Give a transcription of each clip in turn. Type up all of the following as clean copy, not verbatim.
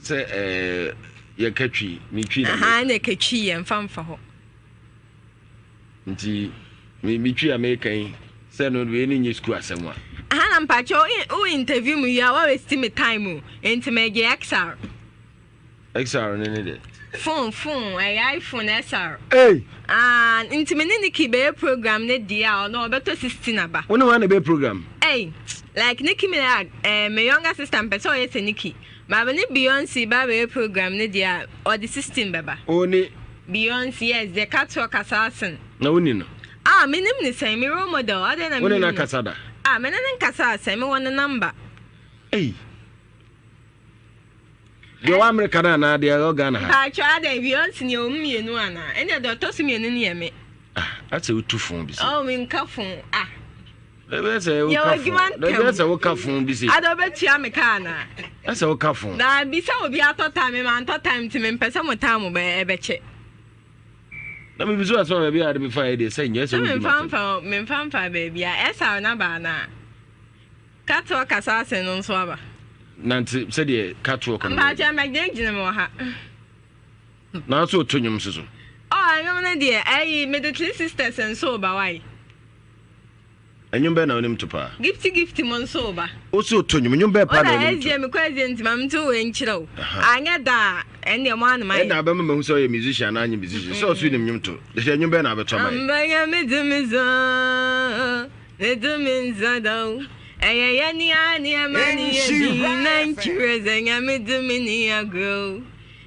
Sɛ ɛɛ yɛka twi, me twi na. Aha na ɛka twi yɛ mfa mfa hɔ. Nti me me twi a meka yi sɛ no wei ne nyɛ sukuu asɛm a. Aha na mpakyɛ wo interview mu yi a wa waste me time o nti megye XR. XR ne ne deɛ. Phone phone ɛyɛ iPhone XR. Hey. Ah nti me ne Nikki bɛyɛ program ne deɛ a ɔno ɔbɛtɔ 16 aba. Wo ne wɔn na bɛyɛ program? Hey like Nicki Minaj eh, me younger sister mpɛ sɛ ɔyɛ sɛ Nicki. Maame ne Beyonce ba bɛyɛ program ne deɛ a ɔde 16 bɛba. O ne. Beyonce yes deɛ katoɔ kasa asen. Na wo ni no? Ah me nim ne sɛn me role model adɛn na me Wo ne nim no no? akasa da? Ah me ne no nkasa sɛn me wɔ ne number. Ei. Deɛ ɔwɔ America no anaa deɛ ɔwɔ Ghana ha? Mpakyɛw adɛn Beyonce ni ɔwɔ mu mmienu anaa? Ɛnna deɛ ɔtɔ so mmienu no yɛ me. Ah, asɛ wotu fon bi se. Oh, menka fon. Ah. Ɛbɛ sɛ woka fon. Ɛbɛ sɛ woka fon bi se. Ada ɔbɛtua me ka anaa? Ɛsɛ woka fon. Na bisa obi atɔ time, me ma ntɔ time nti mempɛ sɛ mo time bɛ ɛbɛkyɛ. Na me bisa sɛ baabi a de me fa yɛ deɛ sɛ nyɛ sɛ wodi ma. Sɛ memfa mfa baabi a ɛsa na ba anaa? Katoɔ kasa ase no nso aba. Nante sɛdeɛ katoɔ kɔ no. Mpakyɛ mɛgyinagyina mu wɔ ha. Nanso ɔto nnwom nso so. Oh, nnwom no deɛ ɛyi mede Three Sisters nso ba wae. Nnwom bɛn na wonim to paa? Gifty Gifty mo nso ba. Wo so to nnwom, nnwom bɛn paa na wonim to? Woda SJ mekɔ SJ nti ma mento wei nkyerɛ wo. Anyɛ da a ɛndeɛ mo ano mayɛ. Ɛna abɛma mahu sɛ ɔyɛ musician anaa nyɛ musician. Sɛ ɔso nim nnwom to. Hwɛ nnwom bɛn na abɛto ama yɛ? Amba Nyame dze me zo. Ne dumi nsa da o. Ɛyɛ yɛ ni a ni ɛma ni yɛ di na nkyerɛ sɛ nyame dumi ni agorɔ o.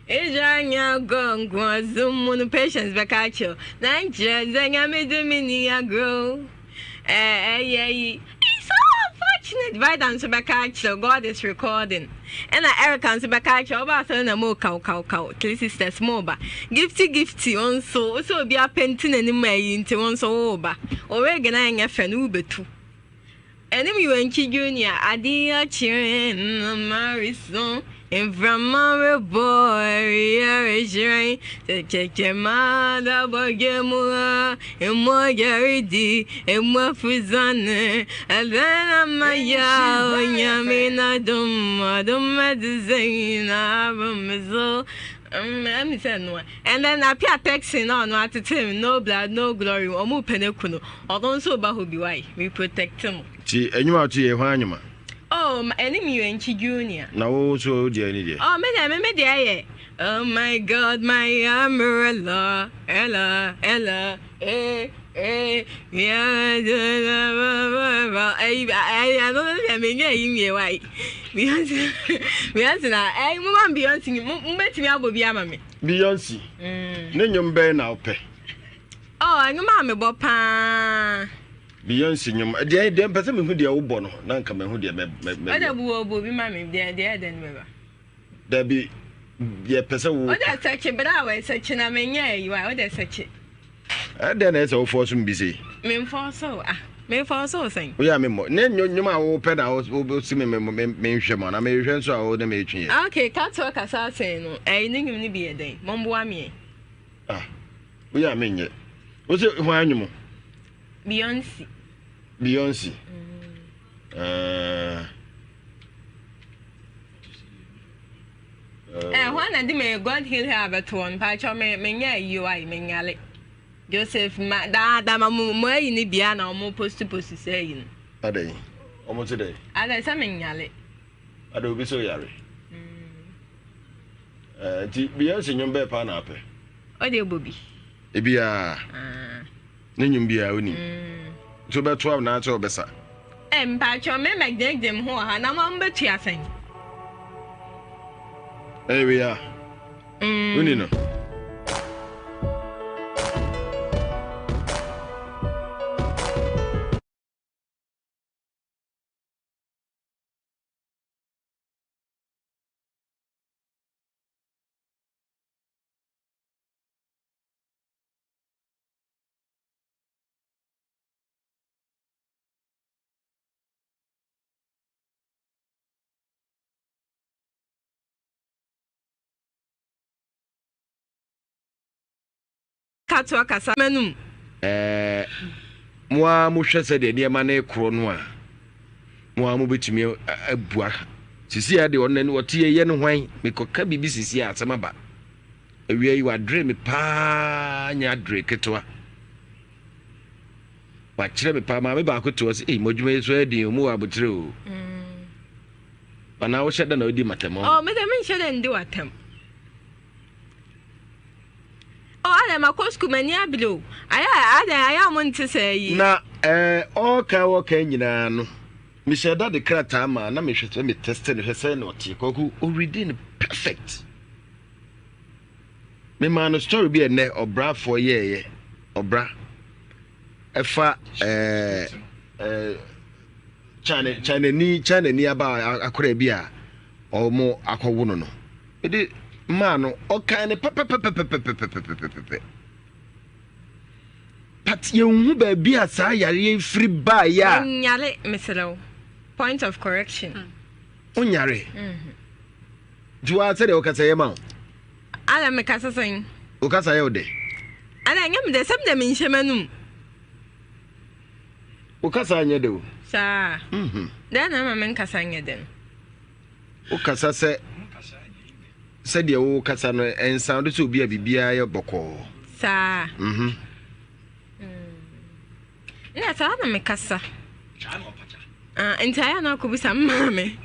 Israel nya agorɔ nko ɔsom mu no patience bɛka akyerɛ na nkyerɛ sɛ nyame dumi ni agorɔ o. Ɛyɛ yi. It's so unfortunate. Vida nso bɛka akyerɛ God is recording. Ɛna Erica nso bɛka akyerɛ ɔba asɔre na mo kaw kaw kaw three sisters mo ba. Gifty gifty wo nso wo sɛ obi apɛnti n'anim ayi nti wo nso wo ba. Wo wig na ɛnyɛ fɛ no wobɛtu. Ɛne mi Wɛnkyi Junior adeɛ akyerɛ mmarison mframa rebɔ awia rehyerɛn sɛ kyɛkyɛ maa da bɔdwe mu a mmɔgya redi emu afusane ɛbɛn ama ya onyame n'adom adom ɛte sɛ nyinaa abom me so ɛmi sɛ noa and then apia texting na ɔno atete me no blood no glory ɔmo pɛ ne kunu ɔno nso ba hɔ bi why me protect mo. Ti enyuma ɔto yɛ hwan anyuma. Oh ɛne mi yɛ nkyi junior. Na wo so wo deɛ ne deɛ. Oh me deɛ me me deɛ yɛ oh my God my umbrella ella ella eh eh yeah ɛyi ɛyi ɛno no deɛ me nyɛ ɛyi nwie why Beyonce Beyonce na ɛyi mo ma Beyonce mo mo bɛtumi abɔ bi ama me. Beyonce ne nnwom bɛn na wopɛ. Oh nnwom a mebɔ paa. Beyonce nnwom deɛ deɛ mpɛ sɛ mehu deɛ wobɔ no na nka mahu deɛ mɛ mɛ mɛ. Ɔdɛ bu wɔ bu bi ma me deɛ deɛ ɛdɛ no bɛba. Dabi yɛ pɛ sɛ wo. Ɔdɛ sɛkye bere a wɔ sɛkye na menyɛ ayi wa ɔdɛ sɛkye. Ɛdɛ na ɛsɛ wofɔ so mbi sei. Memfɔ so ah memfɔ so sɛn. Woyɛ a memmɔ ne nnwom a wopɛ na wosi me menhwɛ mu anaa mehwɛ nso a wo ne metwe yɛ. Okay katoɔ kasa asɛn no ɛyi ne nnwom no bi yɛ dɛn momboa me ɛ. Ah woyɛ a menyɛ wo sɛ hwan anwom. Beyonce. Beyonce. Mm. Uh, Eh, hwan na de me God heal her abɛto hɔ mpakyɛw me menyɛ ayi o ayi menyale Joseph ma daa da ma mo mo ayi ne bia na ɔmo post post sɛ ayi no. Adɛn ɔmo te dɛn. Adɛn sɛ menyale. Adɛn obi sɛ ɔyare. Eh, nti Beyonce nnwom bɛɛ paa na apɛ. Ɔde bɔ bi. Ebiaa. Ne nnwom biaa wonim. Nti wobɛto anaasɛ wobɛsa? Eh, mpakyɛw me mɛgyinagyina mu ho wɔ ha na mo bɛtua sɛn? Ɛyɛ wei a. Woni no. Katoa kasa m'anum. Ɛɛ, mo ara mohwɛ sɛdeɛ nneɛma no rekorɔ no a, mo ara mobɛtumi abua. Sisi a deɛ ɔno n'ani ɔte yɛ yɛ no hwan mekɔka biribi sisi a asɛm aba. Awia yi wadree me paa nyɛ adree ketewa. Wakyerɛ me paa maame baako te hɔ sɛ ei mo adwuma yi so ayɛ den o mo wɔ abokyerɛ o. Mm. Anaa wohyɛ da na wodi matam ɔ? Oh, me dɛ menhyɛ da ndi w'atam. Oh, adɛn makɔ sukuu m'ani abere o. Ayɛ adɛn ayɛ a mo nte sɛ yi. Na ɛɛ ɔɔka ɔɔka nyinaa no mehyɛ da de krataa maa na mehwɛ sɛ me tɛste no hwɛ sɛ na ɔte kwaku ɔredi no perfect. Memaa no story bi ɛnɛ ɔbrafoɔ yɛɛyɛ ɔbra ɛfa ɛɛ ɛɛ China Chinani Chinani aba akora bi a wɔn akɔwo no no mede maa no ɔkan no pɛpɛpɛpɛpɛpɛpɛpɛpɛ but yɛnhu baabi a saa yareɛ firi baeɛ a. Onyare mesrɛ wo point of correction. Onyare. Nti waa sɛdeɛ wokasa yɛ ma wo. Ala mekasa sɛn. Wokasa yɛ wo dɛ. Ala ɛnyɛ me dɛ sɛm dɛ menhyɛ m'anum. Wo kasa nyɛ dɛ o. Saa. Mhm. Dɛn na ama me nkasa nyɛ dɛ no? Wo kasa sɛ sɛdeɛ wo kasa no ɛnsan do sɛ obi a biribiara yɛ bɔkɔɔ. Saa. Mhm. Na saa na mekasa. Ah, nti ayɛ na akɔbisa me maame.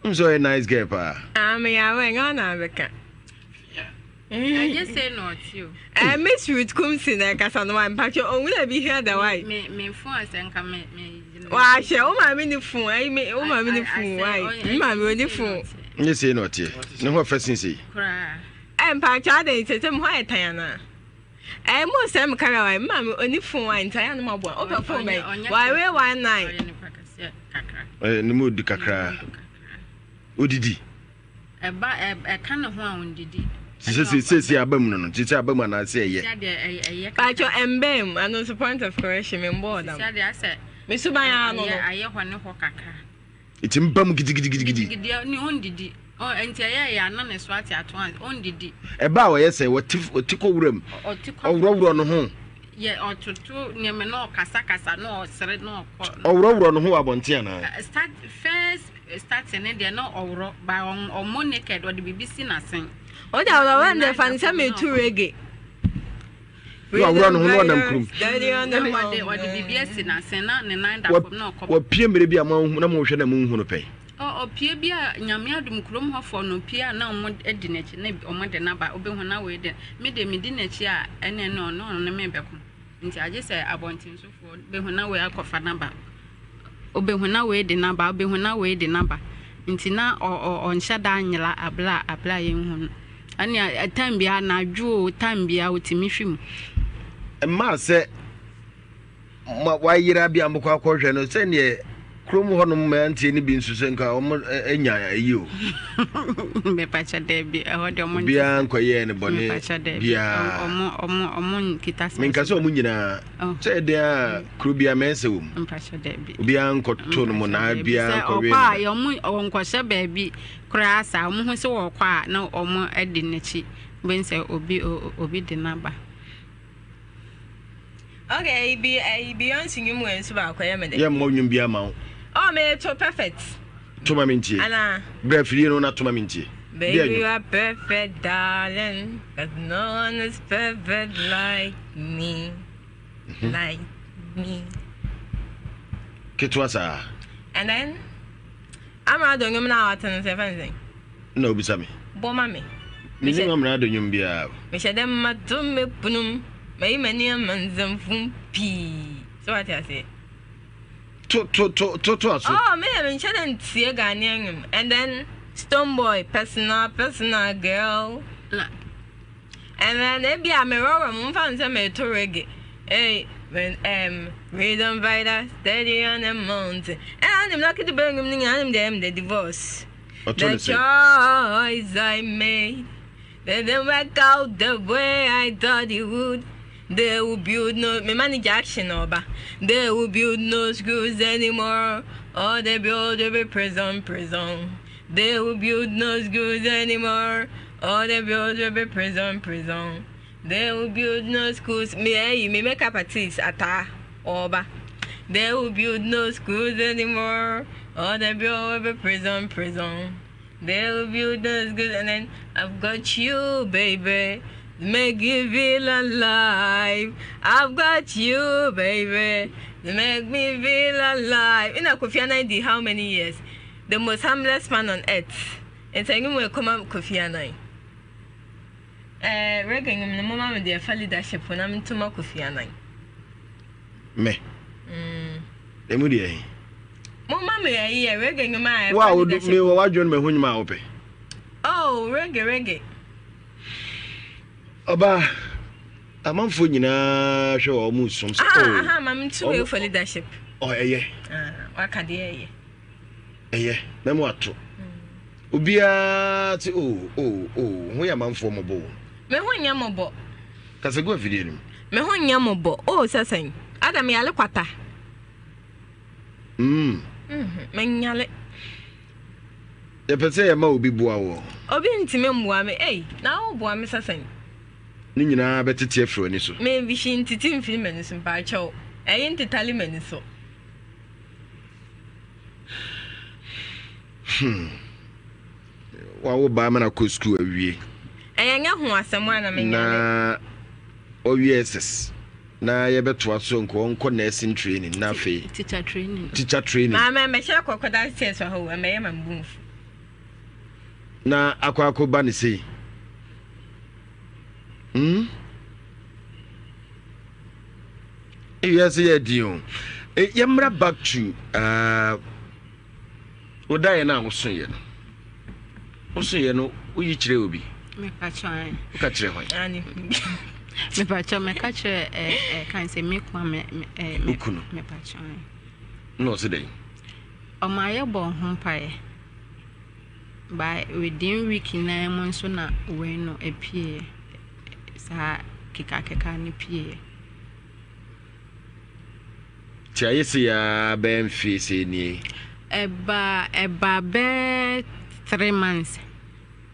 N sɛ ɔyɛ nice girl paa. Ah, meyɛ awɛ, nyɛ ɔna abɛka. Ɛnyɛ sɛ na ɔte o. Eh, Miss Ruth Kumsi na ɛkasa no wa mpakyɛ owura bi hia da wa. Me me phone asɛ nka me me. Wa ahwɛ wo maame ni phone ayi me wo maame ni phone wa me maame oni phone. Nyɛ sei na ɔteɛ ne ho ɔfɛ sin sei. Koraa. Eh mpakyɛ adɛn sɛ sɛ me ho ayɛ tan anaa. Eh mo sɛ me kara wa me maame oni phone wa nti ayɛ no ma boa wopɛ phone bɛn wa we 19. Eh ne mu di kakra. Odidi. Ɛba ɛka ne ho a ɔndidi. Sɛ sɛ aba mu no no sɛ aba mu anaasɛ ɛyɛ. Ɛyɛ kakra. Paatwɔ ɛmbɛn mu ano nso point of correction me mbɔɔ dam. Sisi adeɛ asɛ. Me suban ara no no. Ayɛ hɔ ne hɔ kakra. Ɛti mba mu gidigidigidi. Gidigidi ne ɔndidi. Nti ɛyɛ ɛyɛ ana ne so ate ato an ɔndidi. Ɛba a ɔyɛ sɛ ɔte ɔte kɔ wuram. Ɔte kɔ. Ɔworɔworɔ ne ho. Yɛ ɔtoto nneɛma na ɔkasakasa na ɔsere na ɔkɔ. Ɔworɔworɔ ne ho wɔ abɔnten anaa. Start first Starting ne deɛ na ɔworɔ but ɔmmɔ naked, ɔde biribi si n'asen. Ɔde awɔrɔ wɛn deɛ fa ne sɛ metu reggae. Na waworɔ ne ho na ɔnam kurom. Ɔde ɔde biribi asi n'asen na ne nan da fam na ɔkɔ. Wapue mmerɛ bi a mo na mohwɛ na monhu no pɛn. Ɔpue bi a Nyame adom kurom hɔfoɔ no pue a na wɔn di n'akyi na wɔn de no aba wobɛhu na wei de me deɛ medi n'akyi a ɛne ɛne ɔno ɔno ne me bɛko. Nti agye sɛ abɔntensofoɔ bɛhu na wei akɔfa no aba. Wobɛhu na wei de no aba, wobɛhu na wei de no aba. Nti na ɔnhyɛ da nyera aberɛ a aberɛ a yɛnhu no. Ɛnea time biara anadwo o, time biara ɔtumi hwe mu. Ɛmaa sɛ ma wayera bi a mokɔ akɔhwɛ no sɛdeɛ kurom hɔnom mmeranteɛ no bi nso sɛ nka wɔn anya ayi o. Mepakyɛ daabi ɛhɔ deɛ ɔmo obiara nkɔyɛɛ no bɔne biara. Ɔmo ɔmo ɔmo nkita saa. Menka sɛ ɔmo nyinaa oh. sɛ ɛdeɛ a kuro biara mɛnsɛ wɔ mu. Mpakyɛ daabi. Obiara nkɔto no mo na biara nkɔwe no. Sɛ ɔkɔ a ɔmo ɔnkɔhyɛ baabi koraa saa ɔmo ho sɛ wɔkɔ a na ɔmo adi n'akyi bɛn sɛ obi obi de n'aba. Okay, bi eh, Beyonce nnwom wɔ nso baako ɛyɛ me dɛ. Yɛ mmɔ nnwom bi ama wo. Oh, me to perfect. To ma me ntie. Ana. Brɛ afidie no na to ma me ntie. Baby, you are perfect, darling, but no one is perfect like me, mm-hmm. like me. Ketewa saa. And then, Amrado nnwom na wate no sɛ fɛn sɛn. Na obisa me. Bɔ ma me. Mennim amrado nnwom biara. Mehyɛ dɛ mato me pono mu, mayi m'ani ama nsɛmfo pii. So wate aseɛ? To to to to to aso. Oh, me deɛ menhyɛ dɛ ntie Ghanaian nnwom. And then Stonebwoy, personal personal girl. And then ebi a merɔrɔ mu mfa no sɛ mereto reggae. Hey, when um, rhythm fighter, steady on the mountain. Ɛna anim na kete bɛ nnwom no nyinaa anim deɛ ɛyɛ me dɛ divorce. The choice I made didn't work out the way I thought it would. They will build no me manager action ọba. They will build no schools anymore. All they build will be prison, prison. They will build no schools anymore. All they build will be prison, prison. They will build no schools. Me ayi me makeup artist ataa ɔba. They will build no schools anymore. All the build will be prison, prison. They will build no schools and then I've got you, baby. Make you feel alive. I've got you, baby. Make me feel alive. Ina Kofi Annan di how many years? The most humblest man on earth. Nti ɛnwom wɔ ɛkɔma Kofi Annan. Eh, reggae nwom no moma me deɛ ɛfa leadership ho na mento ma Kofi Annan. Me? Mm. Emu deɛ he? Moma me ayi yɛ reggae nwom a ɛfa leadership. Wa me wɔ w'adwene me ho nwom a wopɛ. Oh, reggae reggae. Ɔbaa, amanfoɔ nyinaa hwɛ wɔ ɔmo sum sɛ. Aha, oh, aha, ma mento wei for leadership. Oh, ɛyɛ. Ah, waka deɛ ɛyɛ. Ɛyɛ, mɛmo ato. Obiara te oh oh oh ho yɛ amanfoɔ mmɔbɔ o. Me ho nyɛ mmɔbɔ. Kasa gu afidie no mu. Me ho nyɛ mmɔbɔ oh sɛ sɛn. Ada me yale kwata. Mm. Mm, me nyale. Yɛpɛ sɛ yɛma obi boa wɔ. Obi ntumi mmoa me ei, na wo boa me sɛ sɛn. Ne nyinaa bɛtete afiri w'ani so. Me hwee ntete mfiri m'ani so mpaakyɛw, ɛyi ntetale m'ani so. Hmm. Wawo baa ma no akɔ sukuu awie. Ɛyɛ nyɛ ho asɛm a na menya Na ɔwie SS na yɛbɛtoa so nka ɔnkɔ nursing training na afei teacher training. Teacher training. Maame mɛhyɛ kɔkɔ downstairs wɔ hɔ o ɛmɛyɛ ma mbu mfu. Na akɔ akɔ ba ne sei. Hmm. Ewiase yɛ den o. E, yɛmmra back to uh, wo daeɛ no a wosoeɛ no. Wosoeɛ no, woyi kyerɛ obi? Woka kyerɛ hwan? Mepakyɛ meka kyerɛ ɛ ɛ kan sɛ me kuma me ɛ me kunu. Mepakyɛ. Na ɔse dɛn? Ɔma yɛ bɔ ho mpaeɛ. By within week naa mu nso na wei no epie. Saa kekakeka no pieeɛ. Nti ayɛ sei ara bɛyɛ mfeɛ sei nie? Ɛbaa ɛbaa bɛyɛ 3 months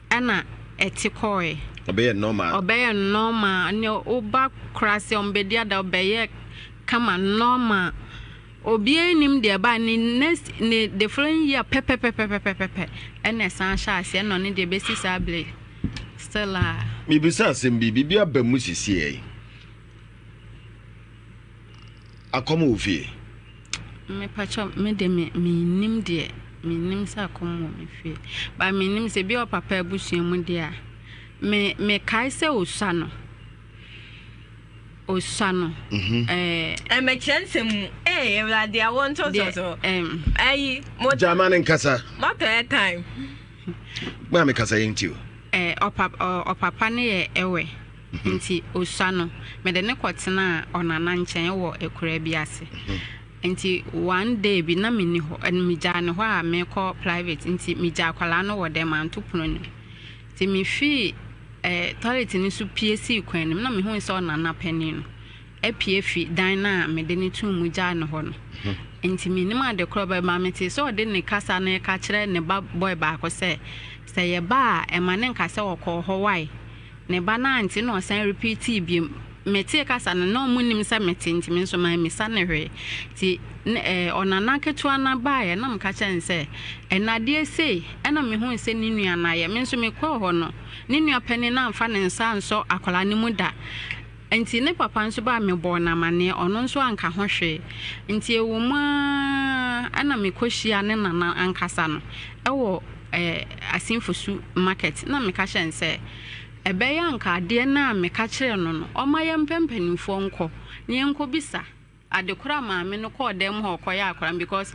ɛna ɛte kɔɔɛ. Ɔbɛyɛ normal. Ɔbɛyɛ normal ne woba koraa sɛ ɔmbɛdi ada ɔbɛyɛ kama normal. Obiara nnim deɛ ɛbae ne next ne the following year pɛpɛpɛpɛpɛpɛ ɛna ɛsan hyɛ aseɛ ɛna ɔno deɛ bɛsi saa bere still a. Mebisa asɛm bi, biribi aba mu sisiɛ yi. Akɔm wɔ fie? Mepakyɛ me de me mennim deɛ mennim sɛ akɔm wɔ me fie but mennim sɛ bi a ɔpapa abusua mu deɛ a me mekae sɛ osua no. Osua no. Mhm. Ɛmɛkyerɛ nsɛm mu. Ee Awurade awo ntotoso. Ayi. Gyama ne nkasa. Mɔtɔ airtime. Gbaa me kasa yɛn ti o. Ɛɛ ɔpapa no yɛ ɛwɛ. Mhm. Nti osua no mede ne kɔtenaa ɔnana nkyɛn wɔ akuraa bi ase. Mhm. Nti one day bi na menni hɔ megyaa ne hɔ a mekɔ private nti megyaa akwadaa no wɔ dɛm anto pono no mu. Nti mefii eh, toilet no so pue sii kwan no mu na mehuu sɛ ɔnana panin no apue afi dan no a mede no too mu gyaa no hɔ no. Nti mennim ade korɔ bɛma metee sɛ ɔde ne kasa no reka kyerɛ ne ba boy baako sɛ, sɛ yɛba a ɛma ne nka sɛ ɔkɔɔ hɔ wai. Ne ba no ante na ɔsan repeatii biom. Metee kasa no na ɔmo nnim sɛ mete nti me nso mammisa no hwee. Nti ne eh, ɔnana ketewa no baeɛ na meka kyerɛɛ no sɛ, ɛnna adeɛ sei ɛna mehuu sɛ ne nua no ayɛ. Me nso mekɔɔ hɔ no, ne nua panin no amfa ne nsa ansɔ akwadaa no mu da. Nti ne papa nso baa mebɔɔ no amaneɛ, ɔno nso anka ho hwee. Nti ɛwɔ mu ara ɛna mekɔhyiaa ne nana ankasa no ɛwɔ eh, Asinfosu market na meka kyerɛɛ no sɛ, Ɛbɛyɛ a anka adeɛ no a meka kyerɛɛ no no, ɔmma yɛmpɛ mpanimfoɔ nkɔ na yɛnkɔbisa ade korɔ a maame no kɔɔ dan mu hɔ ɔkɔyɛ akwadaa no because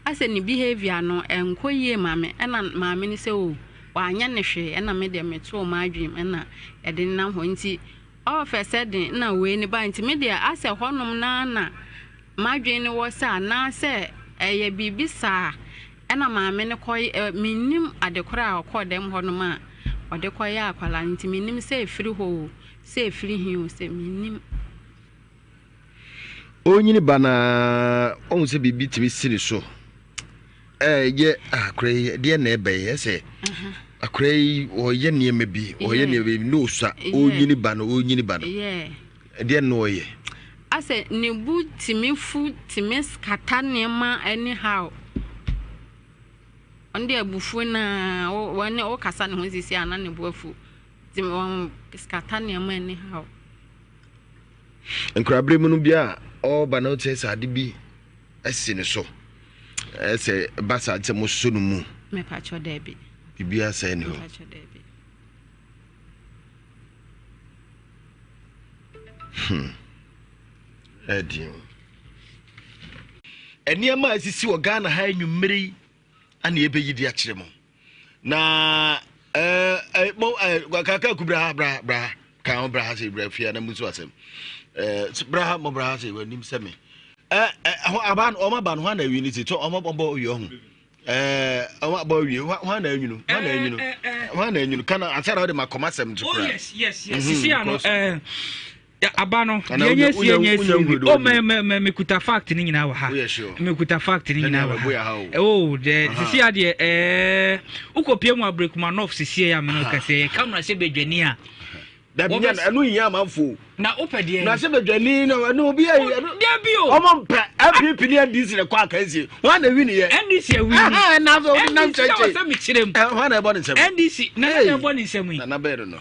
asɛ ne behaviour no ɛnkɔ yie ma me ɛna maame no sɛ oh wanyɛ no hwee ɛna me deɛ metoo m'adwene mu ɛna yɛde nenam hɔ nti all of a sudden na wei no bae nti me deɛ asɛ hɔnom no ara na m'adwene no wɔ sɛ anaasɛ ɛyɛ biribi saa Ɛna maame no kɔ ɛ mennim ade korɔ a ɔkɔɔ dɛm hɔ nom a ɔde kɔ yɛɛ akwadaa no nti mennim sɛ ɛfiri hɔ o sɛ ɛfiri he o sɛ mennim. Ɔnyini ba no ara ɔhu sɛ biribi tumi si ne so ɛyɛ akora yi ɛdeɛ na ɛbɛ yi ɛsɛ akora yi ɔyɛ nneɛma bi ɔyɛ nneɛma bi na ɔsua ɔnyini ba no ɔnyini ba no ɛdeɛ na ɔyɛ. Asɛ ne bo tumi fu tumi skata nneɛma anyhow. Ɔno deɛ abufuo no ara wo wɔne wokasa ne ho sisi a na ne bo afu. Nti wɔn skata nneɛma anyhow. Nkorabere mu no bi a ɔreba na ɔkyerɛ sɛ ade bi asi ne so. Ɛsɛ ba saa sɛ mosɔ no mu. Mepakyɛ daabi. Biribi asɛe ne hɔ. Mepakyɛ daabi. Hmm. Ɛdeɛ o. Nneɛma a esisi wɔ Ghana ha anwummere yi ana yɛbɛyi de akyerɛ mu. Na ɛɛ eh, mo ɛɛ eh, kaka ku bra ha bra bra ha kan ho bra ha sɛ bra fie na musu asɛm. Ɛɛ bra ha mo bra ha sɛ w'anim sɛ me. Ɛɛ ɛho aba no ɔmo aba no hɔ na awie ne ti to ɔmo bɔ owie ɔho. Ɛɛ ɔmo abɔ awie hɔ na anwunu hɔ na anwunu hɔ na anwunu kana ansa na ɔde ma kɔma asɛm to oh, kora. Oh yes yes yes. Sisi ano ɛɛ aba no deɛ nyɛ sie nyɛ sie bi o mɛ mɛ mɛ mekuta fact ne nyinaa wɔ ha mekuta fact ne nyinaa wɔ ha o deɛ sisi adeɛ ɛɛ wokɔ pie mu abirekuma north sisi yɛ amena kɛseɛ yɛ kamara sɛ bedwani a. Dabi nya ɛno nyia amanfo. Na wopɛ deɛ. Na sɛ badwani no ɛno obi ayi ɛno. Dabi o. Ɔmo mpɛ NPP ne NDC na kɔ akansie. Wɔn na wi ne yɛ. NDC awi ni. Ɛhɛn na afɛ ɔmo nam kyɛnkyɛn. NDC na wɔsɛ mi kyerɛ mu. Ɛ wɔn na ɛbɔ ne nsam. NDC na na ɛbɔ ne nsam yi. Nana bɛyɛ no no.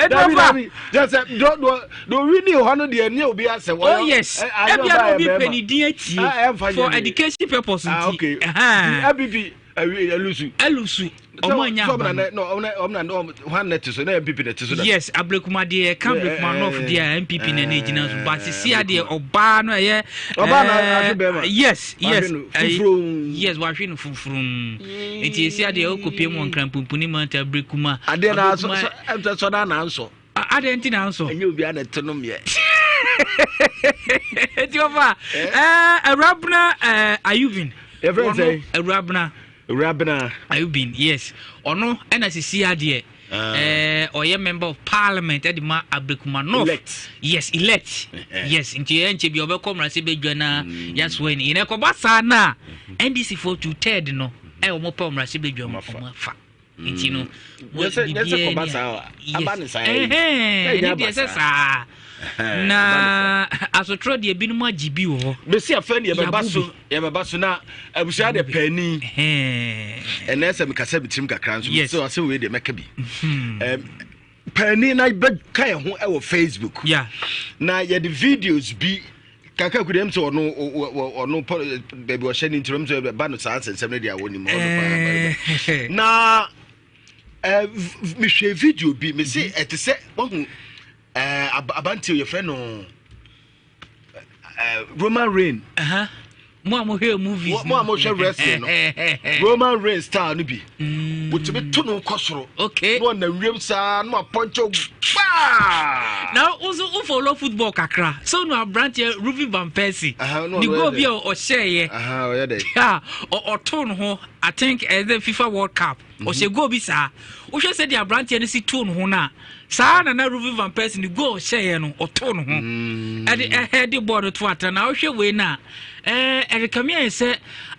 Dabi dabi jɛ sɛ dɔ dɔ dɔ wi ni hɔ no deɛ ne obi asɛ. Oh yes ebi a na obi pɛ ne din atie for education purpose nti. Ah okay. NPP. Awie elusu. Elusu. Ɔmo anya aba no. Ɔmo na ɔmo na te so na NPP na te so. Yes, Ablekuma deɛ ɛka Ablekuma North deɛ NPP na na egyina so. But sisi adeɛ ɔbaa no ɛyɛ. Ɔbaa na ahwe bɛrima. Yes, yes. Fufurum. Yes, wahwe no fufurum. Nti esi adeɛ ɔkɔ pie mu wɔ Nkranpumpuni manta Ablekuma. Adeɛ na asɔ sɔ na na ansɔ. Adɛn nti na nsɔ? Ɛnyɛ obiara na ɛte nom yɛ. Eti ɔfa ɛɛ Awurabena ɛɛ Ayubin. Yɛfrɛ sɛ. Awurabena. Awurabena. Ayubin yes ɔno ɛna sisi adeɛ. Ah. Ɛɛ ɔyɛ member of parliament ɛde ma Abekuma North. Elect. Yes elect. Yes nti ɛyɛ nkyɛn bi ɔbɛkɔ mmarahyɛ badwa na mm. yasoa ni. Yɛn ɛkɔba saa na NDC for two third no ɛyɛ wɔn pɛ mmarahyɛ badwa mu wɔn afa. nti no biribiara ni a yes ɛne deɛ sɛ saa na asotorɔ deɛ binom agye bi wɔ hɔ bɛsi afei ne yɛbɛba so yɛbɛba so na abusua deɛ paani ɛnɛ sɛ mekasa me tirim kakra nso sɛ asɛm wei deɛ mɛka bi hmm. paani na bɛka yɛn ho wɔ facebook na yɛde videos bi Kakra kudi ɛm sɛ ɔno ɔno baabi ɔhyɛ ne ntiri ɛm sɛ ɛba no saa nsɛnsɛm no deɛ a wɔnim hɔ no paa eh. na eh, mehwɛ video bi mese mhm. ɛte sɛ wahu eh, abanteɛ yɛfrɛ no Roman Reign uh-huh. Mo a mohwɛ movies mo a mohwɛ wrestling no Roman Reigns style no bi mm. wotumi to no kɔ soro okay na ɔnam wiem saa na wapɔnkyɛ gbaa. Na wo wo follow football kakra so no aberanteɛ Ruben van Persie ne goal bi a ɔhyɛeɛ ɔtoo no ho I think ɛsɛ FIFA World Cup mhm. ɔhyɛ goal bi saa wohwɛ sɛ deɛ aberanteɛ no si too no ho no a saa na na Ruben van Persie ne goal ɔhyɛeɛ no ɔtoo no ho mm. ɛde ɛhɛ de bɔɔl no to atena na wohwɛ wei no a ɛɛ ɛrekame ayɛ sɛ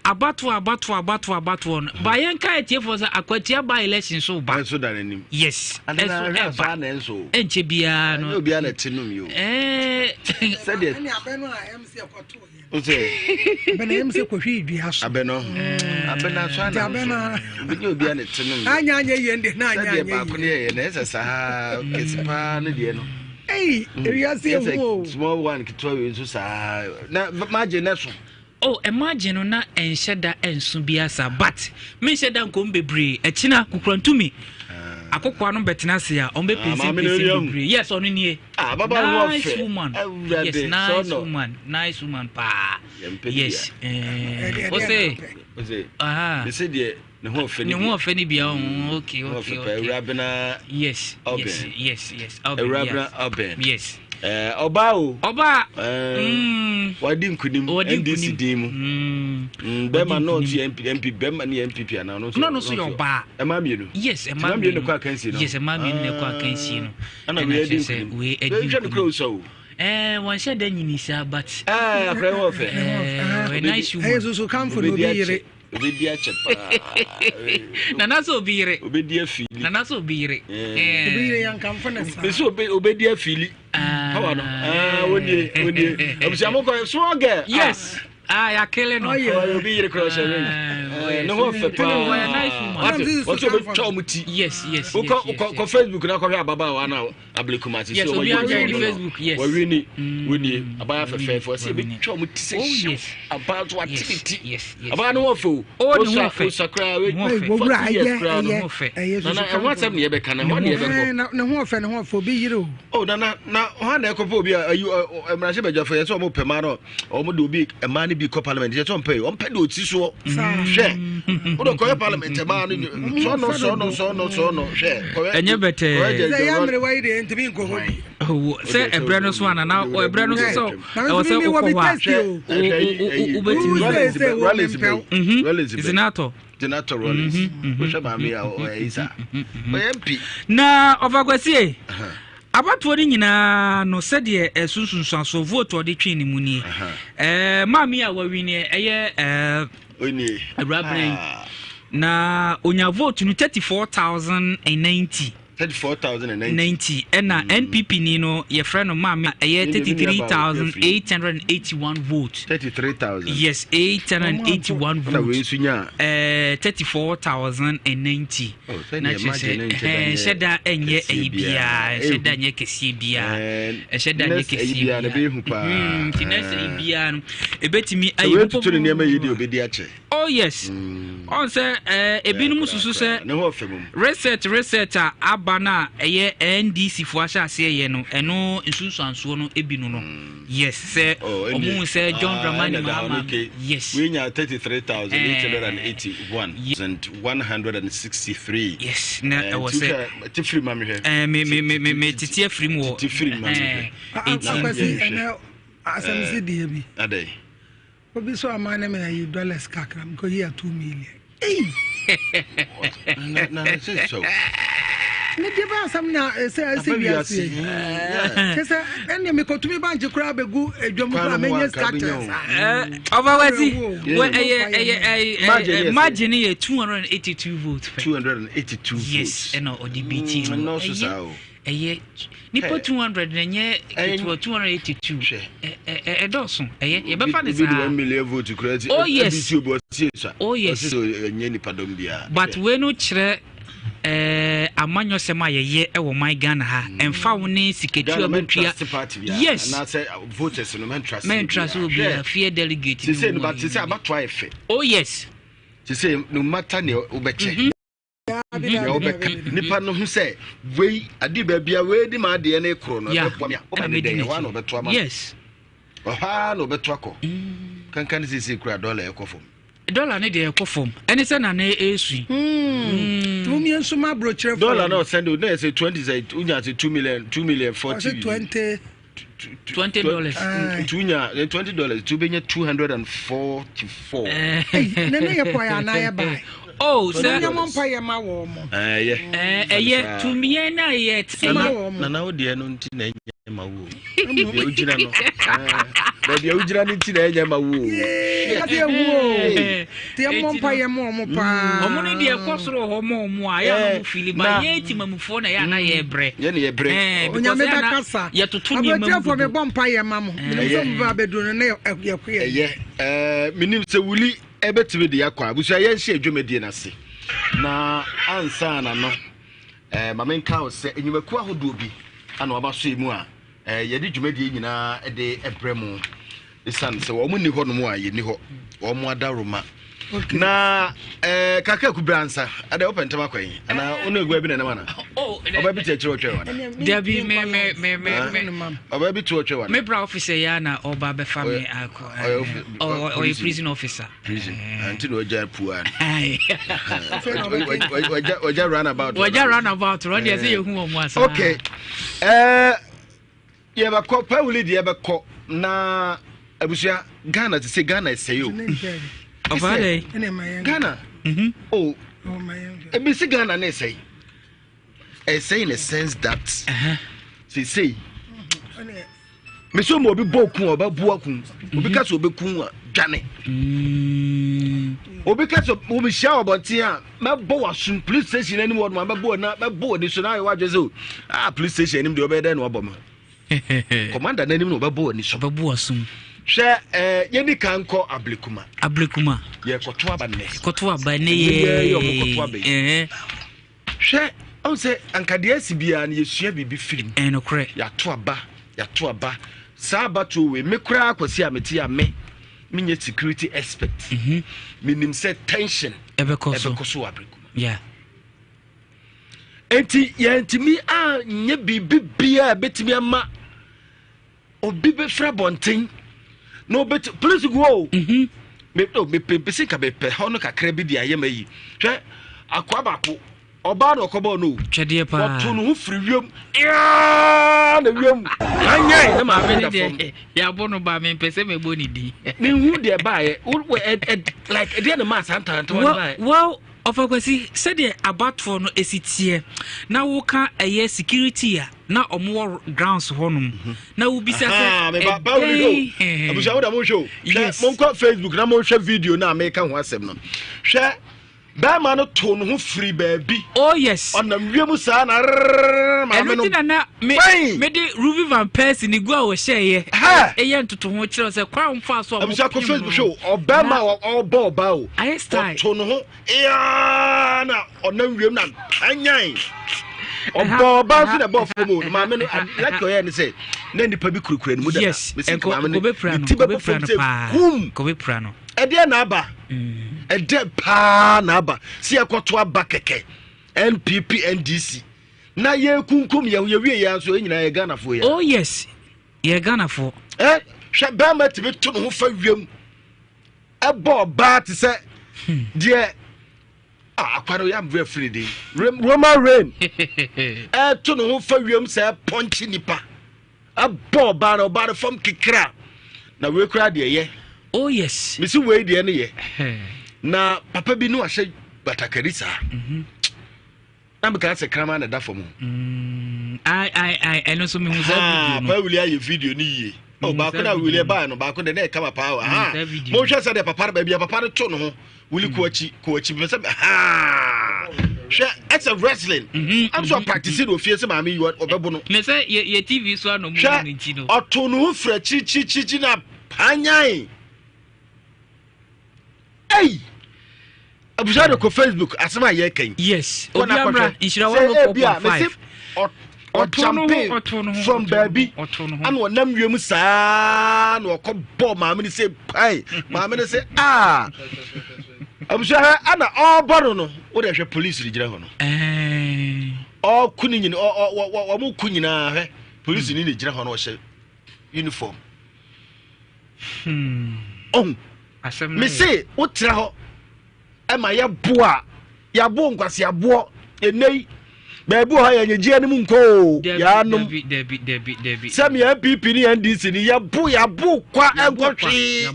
abatoɔ abatoɔ abatoɔ abatoɔ no ba yɛn ka atiefoɔ sɛ akwatia ba election so ba ɛnso da n'anim yes ɛnso ɛba ɛnkyɛ biara no ɛnyɛ obiara na ɛte nom yi o ɛɛ sɛdeɛ ɛne abɛ no a ɛm sɛ ɛkɔto Ose. Abɛ na ɛm sɛ kɔhwee dua so. Abɛ no. Abɛ na so ana. Abɛ na. Obi nye obi a ne te nom. Anya anya yie nde na anya anya yie. Sɛdeɛ baako ne yɛ na ɛsɛ saa kɛse paa ne deɛ no. Ei, ewiase ehu o. Small one ketewa wei nso saa na margin na so. Oh, margin no na ɛnhyɛ da ɛnso biara saa but menhyɛ da nkɔm bebree ɛkyina kukurantumi ah. akokoa no bɛtena ase a ɔmo bɛ pɛnsɛmpɛnsɛm ah, bebree yes ɔno nie ah, nice woman yes nice woman nice woman paa yes ɛɛ ɔsɛ ɔsɛ deɛ Ne ho ɔfɛ ne ho ɔfɛ ne bia oh, okay okay okay. Awurabena yes yes yes yes Awurabena Alben yes. Eh, ɔbaa o. Ɔbaa. Eh, mm. Wadi nkunim NDC din mu. Mm. Mm, bɛrima náà ti MP MP bɛrima ne NPP anaa ɔno nso. N'ɔno nso yɛ ɔbaa. Ɛmaa mmienu. Yes ɛmaa mmienu. Mmienu kɔ akansie no. Yes ɛmaa mmienu na ɛkɔ akansie no. Ɛna wei adi nkunim. Wei adi nkunim. Hwɛ no kura osua o. Eh, wɔn hyɛ dɛ nyini saa but. Ɛɛ akora yi wɔ fɛ. Ɛɛ nice woman. Ɛyɛ soso kanfo na obi yere. Obedi akyɛ paa. Nana sɛ obi yere. Obedi afili. Nana sɛ obi yere. Obi yere yɛn kanfo ne saa. Bɛsɛ obedi afili. Power no. Ah, onie, onie. Abusua mo kɔ small girl. Yes. Ah, ya kele no. Oh, obi yere kura ɔhyɛ ring. Ah, Ne ho fɛ paa. Nice woman. Wate, wɔsɛ obetwa ɔmo ti. Yes. Wokɔ kɔ Facebook na kɔhwɛ ababaawa na Ablekuma sisi Yes, ɔmo obi yɛ ajoin no Facebook, yes. Wɔwi ni wɔnie abaya fɛfɛɛfɛ ɔsɛ ebetwa ɔmo ti sɛ Oh, hyew yes. abaa so ate ne ti Yes, yes. abaa no wɔ fɛ o Oh, ne ho Osua- fɛ. osua koraa we Ne ho fɛ. Wɔwura 40 years ɛyɛ koraa no. ɛyɛ ho fɛ. ɛyɛ Nana susu ɛho asɛm ne yɛbɛka na ɛhɔ ne yɛbɛkɔ Ɛɛ, na ne ho ɔfɛ ne ho ɔfɛ obi yere o. o nana na hɔn na ɛkɔpɛ obi a ayi mmarahyɛ badwafo yɛ sɛ ɔmo pɛ mmaa no ɔmo de obi mmaa no bi kɔ parliament yɛ sɛ ɔmpɛ yi ɔmpɛ de oti soɔ hwɛ wode kɔyɛ parliament mmaa no sɔɔnɔ sɔɔnɔ sɔɔnɔ sɔɔnɔ hwɛ kɔyɛ Ɛnyɛ bɛtɛɛ. kɔyɛ Sɛ gyɛgyɛ yɛ mmerewa yi deɛ ntumi nkɔ hɔ bi. Oh, sɛ ɛbrɛ no so a nana ɛbrɛ no so sɛ Na ɛwɔ nso sɛ mi wɔ wokɔ bi hɔ a test o. wobɛtumi Rollins bɛ- Rollins bɛ Rollins bɛ Zinato Senator Rollins wohwɛ maame a ɔyɛ yi saa ɔyɛ MP na ɔfa kwasie abatoɔ no nyinaa no sɛdeɛ ɛsunsunsuaso vote a ɔde twee ne mu nie ɛɛ maame a wawi ɛyɛ ɛɛ onie awurabere na onya vote no 34,090. 34,090 90 ɛna NPP ni no yɛfrɛ no maame a ɛyɛ Ne- ne- ne nuabaa 33,881 vote. 33,000 Yes, 881 na wei vote. nso nya 34,090. Oh, sɛdeɛ Na kyerɛ margin no sɛ nkyɛ da nyɛ ɛnhyɛ da ɛnyɛ kɛseɛ ɛyi biara, biara. ɛnhyɛ da nyɛ kɛseɛ biara, ɛnhyɛ da nyɛ next ɛyi kɛseɛ biara no biara. ɛbɛyɛ hu paa. Nti next ɛyi biara no ɛbɛtumi sɛ ayɛ wei hu tutu ne nneɛma yi deɛ obɛdi akyɛ Oh yes. Ɔn sɛ ebinom susu sɛ ne ho ɔfɛ mu research a aba no a ɛyɛ NDC foɔ ahyɛ aseɛ yɛ no ɛno nsunsuansoɔ no ebi no yes sɛ Oh, ɔmo hu sɛ John Dramani Mahama yes we nya 33,881 and 163 yes na ɛwɔ sɛ te firi ma mehwɛ me me me me me tete afiri mu wɔ Tete firi mu ma mehwɛ. nti Akwasi yɛnhwɛ. ɛnɛ asɛm si deɛ bi. Adɛn Obi so ama ne me ayi dollars kakra mekɔ yi a 2 million. Ei! na sɛ sɛ Ne deɛ ba asɛm na ɛsɛ ɛsɛ Aba wiase wiase. yi. Kyɛ sɛ ɛnneɛ mekɔtumi bankye koraa bɛgu adwam Kwan koraa no ho mɛnyɛ anka sika bɛnya kyɛ o. saa. Ɔfa wasi Yeah. wɔ ɛyɛ ɛyɛ ɛyɛ Margin yɛ sɛ- margin yɛ 282 votes pɛ 282 yes votes ɛna ɔde bi ti Mm, ɛnnɔɔso saa o. ɛyɛ nipa Hɛ. 200 na ɛnyɛ Ɛyɛ- ketewa 282 Hwɛ. Ɛdɔɔso ɛyɛ yɛbɛfa ne Obi de saa 1 million vote koraa ti Oh, yes. ebi ti obi ɔsi esa Oh, yes. ɔsi sɛ ɛnyɛ nipadɔm biara But wei no kyerɛ amanyɔsɛm a yɛyɛ ɛwɔ man Ghana ha ɛmfa wo ne sikatua Ghana bɛtua mɛntrust party biara Yes. anaasɛ voters no mɛntrust mɛntra sɛ obiara fear delegate ne sese wo no but ayi sese no bi. abatoa yɛ fɛ Oh yes. Sese no matter nea wobɛkyɛ nea wobɛka nipa no ho sɛ wei ade baabi a wei di ma adeɛ no koro no ɛbɛboa me a ɛna woba ne mɛdi dɛn ɛhɔ a na n'akyi. ɔbɛto ama no. Yes. Ɔhɔ a na ɔbɛto akɔ kankan ne sese kura dɔla ɛkɔ fam. Dɔla ne deɛ ɛkɔ fam ɛne sɛ nane ɛɛsu yi. Nti momyɛ nso ma aborɔkyerɛfoɔ. Dɔla na ɔsɛn de na yɛ sɛ 20 sɛ wonya sɛ 2 million 2 million 40 Ɔse 20 $20. Nti wonya $20 nti wobɛnya 244. Ei, ne ne yɛ pɔɛ anaa yɛ bae? Oh sɛ Onyɛ mo mpa yɛ ma wɔ mo. Ɛyɛ ɛyɛ tumiɛ na ɛyɛ Ma ɛyɛ wɔ mo. Nana wo deɛ no nti na ɛnyɛ ma wo o. Baabi a wogyina no baabi a wogyina no nti na ɛnyɛ ma wo o. Yɛde ewu o. Nti yɛmmɔ mpa yɛ ma ɔmo paa. Ɔmo no deɛ ɛkɔ soro hɔ ma ɔmo a yɛ a ɔmo fili ba yɛ timamufoɔ na yɛ ana yɛ brɛ. Yɛne yɛ brɛ. Because Onyame yɛ ana bɛkasa. yɛtoto nneɛma mu Aborɔkyerɛfoɔ dodo. mebɔ mpa yɛ ma mo. Menim sɛ mo ba abɛduru no na yɛko yɛ. Ɛyɛ menim sɛ wuli ɛbɛtumi de akɔ abusua yɛnhyɛ adwumadie no ase na ansa na no ma menka wo sɛ nnwumakuo ahodoɔ bi ana waba so yi mu a yɛde dwumadie nyinaa de ɛbrɛ mu ɛsiane sɛ wɔn nni hɔ nom a yɛnni hɔ wɔn adaworoma na kakra kubra ansa ada wopɛ ntɛm akɔ yi anaa wo ne agua bi na ɛnam ana Oh, ɔba bi te akyerɛ ɔtwɛ wana Dabi me me me me me ɔba bi te ɔtwɛ wana me bra officer ya na ɔba bɛfa me akɔ. Ɔyɛ Ɔyɛ prison. prison officer. Prison nti na ɔgya pua no Aye. ɔgya runabout. Wɔgya runabout rɔ deɛ sɛ yɛhu wɔ mu asa. Okay, yɛbɛkɔ pawuli deɛ yɛbɛkɔ na abusua Ghana te sɛ Ghana ɛsɛe o. Ɔfa dɛ. Ghana o ebi si Ghana ne ɛsɛe ɛsɛe in the sense that sesei mesɛ ma obi bɔ kun a ɔbɛboa kun obi ka sɛ ɔbɛkun a dwane. Obi ka sɛ obi hyia wɔ abɔnten a mɛbɔ w'asom police station anim hɔ nom a mɛbɔ w'ani mɛbɔ w'ani so na ayɛ w'adwene sɛ ah police station anim deɛ ɔbɛyɛ dɛn na wabɔ me. Commander n'anim na ɔbɛbɔ w'ani so. Ɔbɛbɔ w'asom. Hwɛ ɛɛ yɛni kan kɔ Ablekuma. Ablekuma. Yɛkɔto aba nnɛ. Kɔto aba nnɛ yɛ. Yɛ ɔmo kɔto aba yi. Hwɛ, ɔhu sɛ anka deɛ asi biara no yɛsua biribi firi mu. Ɛyɛ nokorɛ. Yɛato aba, yɛato aba. Saa abatoɔ wei, me koraa Kwasi a mete a me, menyɛ security expert. Mm -hmm. Menim sɛ tension ɛbɛkɔ so ɛbɛkɔ so wɔ Aberekuma. Yeah. Enti yɛntumi anyɛ biribi biara a ɛbɛtumi ama obi bɛfiri abɔnten na obɛti polisi gu hɔ o mhm. mepɛ sɛ nka mepɛ hɔ no kakra bi de ayɛ ma yi hwɛ akoa baako ɔbaa na ɔkɔbɔɔ no o twɛdeɛ paa wɔto ne ho firi wiem aa na wiem anyɛ ne maame da fam yɛabɔ no ba mempɛ sɛ mɛbɔ ne din mehu deɛ baayɛ like ɛdeɛ ne maa saa ntantawa no baayɛ well Ɔfa Kwasi, sɛdeɛ abatoɔ no si teɛ na woka ɛyɛ security a na ɔmo wɔ grounds hɔ nom mhm. na wobisa sɛ ɛdɛn abusua wo da mo nhwɛ o hwɛ monkɔ Facebook na monhwɛ video no a meka ho asɛm no hwɛ bɛrima no too ne ho firi baabi oh yes ɔnam wiem saa na maame no ɛno ti na na me mede Ruby Van Persie ne gu a wɔhyɛeɛ ɛyɛ ntotoho kyerɛ sɛ kwan mfa so a abusua kɔ Facebook hwɛ o ɔbɛrima a ɔbɔ ɔbaa o ayɛ style ɔto ne ho yaa na ɔnam wiem na anyan ɔbɔ ɔbaa nso na ɛbɔ fam o maame no laki ɔyɛ ne sɛ na nipa bi kurakura ne mu dada yes ɛnkɔ kɔbɛpira no kɔbɛpira no paa kɔbɛpira no ɛdeɛ na aba ɛdeɛ paa na aba si ɛkɔto aba kɛkɛ npp ndc na yɛkunkum yɛn ho yɛwie yɛn nso yɛn nyinaa yɛ ghanafoɔ yɛ. oh yes yɛ ghanafoɔ. ɛ hwɛ bɛrima tumi to ne ho fa wiem ɛbɔ ɔbaa te sɛ hmm. deɛ akwa no yɛ afiri de roman rain ɛto ne ho fa wiem sɛ ɛpɔnkye nipa ɛbɔ ɔbaa no ɔbaa no fam kekra na wei koraa deɛ yɛ. oh yes. mesi wei deɛ no yɛ na papa bi no ahyɛ batakari saa. Mm -hmm. Na meka sɛ kraman na ɛda fam. Mm, ai ai ai ɛno nso mehu saa video no. Paa wuli ayɛ video no yie. Oh, baako na wuli ɛbaa no baako de na ɛkama paa o. Ha. Monhwɛ sɛ deɛ papa no baabi a papa no to no ho. Wuli kɔ akyi kɔ akyi pɛ sɛ ha. Hwɛ ɛsɛ wrestling. Mm-hmm, I'm so mm-hmm, practice no ofie sɛ maame yi ɔbɛbo no. Ne sɛ yɛ yɛ TV so ano mu ne nti no. Ɔto ne ho fira kyirikyirikyiri na panyan. Ei! Abusua de kɔ Facebook asɛm a yɛreka yi. Yes. Obi amra nhyira 104.5. Ɔjampe from baabi ana ɔnam wiem saa na ɔkɔ bɔ maame no sɛ pae maame no sɛ aa abusua hɛ ana ɔrebɔ no no wode hwɛ polisi de gyina hɔ no ɔko ne nyina ɔmo ko nyinaa hwɛ polisi ne ne gyina hɔ no ɔhyɛ uniform Hmm. Ɔhu. Mese wotra hɔ ɛma yɛbo a yɛabo nkwaseaboɔ ɛnɛ yi baabi wɔ hɔ yɛ nyegyeɛ no mu nkɔ o yɛanom sɛ me npp ne ndc ne yɛbo yɛabo kwa ɛnkɔ hwee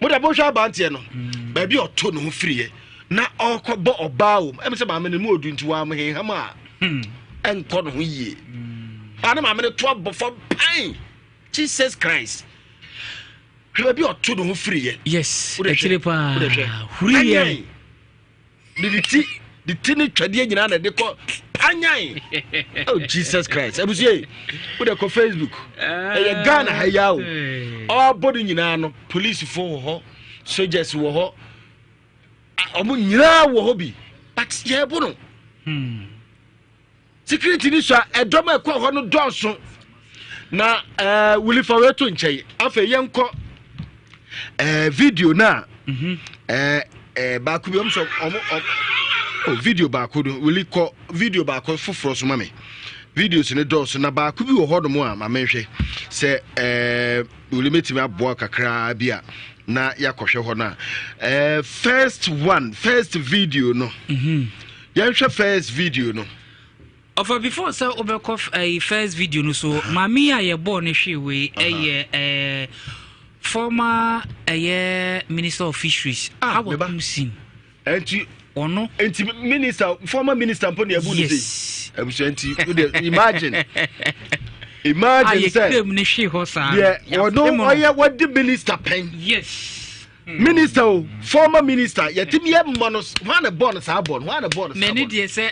mode bonhwɛ abanteɛ no hmm. baabi ɔto ne ho firiɛ na ɔkɔbɔ ɔbaa wɔ mu ɛm sɛ maame no mu ɔdu nti wɔamheham a hmm. ɛnkɔ ne ho yie hmm. ane maame no to abɔ fam pan Jesus Christ. Hwɛ baabi a ɔto ne ho firi yɛ. Yes, akyire paa. Huri yɛ. De ne ti, de ti ne twɛdeɛ nyinaa na ɛde kɔ panyan. Oh Jesus Christ. Abusua yi, wode kɔ Facebook. Ɛyɛ Ghana ha yi o. Ɔbɔ ne nyinaa no, polisifoɔ wɔ hɔ, soldiers wɔ hɔ, wɔn nyinaa wɔ hɔ bi. But yɛbo no. Hmm. Security ni sua ɛdɔm a ɛkɔ hɔ no dɔɔso na ɛɛ eh, wuli fa wei to nkyɛn afei yɛnkɔ ɛɛ eh, video no a mhm. ɛɛ eh, ɛɛ baako bi wɔn sɛ wɔn wɔn oh video baako no wuli kɔ video baako foforɔ so ma mi videos no dɔɔso na baako bi wɔ hɔ nom a maame nhwɛ sɛ ɛɛ wuli mɛtumi aboa kakraa bi a na yɛakɔhwɛ hɔ no a ɛɛ first one first video no. Mm -hmm. Yɛnhwɛ first video no. Ɔfa before sɛ wobɛkɔ ɛyi first video no so maame yi a yɛbɔɔ ne hwee wei ɛyɛ ɛɛ former ɛyɛ minister of fisheries ah, Hawa Koomson. Nti ɔno. Nti minister former minister mpo na ɛbu ne sei. Yes. Abusua nti imagine. Imagine sɛ a yɛkura mu no hwee hɔ saa deɛ ɔno ɔyɛ wɔde minister pɛn. Yes. Minister o, former minister, yɛtumi yɛ mmɔ no, hwan na bɔɔ no saa bɔ no, hwan na bɔɔ no saa bɔ no. N'ani deɛ sɛ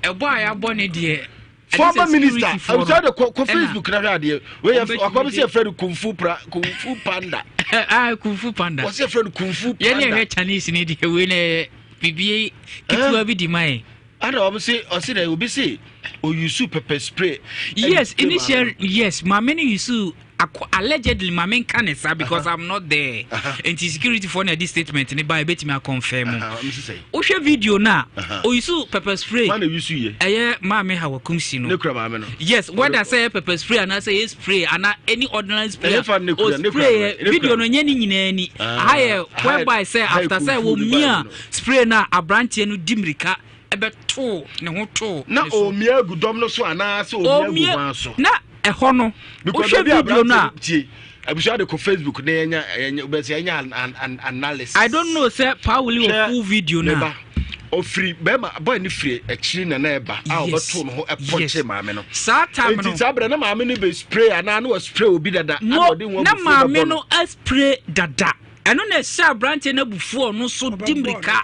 ɛbɔ a yɛabɔ ne deɛ. Former minister, abusua de kɔ kɔ Facebook na hwɛ adeɛ. Wei yɛ akɔ bi sɛ yɛfrɛ no Kung Fu pra, Kung Fu Panda. Ah, Kung Fu Panda. Wɔsɛ yɛfrɛ no Kung Fu Panda. Yɛn yɛ hwɛ Chinese ni deɛ wei na yɛ bibie ketewa bi di ma yɛ. Ana wɔn se ɔse dɛ obi se oyusu pepper spray. Yes, initially yes, maame no yusu akɔ allegedly maame nka ne sa because I'm not there. Nti security for na ɛde statement ne ba ebetumi akɔnfɛn mu. Wohwɛ video na oyusu pepper spray. Maame yusu yɛ. Ɛyɛ maame Hawa Kumsi no. Ne kura maame no. Yes, whether sɛ ɛyɛ pepper spray anaasɛ ɛyɛ spray ana any ordinary spray. O spray yɛ video no nyɛ ne nyinaa ni. Aha yɛ whereby sɛ after sɛ wɔ mia spray no a aberanteɛ no di mmirika bɛtoo ne ho too Na ne so. ɔmia agu dɔm no so anaasɛ ɔmia agu Ɔmia hwan so? na ɛhɔ no Because wohwɛ baabi a video no aberanteɛ a no tie abusua de kɔ Facebook na yɛnya yɛnya bɛsɛ yɛnya an, an, an, analysis. I don't know sɛ Pauli wɔ Hwɛ full video no a. meba ɔfiri bɛrima boy no firi akyiri na na ɛba a Yes. ɔbɛtoo ne ho ɛpɔnkye Yes. maame no. Saa time Nti no saa berɛ na maame no bɛ spray anaa na waspray obi dada ana mo ɔde ho na abufuo maame bɛbɔ no no. aspray dada. Ɛno na ɛhyɛ aberanteɛ no abufuo ɔno nso di mmirika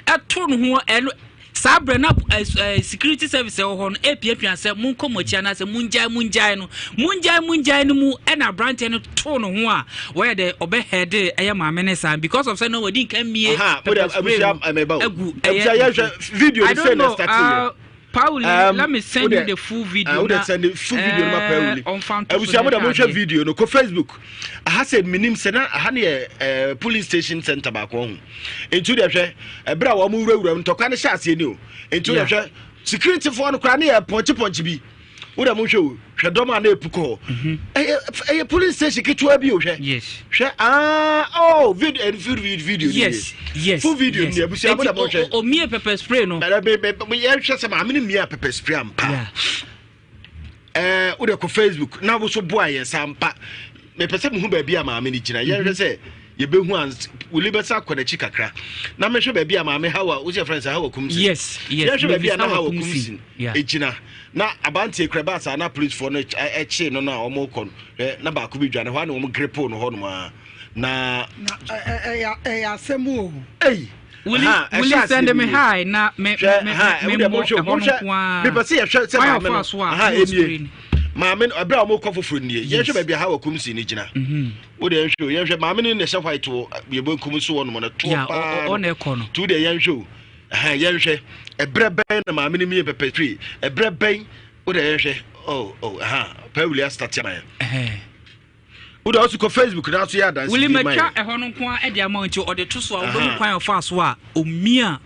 ɛto ne ho ɛno saa berɛ na security service ɛwɔ hɔ no ɛpiapia sɛ monkɔ mo akyi anaasɛ mongyae mongyae no mongyae mongyae no mu ɛna aberanteɛ no too ne ho a wɔyɛ dɛ ɔbɛhɛde ɛyɛ maame ne saa because of sɛ na wɔdi nka mmie pepper spray no agu ɛyɛ video I don't know Pauli, let me send you the full video. Wode send the full video no ma Pauli. Abusua mo da mo hwɛ video no kɔ Facebook. Aha sɛ minim sɛ na aha ne yɛ eh, police station center baako ho. Nti wode hwɛ ɛberɛ a wɔn wurawura ntɔkwa no hyɛ aseɛ ni o. Nti wode hwɛ security foɔ no koraa ne yɛ pɔnkye pɔnkye bi. Wode mo hwɛ o hwɛ dɔm a na epu kɔ hɔ. Mhm. Ɛyɛ ɛyɛ police station ketewa bi o hwɛ. Yes. Hwɛ ah oh video eh, full video ni. Yes yes. Full video ni abusua mo da mo hwɛ. Omie pepper spray no. Bɛrɛ bɛ bɛ yɛn hwɛ sɛ maame ni mia pepper spray ampa. Ɛɛ o de kɔ Facebook na woso boa yɛn sa ampa. Mepɛ sɛ mehu baabi a maame ni gyina yɛn hwɛ sɛ yɛbɛhu ans wuli bɛsa akɔ n'akyi kakra na mehwɛ baabi a maame hawa wosi yɛfrɛ no sɛ hawa kumsin yes yes yɛhwɛ baabi a na hawa kumsin egyina na abanteɛ kura baasa na polisifoɔ no ɛkyee no no a wɔn kɔ no na baako bi dwane hɔ a na wɔn grepo no hɔ nom a na. Na ɛyɛ asɛm o. Ei. Wuli wuli send me hi na me me me me mbɔ ɛhɔ no nko ara. Mepɛ sɛ yɛhwɛ sɛ maame no aha enie maame no ɛberɛ a wɔkɔ foforɔ nie yɛhwɛ baabi a hawa kumsi no gyina. Mhm. Wo deɛ yɛnhwɛ o yɛnhwɛ maame no na ɛhyɛ white wɔ yɛ benkum so hɔ nom no toɔ paa no ɔna ɛkɔ no nti wo deɛ yɛnhwɛ o ɛhɛn yɛnhwɛ ɛberɛ bɛn na maame no mie pɛpɛ tiri ɛberɛ bɛn wo deɛ yɛnhwɛ oh oh ɛhɛn paa wuli asitati ama yɛn wo deɛ ɔsi kɔ Facebook na so yɛ adansi wuli matwa ɛhɔ no nko ara ɛde ama nti ɔde to so a wobɛhu kwan ɔfa so a omia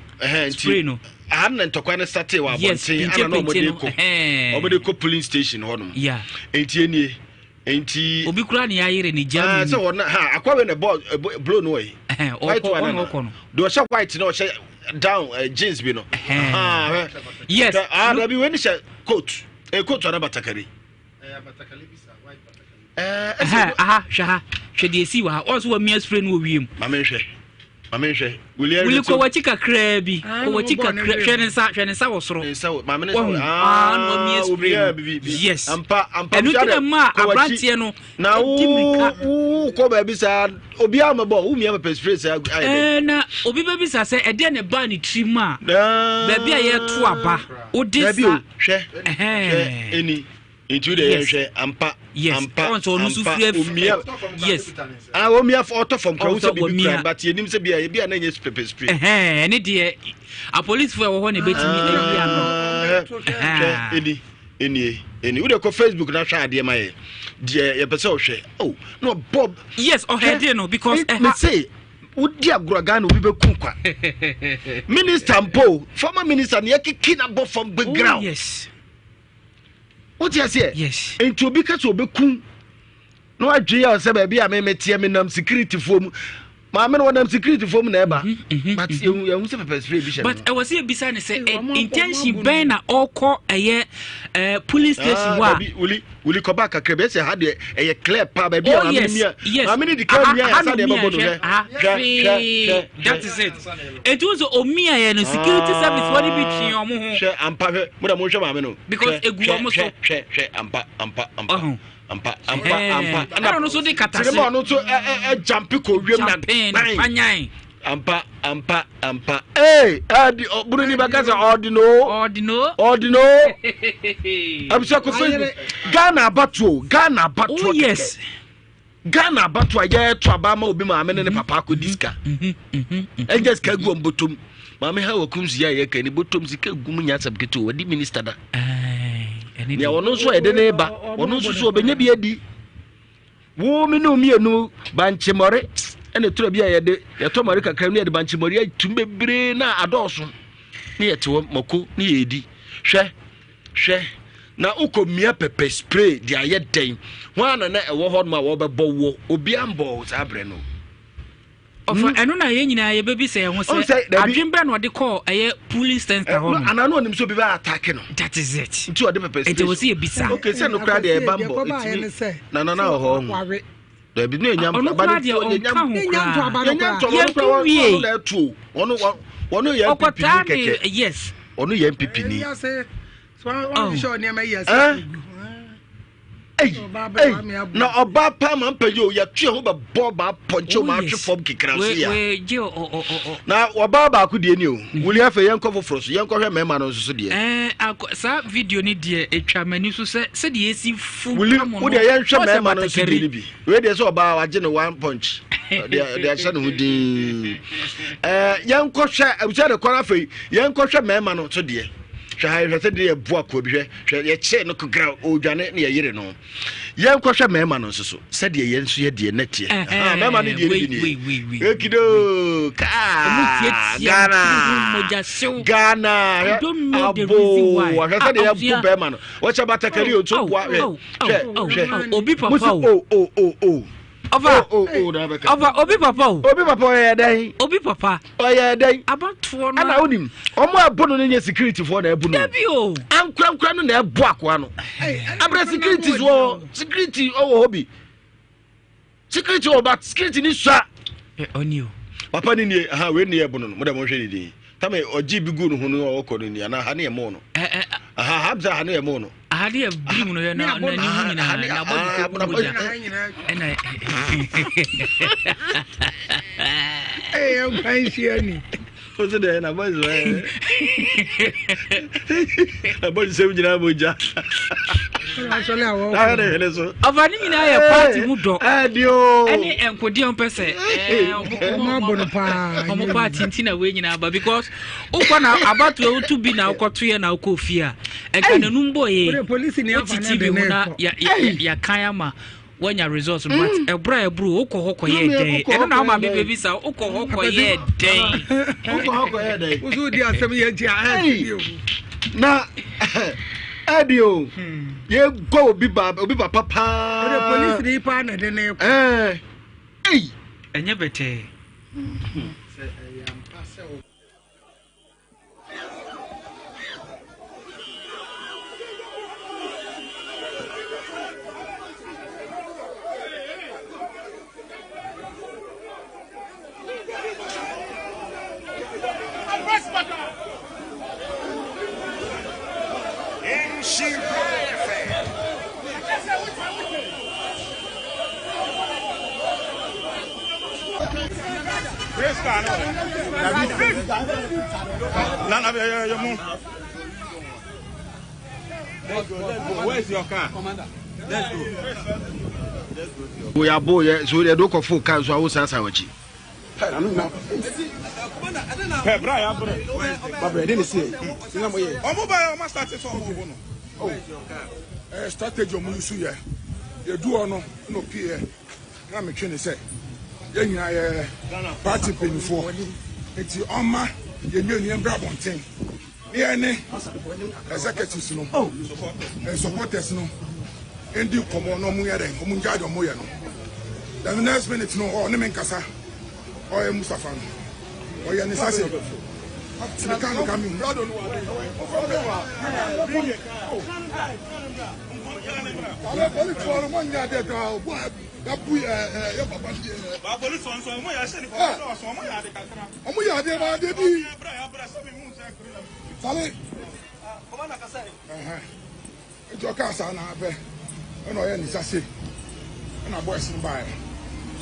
spray no aha na ntɔkwa no sate wɔ abɔnten ana na ɔmɔde kɔ ɔmɔde kɔ polling station hɔ nom nti enie Nti. Obi kura ne ayere ne gya mu. Sɛ wɔn ha akwa wei na bɔ blow no yi. White one na ɔkɔ no. Deɛ ɔhyɛ white na ɔhyɛ down uh, jeans bi no. Yes. Ah, dabi wei ni hyɛ coat. Eh, coat ana batakari. Eh, aha, hwɛ ha. Hwɛ deɛ esi wɔ ha. Ɔsɛ wɔ mia spray no wɔ wiem. Maame nhwɛ. Maame nhwɛ. Wuli kɔ w'akyi kakraa bi. Kɔ w'akyi kakra. Hwɛ ne nsa, hwɛ ne nsa wɔ soro. Ne nsa wɔ maame ne nsa wɔ. Ah, na wamia spray no. Yes. Ampa ampa. Ɛno ti na ma aberanteɛ no. Na wo wo kɔ baabi saa obi a mɛbɔ wo mia pɛpɛ spray saa ayɛ dɛ. Ɛɛ na obi bɛbisa sɛ ɛdeɛ na ɛbaa ne tiri mu a. Baabi a yɛto aba. Wode sa. Dabi o hwɛ. Hwɛ eni. Nti wo deɛ yɛn hwɛ ampa ampa ampa omia yes ah omia ɔtɔ fam kura wosɛ bibi kura but yɛnim sɛ bia ebi a na nyɛ pepper spray. Ɛhɛn ɛne deɛ apolisifoɔ ɛwɔ hɔ na ebetumi ayi ano. Hwɛ eni enie eni wo deɛ kɔ Facebook na hwɛ adeɛ ma yɛ deɛ yɛpɛ sɛ ɔhwɛ oh na ɔbɔ. Yes ɔhɛde no because ɛha. Me se wodi agorɔ Ghana obi bɛku kwa minister mpo former minister ne yɛkeke na bɔ fam bɛ ground. Oh yes. Wote aseɛ? Yes. Nti obi ka sɛ ɔbɛku na wadwe yɛ sɛ baabi a memeteɛ menam securityfoɔ mu. Maame no wɔnam security fam na ɛba. Mhm, mhm, but mhm. yɛhu yɛhu sɛ pepper spray bi hyɛ But ɛwɔ sɛ yɛbisa ne sɛ intention bɛn na ɔkɔ ɛyɛ eh, police station ah, hɔ a. Dabi wuli wuli kɔba kakra bi ɛsɛ ha deɛ ɛyɛ clear paa baabi a oh, maame no mia maame no di kan mia yɛ sa deɛ ɛbɛbɔ no hwɛ hwɛ hwɛ. That is it. Etu nso omia yɛ no security ah. service wɔde bi twi wɔn ho. Hwɛ ampa hwɛ mo na mo hwɛ maame no. Because egu wɔn so. Hwɛ hwɛ hwɛ ampa ampa ampa. Ampa ampa ampa. Ɛna ɔno nso de kata se. Sinima ɔno nso ɛ ɛ ɛ jampi kɔ wiem na kpan. Panyan. Ampa ampa ampa. Ee ɛdi buroni bɛ kasa ɔdi no. Ɔdi no. Ɔdi no. Abusua ko Facebook Ghana abatoɔ Ghana abatoɔ Oh yes. Ghana abatoɔ a yɛto aba ama obi maame ne ne papa akɔ di sika. Ɛnyɛ sika gu wɔn bɔtɔm. Maame ha wɔ kumsi a yɛka ni bɔtɔm sika gu mu nyɛ asɛm ketewa wɔdi minista da. Nea ɔno nso a yɛde ne ba ɔno nso so ɔbɛnya bi adi. Wo me ne mmienu bankyemɔre ɛna ɛtura bi a yɛde yɛtɔ mɔre kakra ne yɛde bankyemɔre atum bebree na adɔɔso ne yɛte hɔ mako ne yɛdi hwɛ Hwɛ, na wokɔ mia pɛpɛ spray de ayɛ dɛn? Hwan na na ɛwɔ hɔ nom a wɔbɛbɔ woɔ? Obiara mbɔɔ wo saa berɛ no. Ɔfa hmm? ɛno na yɛn nyinaa yɛbɛbisa yɛn ho sɛ adwene bɛn na ɔde kɔɔ ɛyɛ polling center hɔ no. Anaa na ɔnim sɛ obi bɛ atake no. That is it. Nti ɔde pɛpɛ spray. Nti wɔ sɛ yɛbisa. Okay sɛ no koraa deɛ ɛba mbɔ ɛtumi na na na wɔ hɔ ho. Dabi ne enya ɔno koraa deɛ ɔnka ho koraa. Yɛnya ntɔba no koraa ɔno na ɛto ɔno ɔno yɛ NPP ni kɛkɛ. Yes. Ɔno yɛ NPP ni. Na ɔbaa paa ma mpɛ yi o yɛto yɛn ho bɛbɔ ɔbaa pɔnkye o ma atwe fam kekra so ya na ɔbaa baako deɛ ni o mhm. wuli afei yɛnkɔ foforɔ so yɛnkɔhwɛ mmarima no nso so deɛ. Ɛɛ saa video ni deɛ etwa m'ani so sɛ sɛdeɛ esi fu wuli wo deɛ yɛnhwɛ mmarima no nso deɛ ni bi wei deɛ sɛ ɔbaa wagye ne one punch deɛ deɛ ahyɛ ne ho dinn ɛɛ yɛnkɔhwɛ abusua de kɔn afei yɛnkɔhwɛ mmarima no nso deɛ hwɛ ha hwɛ sɛ deɛ yɛbu akoa bi hwɛ hwɛ yɛkyee no kogra ɔredwane ne yɛyere no yɛnkɔhwɛ mmarima no nso so sɛdeɛ yɛn nso yɛ deɛ nɛteɛ mmarima no deɛ no bi nie ekido kaa ghana ghana abo hwɛ sɛdeɛ yɛbo bɛrima no wɔkyɛ batakari o nso boa hwɛ hwɛ hwɛ obi papa o o o o ɔfa oh, oh, oh, ɔfa obi papa o obi papa ɔyɛ dɛn obi papa ɔyɛ dɛn abatoɔ no ɛna wonim ɔmo a ɛbo no no nyɛ security foɔ na ɛbo no dabi o ankorankora no na ɛbo akoa no abrɛ security wɔ security ɔwɔ hɔ bi security wɔ but security ni sua ɔni o papa ni nie aha wei ni ɛbo no no mo dɛ mo hwɛ ne din tame ɔgye bi gu no ho no ɔkɔ no ni anaa ha ne yɛ mo no aha ha bisa ha ne yɛ mo no aha de yɛ birim no yɛ na n'anim nyinaa n'abɔ de kɔ mogya ɛna ɛyɛ nkwa nhyia ni o sɛ deɛ na bɔ nsɛ na bɔ nsɛm nyinaa mogya ɔfa ne nyinaa yɛ party mu dɔ ɛne nkodeɛ ɔmpɛ sɛ ɔmo party nti na wei nyinaa ba because wokɔ na abatoɔ wotu bi na wokɔtoyɛ na wokɔ fie a ɛnka n'anum bɔ yɛ wote tv ho na yɛkan ama wanya results no but ɛboro a ɛboro wokɔ hɔ kɔyɛ dɛn ɛno na woma mebɛbi sa wokɔ hɔ kɔyɛ dɛn wokɔ hɔ kɔyɛ dɛn woso wodi asɛm yɛ nti a na ɛdi o yɛgɔ obi ba obi papa paa ɛde polisi ni paa na ɛde ne kɔ ɛɛ ɛnyɛ bɛtɛɛ sɛ ɛyɛ ampa sɛ Woyɛ abo yɛ so yɛde wokɔfo ka nso a wosansan w'akyi. Strategy ɔmo yusu yɛ yɛdu hɔ no na opie yɛ. Na metwe ne sɛ yɛn nyinaa yɛ party mpanimfoɔ nti ɔmma yɛn mmienu yɛn bra abɔnten ne yɛn ne executives no and supporters no ndi nkɔmɔ na ɔmo yɛ dɛn ɔmo ngyae deɛ ɔmo yɛ no. The next minute no ɔne me nkasa. Ɔyɛ Mustapha no. Ɔyɛ ne sase. Sɛ ka no ka mi hu. Ale polisifoɔ no mo nyɛ adeɛ koraa o bu abu yɛ yɛ papa bi yɛ. Ba polisifoɔ nso ɔmo yɛ ahyɛ nipa ɔmo ɔmo yɛ ade kakra. Ɔmo yɛ adeɛ ba adeɛ bi. Sale. Nti ɔkaa saa na pɛ ɛna ɔyɛ ne nsa sei ɛna boys no baeɛ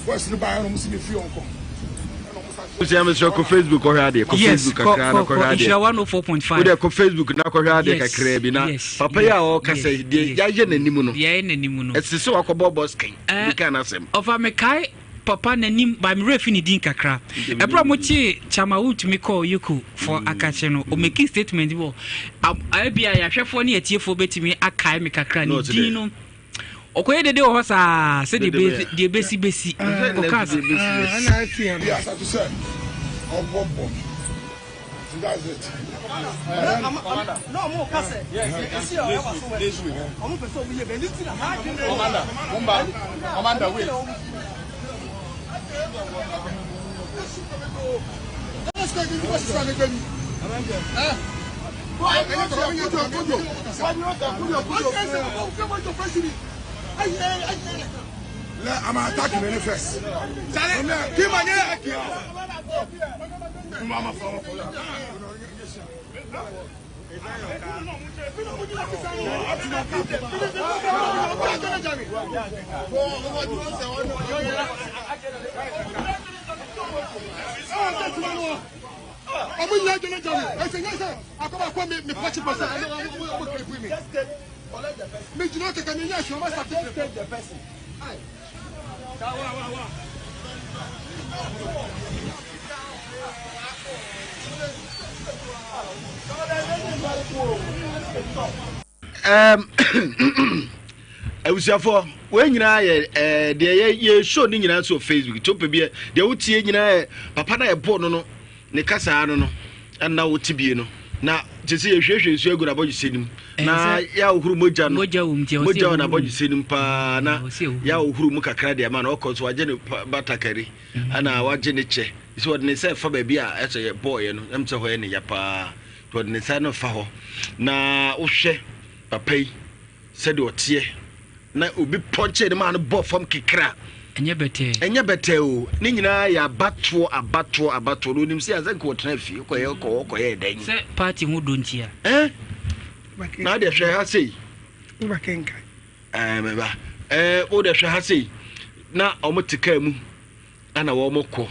boys no baeɛ na ɔmo si me fie ɔnkɔ ɛna ɔmo sa. Abusua mesrɛ kɔ Facebook kɔhwɛ adeɛ kɔ Yes, Facebook kɔ kakra na kɔ kɔhwɛ kɔ adeɛ Nhyira 104.5. wode kɔ Facebook na kɔhwɛ adeɛ Yes, kakra bi na yes, papa yi a yes, ɔrekasa yi yes, deɛ yes. yɛayɛ n'anim no Deɛ yɛayɛ n'anim no. ɛsɛ sɛ wakɔbɔ bɔs kan Eh, bi ka n'asɛm Ɔfa mekae papa n'anim ba me werɛ fi ne din kakra. Ɛberɛ a wɔkyee Chama Wotumi kɔɔ Yoko for akakye no, ɔmeki statement bi wɔ ebi a yɛahwɛfoɔ ne atiefoɔ bɛtumi akae me kakra ne din no. Ɔkɔyɛ dede wɔ hɔ saa sɛ deɛ bɛsi bɛsi. Ɔkaa sɛ. Asase sɛ ɔbɔ bɔ. That's it. Commander, wait. I'm attacking the first. Ọmọ yìí ajẹ́ lọ́jà mi, ẹsẹ̀ yẹn sẹ́, akọ́bàkọ́ mi mi pọ́chí pọ́sẹ̀, ọmọ ọmọ kiri fún mi. Mi jìnnà kẹ̀kẹ́ mi yẹ ẹ̀sìn ọmọ sàkíyèsí. Abusuafoɔ wei nyinaa yɛ ɛɛ deɛ yɛ yɛ show ne nyinaa so wɔ Facebook tí o pɛ bi yɛ deɛ wotie nyinaa yɛ papa na ɛbɔ no no ne kasaa no no ɛna wote bie no na te sɛ yɛhwiehwie nsuo agu n'abɔdwesɛ no mu na yɛahohoro mogya no Mogya wɔ mu nti ɛwɔ sɛ mogya wɔ yɛhohoro mu. n'abɔdwesɛ no mu paa na Ɛwɔ sɛ yɛhohoro. yɛahohoro mu kakra deɛ ma no ɔkɔ so wagye ne batakari ɛna wagye ne kyɛ sɛ ɔde ne nsa ɛfa baabi a ɛsɛ yɛ bɔɔyɛ no ɛm sɛ hɔ yɛ ne ya paa nti ɔde ne nsa no fa hɔ na wohwɛ papa yi sɛdeɛ ɔteɛ na obi pɔnkye ne maa no bɔ fam kekra Ɛnyɛ bɛtɛɛ. Ɛnyɛ bɛtɛɛ o ne nyinaa yɛ abatoɔ abatoɔ abatoɔ na onim sɛ asɛ nka ɔtena fie kɔyɛ kɔwɔ kɔyɛ dɛn. Sɛ party ho dɔ ntia. Eh na adeɛ hwɛ ha sei. Ɛɛ mɛba ɛɛ wo deɛ hwɛ ha sei na wɔn te kaa mu ɛna wɔn kɔ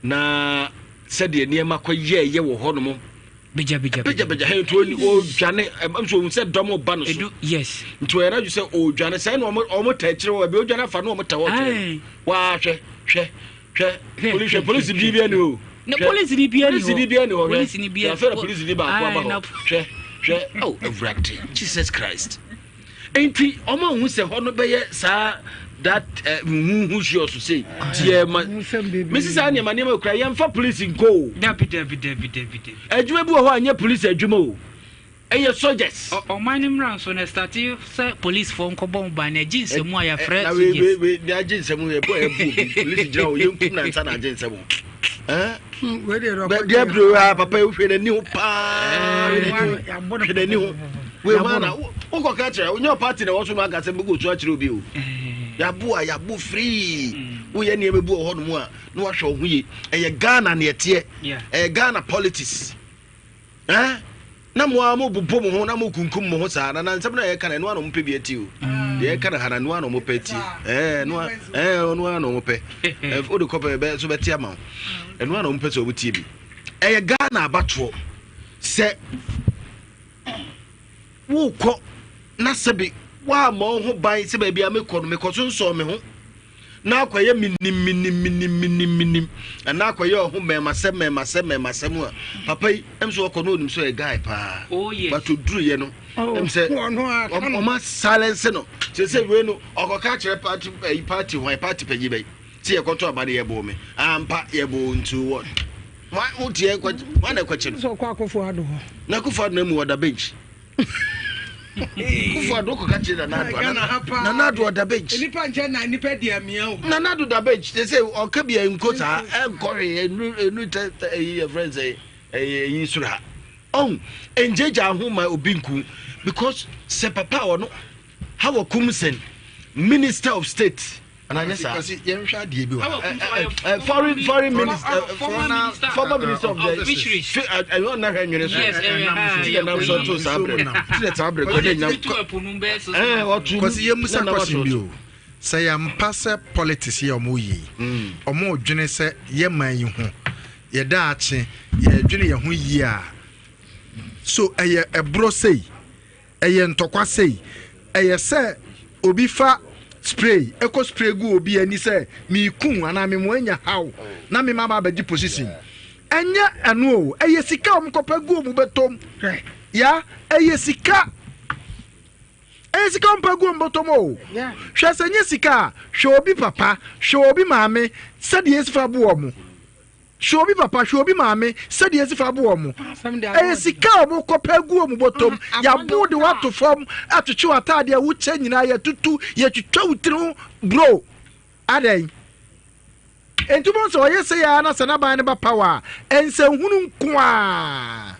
na sɛdeɛ nneɛma kɔ yɛɛyɛ wɔ hɔ nom. Bigya bigya bigya bigya hɛn nti ɔdwane nso ohun sɛ dɔm ba no so. Edu yes. Nti ɔyɛ n'adwo sɛ ɔdwane sɛ ɛna wɔn wɔn ta akyire hɔ ebi ɔdwane afa no wɔn ta hɔ kyerɛ waa hwɛ hwɛ hwɛ polisi hwɛ polisi bi bi ɛni o. Na polisi ni bi ɛni hɔ polisi ni bi ɛni hɔ hwɛ polisi ni bi ɛni afɛ na polisi ni baako aba hɔ hwɛ hwɛ oh awurade Jesus Christ. Nti wɔn ahu sɛ hɔ no bɛyɛ saa that huhu sure so sei tiɛ ma mesi saa nneɛma nneɛma kura yɛn fa polisi nko o. Dabi dabi dabi dabi dabi. Adwuma bi wɔ hɔ a nyɛ polisi adwuma o ɛyɛ soldiers. Ɔman no mmra nso na ɛstate sɛ polisifoɔ nkɔbɔ ho ban na ɛgye nsɛmu a yɛafrɛ Na wei wei soldiers. wei de agye nsɛm yɛ bɔ ɛbu obi polisi gyina hɔ yɛnkum na nsa na agye nsɛm o. Ɛn deɛ abiri a papa yi hwɛ n'ani ho paa hwɛ n'ani ho wei hɔ ana wokɔ ka kyerɛ wonyɛ party na ɛwɔ so no aka sɛ bɛkɔ su akyerɛ obi o yɛabo a yɛabo firii woyɛ nneɛma bi wɔ hɔ nom a na wahwɛ wo ho yie ɛyɛ Ghana ne ɛteɛ ɛyɛ Ghana politics eh? na mo a mobobɔ mo ho na mokunkum mo ho saa na na nsɛm no a yɛka no ɛno a na ɔmopɛ bi atie o deɛ yɛka no ha na ɛno a na ɔmopɛ atie ɛno a ɛno a na ɔmopɛ wode kɔpɛ bɛ so bɛte ama wo ɛno a na ɔmopɛ sɛ ɔmotie bi ɛyɛ Ghana abatoɔ sɛ wokɔ na sɛbi woammɔ wo ho ban sɛ baabi a mekɔ no mekɔ so nsɔɔ me ho na akɔyɛ menim menim menim menim menim ɛna akɔyɛ ɔho mɛmasɛm mɛmasɛm mɛmasɛm a papa yi ɛm sɛ ɔkɔ no onim sɛ ɔyɛ guy paa oh, yes. but oduruyɛ no ɛm sɛ ɔma silence no sɛ sɛ wei no ɔkɔka kyerɛ party ɛyi party hwan party panyin bɛyi sɛ yɛkɔtɔ aba no yɛboo me ampa yɛboo nti wɔ wotiɛ wɔn na ɛkɔkye no sɛ ɔkɔ akɔfo ado hɔ na akɔfo ado na mu ɔda bench. Kufu Ado kɔka kyerɛ Nana Ado Nana Ado ɔda bench. Nipa nkyɛn na nipa di amia o. Nana Ado da bench te sɛ ɔka bi nko saa ɛnkɔ hwee ɛnu ɛnu tɛ tɛ ɛyi yɛ frɛ sɛ ɛyi ɛyi soro ha. Ɔn ngyegya ho ma obi nku because sɛ papa ɔno Hawa Koomson minister of state ananyɛ saa. Kwasi yɛnhwɛ adeɛ bi wɔ ha. Foreign foreign minister former minister of the fisheries. Ɛyɛ ɔna hwɛ nwene so. Ti na nam so to saa brɛ. Ti na saa brɛ kɔ ne nyam. Ɛɛ ɔtu. Kwasi yɛn musa kwasi bi o. Sɛ yɛn mpa sɛ politics yɛ ɔmo yi. Ɔmo dwene sɛ yɛ man yi ho. Yɛ daakye yɛ dwene yɛn ho yie a. So ɛyɛ ɛborɔ sei. Ɛyɛ ntɔkwa sei. Ɛyɛ sɛ obi fa spray ɛkɔ spray gu obi ani sɛ meeku anaa me mo anya haw na me ma ba abɛgye position. Ɛnyɛ ɛno o, ɛyɛ sika a wɔn kɔpɛ gu wɔn bɛtɔm. Ya, ɛyɛ sika. Ɛyɛ sika wɔn pɛ gu wɔn bɔtɔm o. Hwɛ sɛ nyɛ sika a, hwɛ obi papa, hwɛ obi maame sɛdeɛ esi fa bo wɔn. Hwɛ obi papa, hwɛ obi maame, sɛdeɛ esi fa bo wɔn. Ɛyɛ sika a wɔkɔpɛ gu wɔn bɔtɔm. Yɛabo de woato fam, atwetwe w'ataadeɛ a wokyɛ nyinaa, yɛtutu, yɛtwitwa wo tiri ho bro. Adɛn? Enti wobɛhu sɛ ɔyɛ sei ara na sɛ n'aban no ba power a, nsɛnhunu nko ara.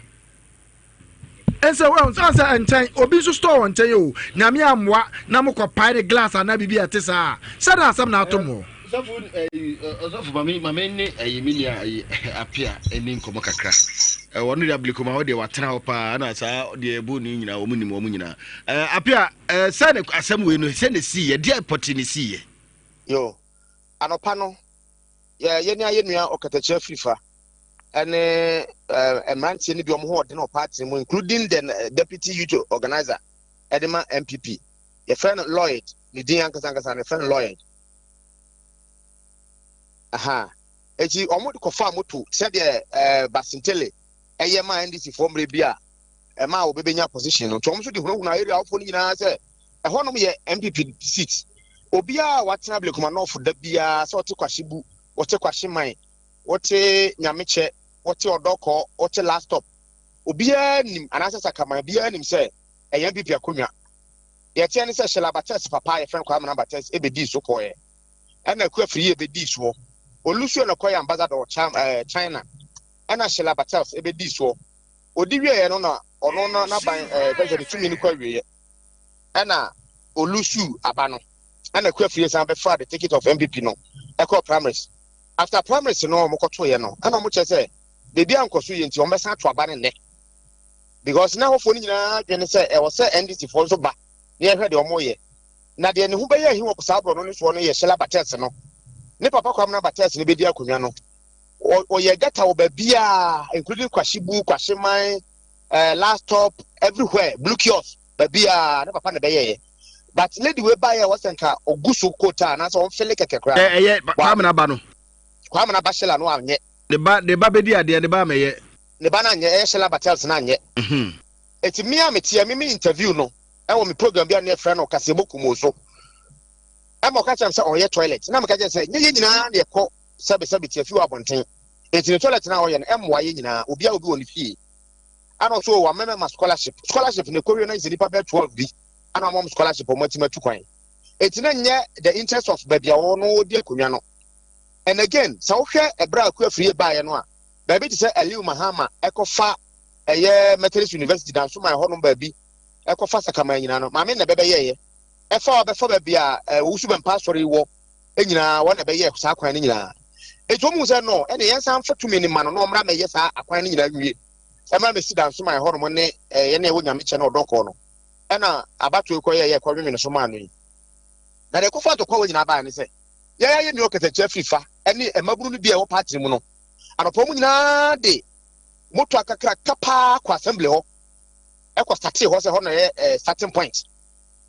Ɛnsɛ wɔn sɛ sɛ nkyɛn obi nso store wɔ nkyɛn o nyame amoa na mo kɔ pae ne glass anaa biribi a ɛte saa sɛ na asɛm na ato mo. Ɔsɔfo ɛyi ɔsɔfo maame maame ne ɛyi mi nua ɛyi apia ɛni nkɔmɔ kakra ɛwɔ no de abilikoma hɔ deɛ watena hɔ paa ɛna saa deɛ ɛbu ne nyinaa wɔn nim wɔn nyinaa ɛɛ apia ɛɛ sɛ ne asɛm wei no sɛ ne si yɛ deɛ pɔte ne si yɛ. Yo anɔpa no yɛ yɛne ayɛ nua ɔkatakyie afirifa ɛne ɛɛ mmeranteɛ no bi wɔn ho ɔden wɔ party mu including the eh, deputy youth organizer ɛde ma npp yɛfrɛ no Lloyd ne din ankasa ankasa no yɛfrɛ no Lloyd aha eti wɔn de kɔfa moto sɛdeɛ ɛɛ Basintale ɛyɛ ma ndc foɔ mmerɛ bi a ɛma a wɔbɛbɛnya position no nti wɔn nso de hunahuna area awofoɔ no nyinaa sɛ ɛhɔnom yɛ npp seat obiara a watena Ablekuma North da biara sɛ ɔte Kwahyebu wɔte Kwahyeman wote Nyamekyɛ, wote Ɔdɔkɔ, wote Last Stop, obiara nim, anaasɛ Sakaman, obiara nim sɛ ɛyɛ NPP akonnwa. Deɛ ɛteɛ ne sɛ Sheila Bates papa a yɛfrɛ no Kwame Nana Bates bɛdii so kɔeɛ, ɛna Aku Afriyie bɛdii soɔ. Olusuo na ɔkɔyɛ ambassador wɔ China, ɛna Sheila Bates bɛdii soɔ. Ɔdi wieeɛ no na ɔno n'aban ɛɛ fɛn sɛ ne tumi no kɔ awieeɛ, ɛna Olusu aba no, ɛna Aku Afriyie san bɛfaa the ticket of NPP no ɛkɔɔ primaries. After primaries no wɔn kɔto yɛ no ɛna wɔn kyerɛ sɛ beebi a nkɔso yɛ nti wɔn bɛsan ato aba no nnɛ because na hɔfoɔ no nyinaa dwene sɛ ɛwɔ sɛ NDC foɔ nso ba na yɛhwɛ deɛ wɔn yɛ na deɛ ne ho bɛyɛ ahi wɔ saa borɔ no ne soɔ no yɛ Sheila Bates no ne papa Kwamina Bates no bɛdi akonnwa no ɔyɛ gata wɔ baabiaa including Kwashibu, Kwashiman, uh, last stop everywhere blue kiosk baabiaa ne papa na bɛyɛyɛ but lady wei baeɛ a wɔsɛ nka ɔgu so kota anaasɛ ɔmfele kɛkɛ koraa. Ɛyɛ Kwame na ba no. Kwame na ba Sheila no anyɛ. Ne ba ne ba bɛdi adeɛ ne ba amɛyɛ. Ne ba no anyɛ ɛyɛ Sheila Bartels no anyɛ. Mhm. Eti me a meteɛ me me interview no ɛwɔ me program bi a ne yɛfrɛ no Kaseɛbɔ Kumoo so ɛma ɔka kyerɛ me sɛ ɔyɛ toilet na meka kyerɛ sɛ nyɛ yɛn nyinaa na yɛkɔ sɛbesɛbe tiafi wɔ abɔnten eti ne toilet no a ɔyɛ no ɛmmoa yɛn nyinaa obiara obi wɔ ne fie ana ɔso wɔ amɛmɛ scholarship scholarship na ɛkɔwie no sɛ nipa bɛyɛ 12 bi ana ɔma wɔn scholarship wɔn atumi atu kwan eti na nyɛ the interest of baabi a wɔwɔ no wɔdi akonnwa no and again sɛ wohwɛ ɛberɛ a akua firie baeɛ no a baabi te sɛ Aliu Mahama ɛkɔfa ɛyɛ Methodist University Dansoman hɔnom baabi ɛkɔfa Sakaman nyinaa no maame na ɛbɛbɛyɛɛyɛ ɛfa ɔbɛfa baabi a Owusu Bɛmpa asɔre wɔ nyinaa wɔn na ɛbɛyɛ saa kwan no nyinaa eti wɔn mu sɛ no ɛne yɛn san fa tumi ne ma no na ɔmmra mɛyɛ saa akwan no nyinaa nwie ɛmmra mɛsi Dansoman hɔnom ne ɛyɛ ne ɛwɔ Nyamekyɛ ne ɔdɔkɔɔ no ɛna abatoɔ yi kɔyɛ yɛ kɔnwenwene so maa no yi na deɛ ɛkɔfa ntɔkwa wɔ nyinaa baa ne sɛ yɛyɛ yɛ nua ɔkatakyie afiri fa ɛne mmabunu no bi a ɛwɔ paati mu no anɔpa mu nyinaa de moto akakraka paa kɔ assembly hɔ ɛkɔ startee hɔ sɛ hɔ na yɛ ɛɛ starting point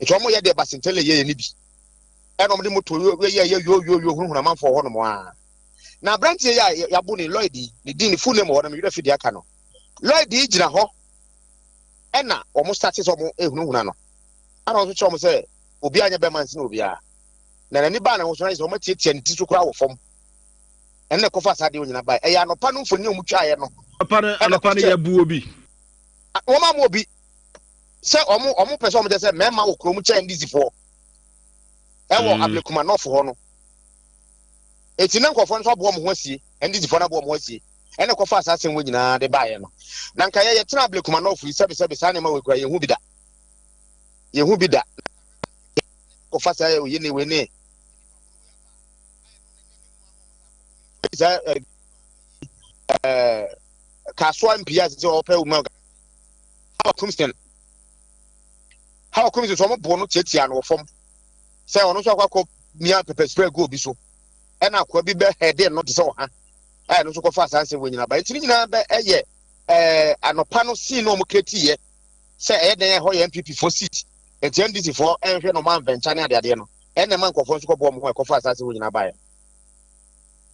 nti wɔn yɛ deɛ basintɛlɛ yɛ yɛ ne bi ɛna wɔn de moto yɛ yɛ yɛ yo yo yo hunahuna amanfoɔ hɔ nom a na aberanteɛ yi a yɛabo ne Lloyd yi ne din ne full name wɔ hɔ na me werɛ fi deɛ aka no Lloyd yi gyina hɔ ɛna wɔn starte sɛ wɔn ehunahuna no ɛna wɔn nso kyerɛ wɔn sɛ obiara nyɛ bɛrima nsen obiara na n'ani baa ne ho so na yɛ sɛ wɔn atiatia ne ti so koraa wɔ fam ɛna ɛkɔfa saa deɛ onyina baa ɛyɛ anɔpa no mfoni a wɔn twaeɛ no anɔpa no anɔpa no yɛ bu obi wɔn ama obi. Sɛ ɔmo ɔmo pɛ sɛ ɔmo kyɛ sɛ mmarima wɔ kurom kyɛn NDC foɔ ɛwɔ mm. Ablekuma North hɔ no. Eti na nkurɔfoɔ nso aboɔ ɔmo ho asie, NDC foɔ no aboɔ ɔmo ho asie. Ɛna ɛkɔfa saa asɛm wɔ nyinaa de baeɛ no. Na nka yɛ yɛtena Ablekuma North yi sɛbesɛbe saa nneɛma wɔ kura yɛn ho bi da. Yɛn ho bi da. Kɔfa saa oyi ne wei ne saa ɛɛ eh, kasoa mpia sɛ ɔpɛ wo ma Hawa Kumsin Hawa Kumsin so wɔn bo no tiatia no wɔ fam sɛ ɔno nso akɔ akɔ mia pepper spray gu obi so ɛna akoa bi bɛ hɛde no te sɛ ɔha a ɛno nso kɔfa saa nsɛm wɔ nyinaa ba nti ne nyinaa bɛ ɛyɛ ɛɛ anɔpa no sii na wɔn kreti yɛ sɛ ɛyɛ dɛn ɛhɔ yɛ NPP fo seat nti NDC fo ɛnhwɛ na wɔn anvɛnkya ne adeadeɛ no ɛna ɛma nkurɔfoɔ nso kɔbɔ wɔn ho ɛkɔfa saa nsɛm wɔ nyinaa ba yɛ.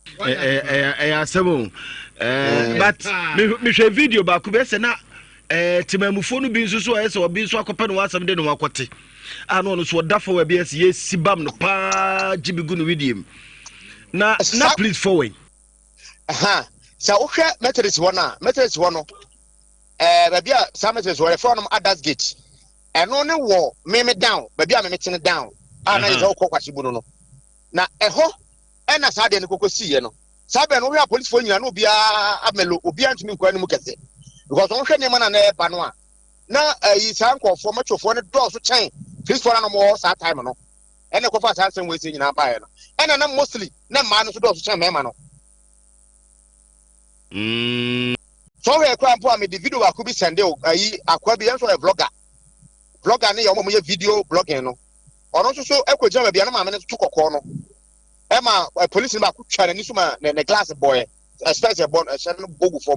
Ɛyɛ asɛm o, but mehwɛ video baako bi ɛsɛ na temamufoɔ no bi nso so ɛsɛ ɔbi nso akɔpɛ ne ho asɛm de ne ho akɔte a na ɔno nso ɔda fam bi ɛsɛ yɛsi bam no paa gye bi gu no widie mu na na please forward. Sɛ wohwɛ Methodist hɔ no a, Methodist hɔ no ɛɛ baabi a saa Methodist hɔ yɛfrɛ nom Adas Gate, ɛno ne wɔ meme down baabi a meme tene down a na yɛ sɛ wokɔ kwahye bu no no na ɛhɔ ɛna saa adeɛ no kɔkɔ siiɛ no. Saa bɛn no wohwɛ apolisifoɔ nyinaa na obiara amelo, obiara ntumi nkɔ anim kɛse because wɔn hwɛ nneɛma na na ɛba no a na ayi saa nkurɔfoɔ mɛtwofoɔ no dɔɔso kyɛn kristofoɔ na wɔwɔ saa time no. Ɛna ɛkɔfa saa nsɛm wɔ esi nyinaa baeɛ no, ɛna na mostly na mmaa no nso dɔɔso kyɛn mmarima no. Sɛ ɔhwɛ kura mpo a, mede video baako bi sɛnde o, ayi akoa bi, yɛn nso ɔyɛ vlogger. Vlogger ne yɛ wɔn a wɔyɛ video blogging no. Ɔno nso so ɛkɔgyina baabi a na maame no to kɔkɔɔ no. Ɛma polisi no baako twa n'ani so ma ne ne glass bɔɛ, spɛs ɛbɔ ɛhyɛ no bɔ gu fam.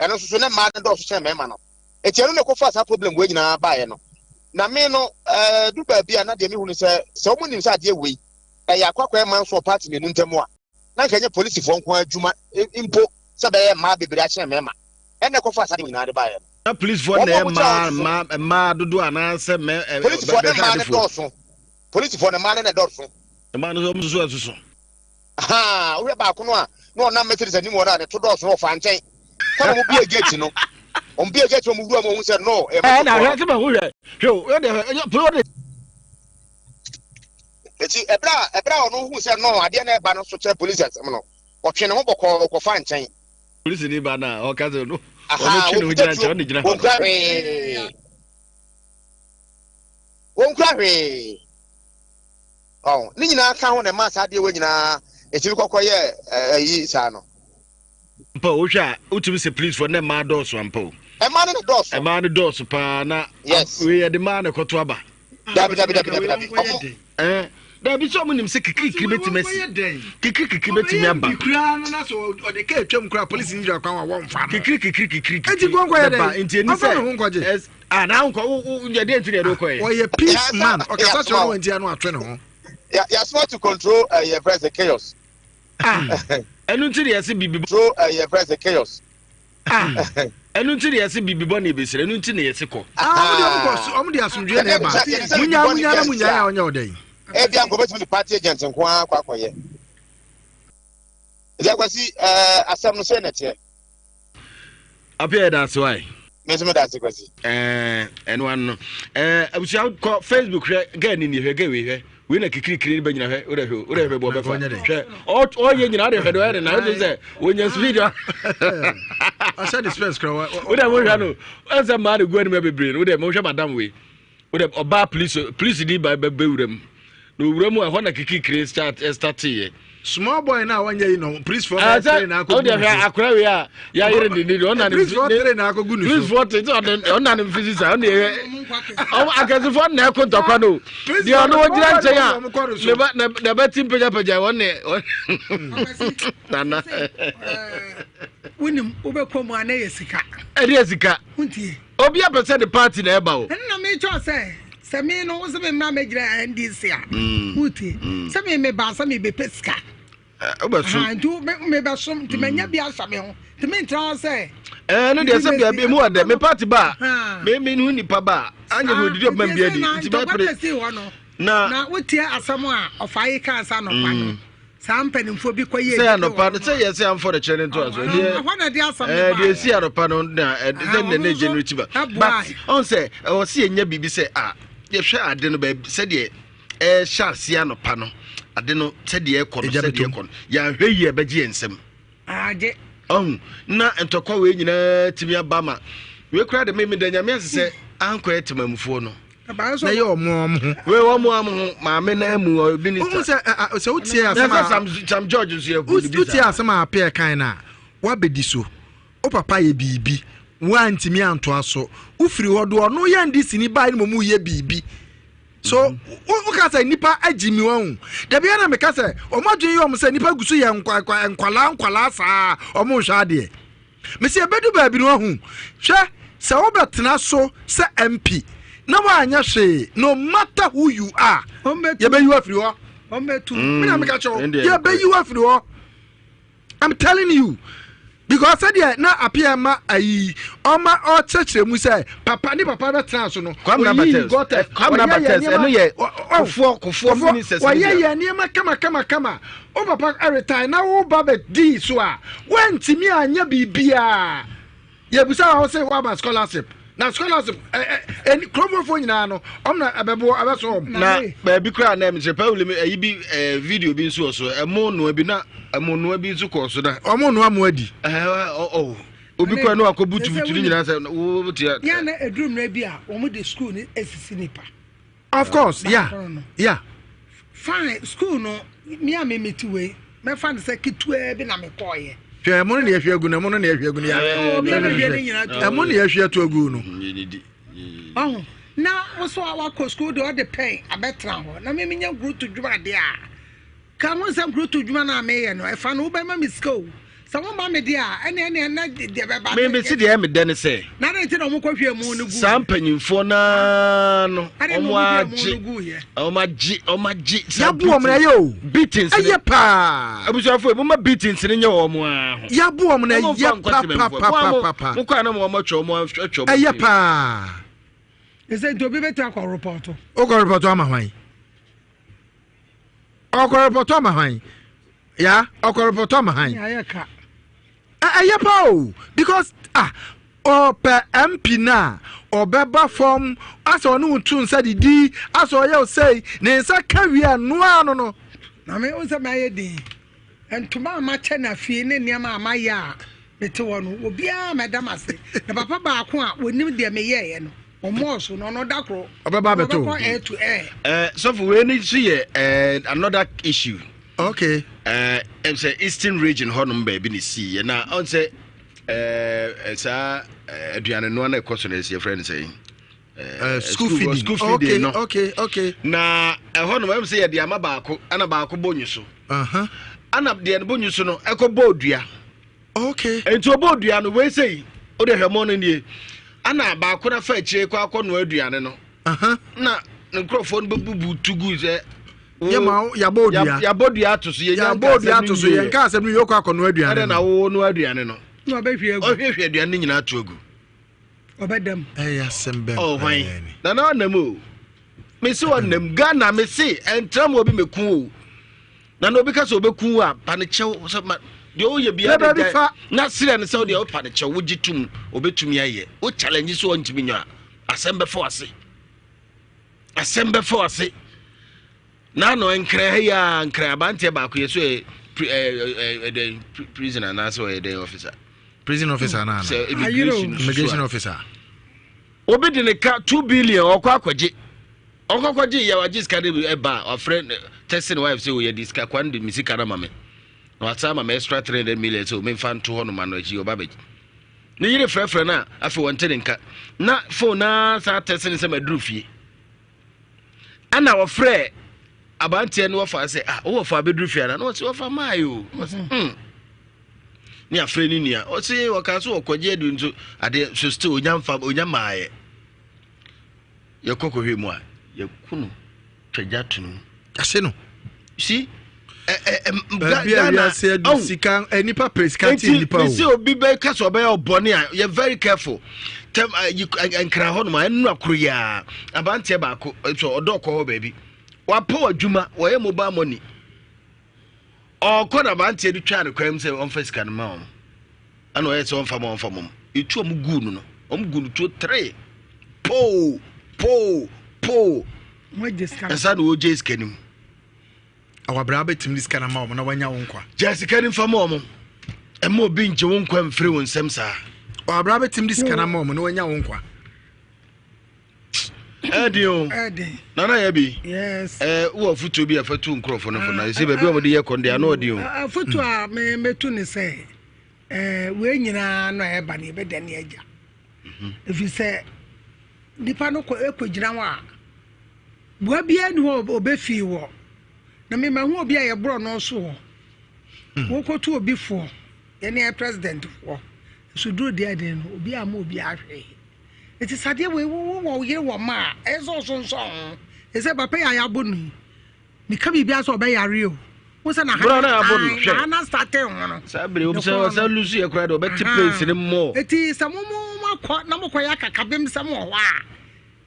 Ɛno nso so ne mmaa no dɔɔso kyɛn mmarima no. Eti ɛno na ɛkɔfa saa problem wei nyinaa baeɛ no. Na me no, ɛɛ du baabi a na deɛ mehu no sɛ sɛ wɔn nim sɛ adeɛ wei ɛyɛ akwakwaa mma nso wɔ party mmienu ntam a, na nka ɛnyɛ polisifoɔ nko ara adwuma mpo sɛ bɛyɛ mmaa bebree akyɛn mmarima. Ɛna ɛkɔfa saa adeɛ nyinaa de baeɛ no. Na polisifoɔ na ɛyɛ mmaa mmaa mmaa dodoɔ anaasɛ mɛ ɛ Polisifoɔ ne mmaa no dɔɔso. Polisifoɔ ne mmaa no na ɛdɔɔso. Mmaa no nso wɔn nso ɛsoso. Ahaa, wohwɛ baako no a na ɔnam Mercedes anim hɔ no a ne to dɔɔso no ɔfa nkyɛn. Kama wɔn bue gate no, wɔn bue gate no wɔn wura mu wɔn sɛ no ɛyɛ Ɛɛ na hwɛ sɛ ma ho hwɛ hwɛ o yɛ de hwɛ ɛyɛ polo de. Eti ɛbrɛ a ɛbrɛ a ɔno hu sɛ no adeɛ na ɛba no so kyerɛ polisi asɛm no, ɔtwe ne ho bɔkɔɔ kɔfa nkyɛn. Polisi ni ba na ɔka sɛ no ɔno twe ne ho gyina nkyɛn ɔno gyina hɔ. Wɔnkura hwee. Wɔnkura hwee. Ɔn, ne nyinaa ka ho na ɛmaa saa adeɛ wɔ nyinaa ɛtumi kɔkɔ yɛ ɛyi saa no. Mpa o, wohwɛ a wotumi sɛ police fo ne mmaa dɔɔso ampa o. Mmaa no na dɔɔso. Mmaa no dɔɔso paa na. Yes. Wei yɛde mmaa na ɛkɔto aba. Dabi dabi dabi dabi dabi. Ɔmo. Ɛɛ dabi sɛ ɔmo nim sɛ kikirikiri betumi asi. Kikirikiri betumi aba. Ɔbɛyɛ kura no na sɛ ɔde kaa atwam kura polisi ni gyina kwan wa wɔnfa no. Kikirikiri kikirikiri. Eti nkɔnkɔ yɛ dɛ. Nti eni sɛ. Ɔfa ne ho nkɔgye. Ah na nkɔ wo wo yɛ deɛ nti na yɛde wokɔ yɛ. Ɔyɛ peace man ɔkasa kyerɛ no wɔn ti ano atwe ne ho. Yasoma to control yɛ fɛ sɛ chaos. Ah ɛnu nti na yɛsi bibi. Control yɛ fɛ sɛ chaos. Ah ɛnu nti na yɛsi bibi bɔ na ebesire ɛnu nti na yɛsi kɔ. Ah ɔmo de ɔmo kɔ so ɔmo de asomdwe na ɛba munya munya na munya yɛ a ɔnyɛ ɔdɛ yi. Ebi anko betumi de party agent nko ara akɔ akɔyɛ. Ɛdi akwasi ɛɛ asɛm no sɛ na ɛteɛ. Apia yɛda ase wae. Me nso meda ase Kwasi. Ɛɛ ɛno ano no. Ɛɛ abusua kɔ Facebook hwɛ gɛɛ ni ni hwɛ gɛɛ wei hwɛ wei na kikirikiri ne bɛ nyina hwɛ wodɛ hwɛ wodɛ hwɛ bɔ bɛfa hwɛ ɔyɛ nyina wodɛ hwɛ de ɔyɛ de na wodɛ sɛ wonya speed a. Ɔhyɛ de spɛs kura wa. Wodɛ mo hwɛ no ɛsɛ mmaa de gu anim bebree no wodɛ mo hwɛ madam wei. Wode ɔbaa police police ni ba bɛ wura mu na owura mu a ɛhɔ na kikikiri start starteeɛ. Small boy na wanyɛ yi no police for bɛyɛ three na akɔ gu ne so. Ɔde akora wei a yɛayere ne ni ɔna ne police for three na akɔ gu ne so. Police for three ɔna ne mfisi sa ɔna yɛ ɔmo akɛsefoɔ na ɛko ntɔkwa no deɛ ɔno wɔgyina nkyɛn a ne ba ne ba ti mpagyapagya wɔn ne nana. Wonim wobɛkɔ mu a na yɛ sika. Ɛde yɛ sika. Wontie. Obi apɛ sɛ de party na ɛba o. Ɛno na mekyɛw sɛ sɛ me no wo sɛ me mmra mɛgyina NDC a mm. wotie mm. sɛ me mebaa sɛ mebɛpɛ sika wobɛsom nti mebɛsom nti manya mm. bi ahyɛ me ho nti mentra hɔ sɛ ɛno deɛ sɛ bia bi mu wɔ dɛ me party ba a me me hu nipa ba a anyɛ hwɛ odidi ɔbɛma bi adi nti bɛpere na na wotie asɛm a ɔfa yi kaa sa nɔpa no. Saa mpanimfoɔ bi kɔ yɛ sɛ anɔpa no sɛ yɛ sɛ amfɔ de kyerɛ ne ntoa so deɛ ɛhɔ na ɛde asɛm no baeɛ deɛ esi anɔpa no na sɛ na ne generate ba but ɔn sɛ ɛwɔ sɛ yɛnya biribi sɛ a yɛhwɛ ade no baabi sɛdeɛ ɛhyɛ aseɛ anɔpa no ade no sɛdeɛ ɛkɔ no sɛdeɛ ɛkɔ no yɛanhwɛ yie ɛbɛgye yɛn nsam Agye. Ɔhu, na ntɔkwa wei nyinaa tumi aba ma wei koraa de me meda nyame ase sɛ ankɔyɛ temamufoɔ no. Na yɛ ɔmo ɔmo ho. Wei ɔmo ɔmo ho maame na mu ɔyɛ minister. Ohun sɛ sɛ wotie asɛm a Sam Sam George nso yɛ gu ne bi saa. Wotie asɛm a apɛ kan na wabɛdi so. O papa yɛ biribi woantumi antoa so. Wofiri hɔ do ɔno yɛ ndc ni baa ne mɔmu yɛ biribi. So woka sɛ nnipa agyi mi wɔn dabi ɛna meka sɛ wɔn adwene yɛ wɔn sɛ nnipa gu so yɛ nkwalaa nkwalaa saa wɔn nhwɛ adeɛ mesi ebedu baabi no ahu hwɛ sɛ wobɛtena so sɛ MP na woanyɛ hwee no matter who you are yɛbɛyi wo afiri hɔ me na meka kyerɛ wo yɛbɛyi wo afiri hɔ. I'm telling you because sɛdeɛ na apia ma ayi ɔma ɔkyerɛkyerɛ mu sɛ papa ne papa bɛtena so no oyiyi gɔtɛ ɔyɛ yɛ nneɛma yɛ kofoɔ kofoɔ ministers ɔyɛ yɛ nneɛma kama kama kama o papa ɛretae na wo ba bɛ di so a wɔntumi anyɛ biribiara. Yɛbisa wo sɛ woama scholarship na scholarship ɛ ɛ ɛ kuromfoɔ nyinaa no ɔm na ɛbɛboɔ ɛbɛso ɔm. Na baabi koraa na ɛmkyerɛ Paul mi ɛyi bi ɛɛ video bi nso wɔ so ɛmo noa bi na ɛmo noa bi nso kɔɔ so na. Ɔmo noa mo adi. Ɛɛ ɔ ɔ obi kɔ no akɔ butubutu ne nyinaa sɛ wo tia. Yɛn na eduru mmerɛ bi a wɔn de school no esisi nipa. Of course, yeah, yeah. Fine, school no, me a me mete wei, mɛfa no sɛ ketewa bi na mekɔɔyɛ. Hwɛ ɛmo no na yɛhwɛ agu no, ɛmo no na yɛhwɛ agu no, ɛmo na yɛhwɛ ato agu no. Ɔho, na wo so a wakɔ school deɛ ɔde pɛn abɛtena hɔ, na me menya nkurutu dwuma adeɛ a. Ka ho sɛ nkurotoɔ dwuma no a meyɛ no, ɛfa no wobɛma me sika o. Sɛ womma me deɛ a, ɛnneɛ ɛnneɛ na deɛ bɛba. Me mese deɛ ɛyɛ me dɛ ne sɛ. Na adɛn nti na wɔkɔhwiee mo no guiɛ? Saa mpanyinfoɔ no ara no, wɔn agye, wɔn agye, wɔn agye. Yabo wɔn na ɛyɛ o. Beatings. Ɛyɛ paa. Abusuafo emu ma beatings ne nyɛ wɔn ara ho. Yabo wɔn na ɛyɛ papapapapa. Mo kɔ anam wɔn atwa wɔn atwa wɔn. Ɛyɛ paa. Ɛsɛ nti obi bɛtumi akɔ repɔto. Okɔ repɔto ama hwan? Ɔkɔrepɔtɔ ama hwan? Ya ɔkɔrepɔtɔ ama hwan? Ɛyɛ paa o because ah ɔpɛ MP no a ɔbɛba fam asɛ ɔne wo to nsa didi asɛ ɔyɛ osei ne nsa ka wie a noa no no. Maame wo sɛ mayɛ din ntoma a makyɛ na fie ne nneɛma a mayɛ a mete hɔ no obiara mɛda m ase na papa baako a wɔnim deɛ meyɛeɛ no ɔmɔɔ so na ɔno da koro ɔbɛba abɛto ɔbɛkɔ air to air. Eh, sɔfo wei ni nso yɛ eh, another issue. Okay. Eh, sɛ eastern region hɔnom baabi ne sii yɛ na ɔn sɛ eh, saa aduane noa na ɛkɔ so na ɛsi yɛfrɛ no sɛ Uh, school feeding school feeding okay, no okay okay na ɛhɔ nom ɛm sɛ yɛde ama baako ɛna baako bɔ nyu so ɛna deɛ no bɔ nyu so no ɛkɔ bɔ odua Okay. Nti ɔbɔ dua no wei sei wode hwɛ mɔ no nie ana baako no afa akyire kɔ akɔ noa aduane no na ne nkurɔfoɔ no bɛbubu tu gu sɛ yɛbɔ dua yɛabɔ dua ato so yɛnya yɛabɔ dua ato so yɛnka asɛm no yɛkɔ akɔnoa aduane no ɛdɛ na wo noa aduane no na ɔbɛhwie agu ɔhwehwɛ aduane no nyinaa to agu ɔbɛdam ɛyɛ asɛm bɛn ɔhwan nana ɔnam o mese ɔnam Ghana mese ɛntra mu obi mɛku o Na na obi ka sɛ ɔbɛku wo a, pa no kyɛw sɛ ma deɛ ɔyɛ biara de gyae na serɛ no sɛ wodeɛ wopa no kyɛw wogye tom ɔbɛtumi ayɛ wo challenge sɛ ɔntumi nyɛ a asɛm bɛfa wase asɛm bɛfa wase na ano nkran ha yi a nkran abanteɛ baako yɛ so yɛ ɛdɛn prison anaasɛ ɔyɛ dɛn officer prison officer na sɛ immigration immigration officer obi de ne ka 2 billion ɔkɔ akɔgye Ɔkɔ kɔ gye yɛ wagye sika no bi ɛba a wafrɛ tɛsi ne wife sɛ o yɛde sika kwan de me sika no ma me na wasan ama me extra 300 million sɛ o memfa nto hɔ no ma no akyi ɔba bɛgye ne yere frɛfrɛ no a afei wɔnte ne nka na phone naa saa tɛsi ne sɛ maduru fie ɛna wɔfrɛ abanteɛ no wɔfa sɛ ah wowɔ fa bɛduru fie ana na wɔse wɔfa maae o wɔse hmm ne afrɛ ne nua ɔse wɔka so wɔkɔgye adu nso adeɛ so still onya mfa onya maayɛ Yɛkɔ kɔhwɛ mu a, yɛku no twa gya to no mu. Yɛahye no. See? Baabi a wiase adu sika nipa pere sika ti nipa o. Nti obi bɛ ka sɛ ɔbɛyɛ ɔbɔne a yɛ very careful. Tɛm nkran hɔ nom a ɛnura koro yi a abanteɛ baako so ɔdɔ kɔ hɔ baabi. Wapɔ adwuma wɔyɛ mobile money. Ɔkɔ na abanteɛ no twaa no kwan mu sɛ ɔmfa sika no ma wɔn. Ɛna ɔyɛ sɛ ɔmfa ma ɔmfa mom. Etu ɔmo guu no no, ɔmo gu no tuo tere. Poo! Poo! Poo! Ɛnsa na ɔgye sika no mu. Awabra bɛtumi de sika no ama wɔn na wanya wo nkwa. Gya sika no mfa ma wɔn. Ɛma obi ngye wo nkwa mfiri wo nsam saa. Awabra bɛtumi de sika no ama wɔn na wanya wo nkwa. Ɛden o. Nana yɛ bi. Yes. Ɛɛ wɔ afutuo bi a fa tu nkurɔfoɔ no fo na ɛsɛ baabi a wɔde yɛ kɔn deɛ ano ɔden o. Afutuo a mɛtu ne sɛ ɛɛ wei nyinaa no a ɛba no yɛbɛda ne agya. Ɛfiri sɛ nipa no kɔ ɛkɔ gyina hɔ a Boa biara nni hɔ a ɔbɛfii wɔ. Na me mahu obi a yɛborɔ no so hɔ. Hmm. Wɔkɔtu obi foɔ, yɛne yɛ president foɔ. Nso duro deɛ ɛden no, obi ama obi ahwee. Nti sadeɛ wei wo wɔ yere wɔ ma a, ɛyɛ sɛ ɔsonsɔn ho. Ɛsɛ papa yi a yɛabɔ no yi, meka biribi asɛ ɔbɛyare o. Wo sɛ na ha na starte ho no. Saa bere obi sɛ ɔsɛ lusu yɛ koraa de ɔbɛte pace ne mmɔ. Eti sɛ mo mo akɔ na mokɔyɛ akakabem sɛm wɔ hɔ a,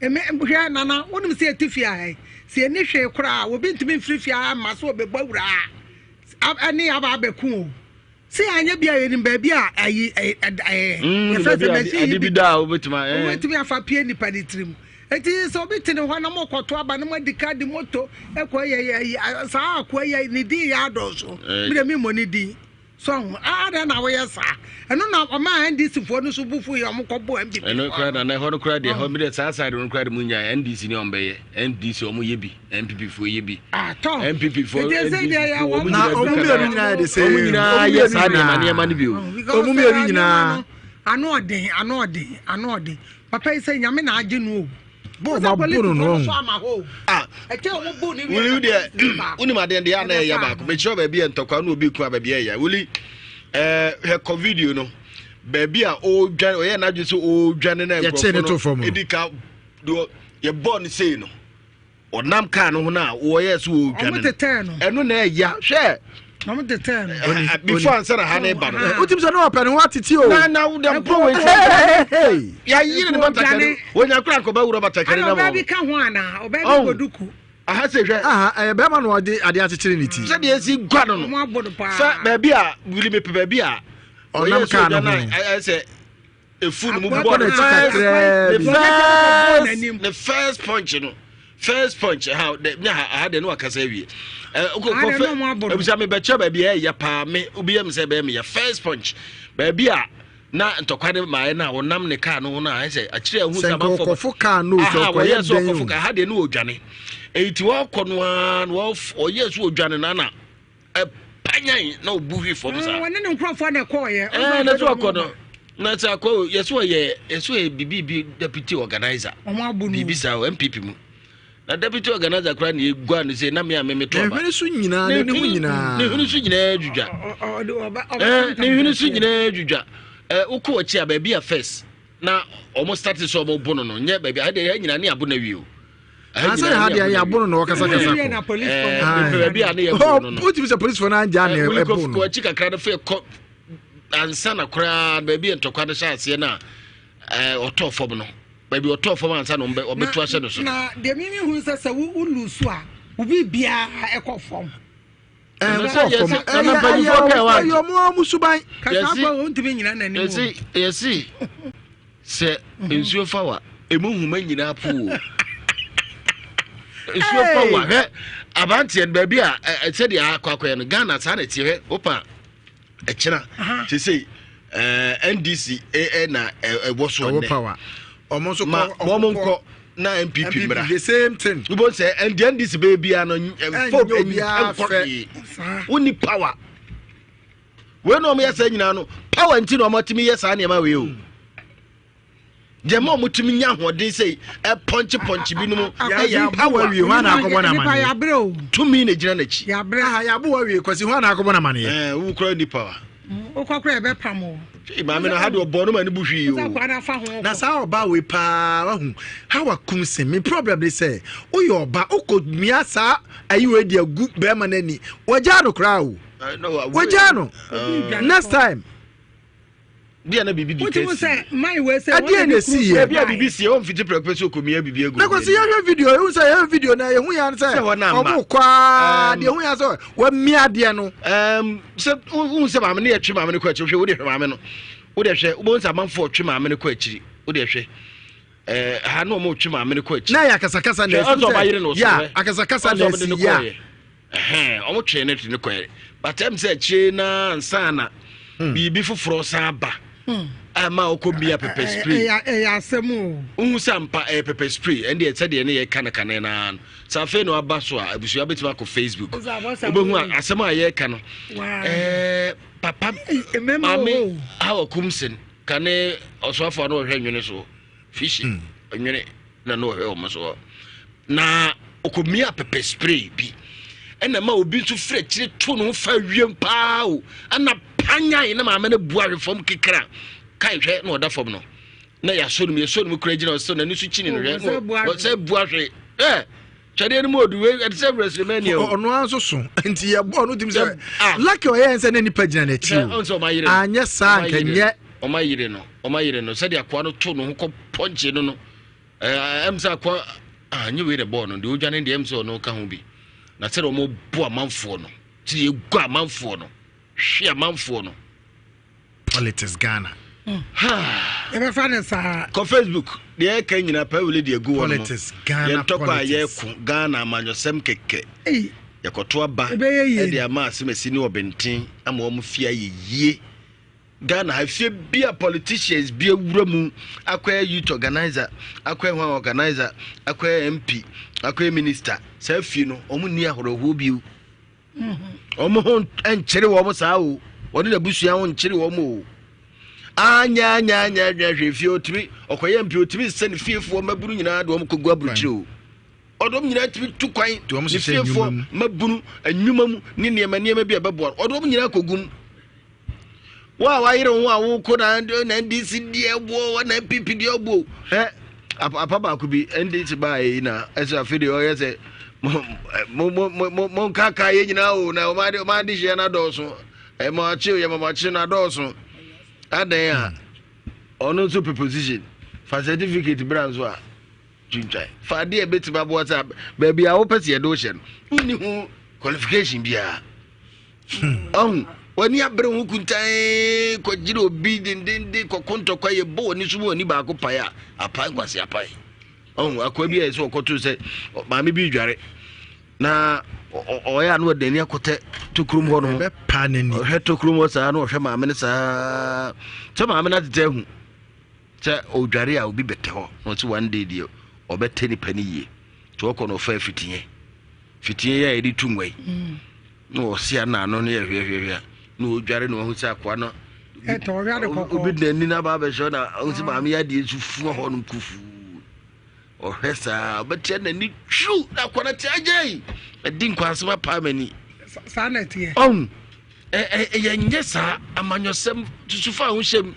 Eme, hwɛ, Nana, wonim sɛ yɛte fie ha yi, sɛ yɛnni hwee koraa a, obi ntumi mfiri fie ha mma sɛ ɔbɛbɔ awura ha ne yɛn aba abɛko o. Sɛ yɛanyɛ bi a, yɛnim baabi a ayi, ɛ, ɛ, ɛ, Mm, yɛfrɛ sɛ baabi a machine yi ade bi bi da a wobɛtumi a, eh. wobɛtumi afa pie nipa ne tirim. Enti sɛ obi te ne hɔ na mokɔto aba na moadi ka de moto kɔ yɛ yɛ ayi, a- saa akoa yi ne din yɛ adɔɔso. Eh. Me deɛ memmɔ ne din. So ahu? Adɛn na woyɛ saa? Ɛno na ɔmaa NDC foɔ no so bu fu yɛ ɔmo kɔ bɔ NPP foɔ no. Ɛno koraa na ɛhɔ no koraa deɛ ɛhɔ mi deɛ saa side no koraa de mu nya NDC ne ɔmo bɛyɛ NDC ɔmo yɛ bi NPP foɔ yɛ bi. Atɔ NPP foɔ NDC foɔ ɔmo nyinaa ɔmo mmienu nyinaa yɛ de sɛ ɔmo nyinaa yɛ saa nneɛma nneɛma no bi o. Ɔmo mmienu nyinaa. Ano ɔden ano ɔden ano ɔden papa yi sɛ nyame na agye no o. Bɔ ɔma bo no no ɔhu. Ah, wuli wo deɛ wonim adeɛ deɛ ana ɛyɛ baako mekyerɛ baabi a ntɔkwa na obi ku a baabi a ɛyɛ wuli ɛɛ hwɛ kɔ video no baabi a ɔredwane ɔyɛ n'adwene sɛ ɔredwane na nkurɔfoɔ no edi ka deɛ yɛbɔɔ no sei no ɔnam kaa no ho no a wɔyɛ sɛ ɔredwane no ɛno na ɛya hwɛ na wɔn tetɛ no. before ansa na ha ne ba no. wotim sɛ ne ɔpɛ ne ho atete o. na na wo dɛm po wei sɛ. yɛayere ne batakari wɔnya kora nkɔba wura batakari na mɔ. ɔbaa bi ka ho ana ɔbaa bi bɔ duku. aha sɛ hwɛ. aha ɛyɛ bɛrima na ɔde adeɛ akyekyere ne ti. sɛdeɛ esi gua no no sɛ baabi a wuli mepɛ baabi a. ɔnam kaa no ho. ɛsɛ efu no mu bɔ ne first ne first ne first punch no first punch ha de ne ha ha de ne wakasa awie ɛ okɔ kɔfɛ ebisa mi bɛkyɛ baabi a ɛyɛ paa me obi yɛ mi sɛ bɛyɛ mi yɛ first punch baabi a na ntɔkwa de maa yɛ na ɔnam ne kaa no ho na ayɛ sɛ akyerɛ ɛho sɛ amanfo ɔkɔfo kaa no sɛ ɔkɔyɛ dɛn o ha deɛ ne ɔdwane eyi ti wɔkɔ no ara na ɔyɛ so ɔdwane na na ɛpanyan na ɔbu hwi fam saa. Wɔne ne nkurɔfoɔ na ɛkɔɔyɛ. Ɛɛ na so ɔkɔ no na sɛ akɔ yɛsɛ ɔyɛ yɛsɛ ɔyɛ bibi bi deputy organizer. Wɔn abo no. Biribi saa wɔ NPP mu na deputy organizer koraa na egua no sɛ na me a me me to aba. Ne hwene so nyinaa ne ho nyinaa. Ne hwene so nyinaa dwidwa. Ɛɛ ne hwene so nyinaa dwidwa. Ɛɛ wokɔ akyi a baabi a first na wɔn start sɛ wɔn bo no no nyɛ baabi a ɛdeɛ nyinaa ne abo na wie o. Ansa ha deɛ yɛ abono na ɔkasakasa kɔ. Baabi a ne yɛ bo no no. Wotumi sɛ polisifoɔ no angya ne ɛbo no. Kɔ akyi kakra no fɛ kɔ ansa na koraa baabi a ntɔkwa no hyɛ aseɛ no a ɔtɔɔ fam no baabi ɔtɔɔ fam ansa na ɔbɛtu ahyɛ no so. Na deɛ mimi hu sɛ sɛ wo lusu a wo biribiara ɛkɔ fam. Ɛnkɔ fam ɛyɛ ɛyɛ ɔmo ɔmo suban. Kasa akɔ wɔntumi nyina n'anim. Yɛsi yɛsi. Sɛ nsuo fa wa, emu nhoma nyinaa po o. Nsuo fa wa hwɛ abanteɛ no baabi a sɛdeɛ akɔ akɔyɛ no Ghana saa na ɛteɛ hwɛ wopa ɛkyena sesei NDC na ɛwɔ so nnɛ. Ɔmo nso ma wɔn nkɔ na NPP mmra. The same thing. Wobɔ sɛ NDC bɛyɛ biara no mfo nkɔ hwee. Wonni power. Wei na wɔyɛ saa nyinaa no power nti na wɔatumi yɛ saa nneɛma wei o. Deɛ ma wɔtumi nya ahoɔden sɛ ɛpɔnkye pɔnkye binom ɛyɛ power. Wie hɔ na akɔbɔ na amaneɛ. Tumi na gyina n'akyi. Aha yɛabo awie kwasi hɔ na akɔbɔ na amaneɛ. Ɛɛ wo kura ni power. Wokɔ kora ɛbɛpam o. Maame no ha de ɔbɔ no ma ne bu hwii o. Na saa ɔbaa wei paa wahu how akum se me problem ne sɛ woyɛ ɔba wokɔ mia saa ayi wei de agu bɛrima no ani wagyaa no koraa o. Wagyaa no next time. Bia na biribi di Wotumi kasi. sɛ man wei sɛ Ɛdeɛn na ɛsi yɛ? Bia biribi si yɛ wɔn fiti prɛko pɛ sɛ okomia biribi agu. Na kwasi yɛhwɛ video ehu sɛ yɛhwɛ video na yɛhu yɛn sɛ Sɛ hɔ na ama. ɔmo kɔ aa Um, deɛ ehu yɛn sɛ wɔamia adeɛ no. Um, sɛ wohu sɛ maame no yɛtwe maame no kɔ akyiri hwɛ wode hwɛ maame no wode hwɛ wobɛhu sɛ amanfoɔ twe maame no kɔ akyiri wode hwɛ eh, ha na ɔmo twe maame no kɔ akyiri Na yɛ akasakasa na Hwɛ, esi ɔsɛ ɔba yere no sɛ yɛ hwɛ. akasakasa Ɔsɛ na ɔmo de esi no yɛ kɔɔyɛ. Ɛhɛn, ɔmo twee no de no kɔɛ but ɛm sɛ akyire na ansa na biribi foforɔ san ba a ma ɔkɔ mia pepper spray. Ɛyɛ asɛm o. Wohu sɛ ampa ɛyɛ pepper spray ɛndeɛ sɛdeɛ ne yɛka no kane naa no sɛ afei na waba so a abusua bɛtumi akɔ Facebook wobɛhu a asɛm a yɛreka no ɛɛ papa maame Hawa Kumsin kane ɔsoafoɔ a na ɔhwɛ nwene soɔ fishi nwene na na ɔhwɛ wɔn soɔ na ɔkɔmia pepper spray bi ɛna ma obi nso firi akyire to ne ho fa wiem paa o ɛna panyan na maame no bu ahwe fam kekra kae hwɛ na ɔda fam no na yɛasɔ no mu yɛsɔ no mu kura gyina ɔsɛ n'ani so kyini no hwɛ ɔsɛ bu ahwe ɛ twɛdeɛ no mu odu wei ɛte sɛ wrestlemania o ɔno ara nso so nti yɛbɔ ɔno tumi sɛ ah. lucky ɔyɛ sɛ ne nipa gyina n'akyi o anyɛ saa nka nyɛ ɔma yere no ɔma yere no sɛdeɛ akoa no to ne ho kɔ pɔnkye no no Ɛɛ ɛm sɛ akɔ ah nye wei na bɔɔl no deɛ odwane deɛ ɛm sɛ ɔno ka ho bi na sɛdeɛ wɔn bo amanfoɔ no sɛdeɛ egu amanfoɔ no hwe amanfoɔ no. Politics Ghana. Yɛbɛfa no saa. Kɔ Facebook deɛ ɛka nyinaa paa wuli deɛ egu wɔn Politics Ghana yɛn ntɔkwa a politics. yɛko Ghana amanyɔsɛm kɛkɛ yɛkɔto aba ɛde ama asemasi ne ɔbɛnten ama wɔn fie ayɛ yie. Ghana ha fie bi a politicians bi awura mu akɔyɛ youth organizer, akɔyɛ hwan organizer, akɔyɛ MP, akɔyɛ minister. Saa fie no, wɔn nni ahorɔhoɔ bio. Wɔn ho nkyere wɔn saa o. Wɔne n'abusua ho nkyere wɔn o. Anya anya anya anya hwɛ fie otumi ɔkɔyɛ MP otumi sɛ ne fiefoɔ mmabunu nyinaa de wɔn kɔgu aburukyire o. Ɔde wɔn nyinaa tumi tu kwan ne fiefoɔ mmabunu nnwuma mu ne nneɛma nneɛma bi a ɛbɛboa ɔde wɔn nyinaa kɔgu mu. Wo a wayere wo ho a wokɔ na na NDC deɛ boɔ na NPP deɛ boɔ ɛ apa baako bi NDC baa yi na ɛsɛ afei deɛ ɔyɛ sɛ mo mo mo mo mo nkaka yɛ nyinaa o na ɔmo ade ɔmo ade hyia na dɔɔso ɛmo akye yɛ mo akye na dɔɔso adan a ɔno nso pɛ position fa certificate bra nso a twintwan fa adeɛ a ɛbɛtumi aboa sɛ baabi a wopɛ sɛ yɛde wo hyɛ no wonni ho qualification biara. Ɔhu, w'ani abere ho kuntann kɔgyere obi dendenden kɔko ntɔkwa yɛ bɔ w'ani so mu w'ani baako pae a apae nkwasi apae. Ɔhu, akoa bi a yɛ sɛ ɔkɔto sɛ maame bi redware na ɔyɛ a na ɔde n'ani akɔtɛ tokurom hɔ no ɔhwɛ tokurom hɔ saa na ɔhwɛ maame no saa sɛ maame no atete ahu sɛ ɔdware a obi bɛtɛ hɔ na ɔsɛ one day deɛ ɔbɛtɛ nipa no yie nti ɔkɔ na ɔfa afitiɛ fitiɛ yɛ a yɛde tu ngua yi mm. Na ɔse a na ano no yɛ hwɛhwɛhwɛ na ɔdware na wahu sɛ akoa no obi de n'ani no aba abɛhyɛ na ɔhu sɛ maame yɛ adeɛ nso fua hɔ nom kufuu ɔhwɛ saa ɔbɛtia n'ani twiw na akoa no te agyai ɛdi nkwansɛm apaa m'ani saa na ɛteɛ ɔhu ɛyɛ nyɛ saa amanyɔsɛm tusufa a wohyɛ mu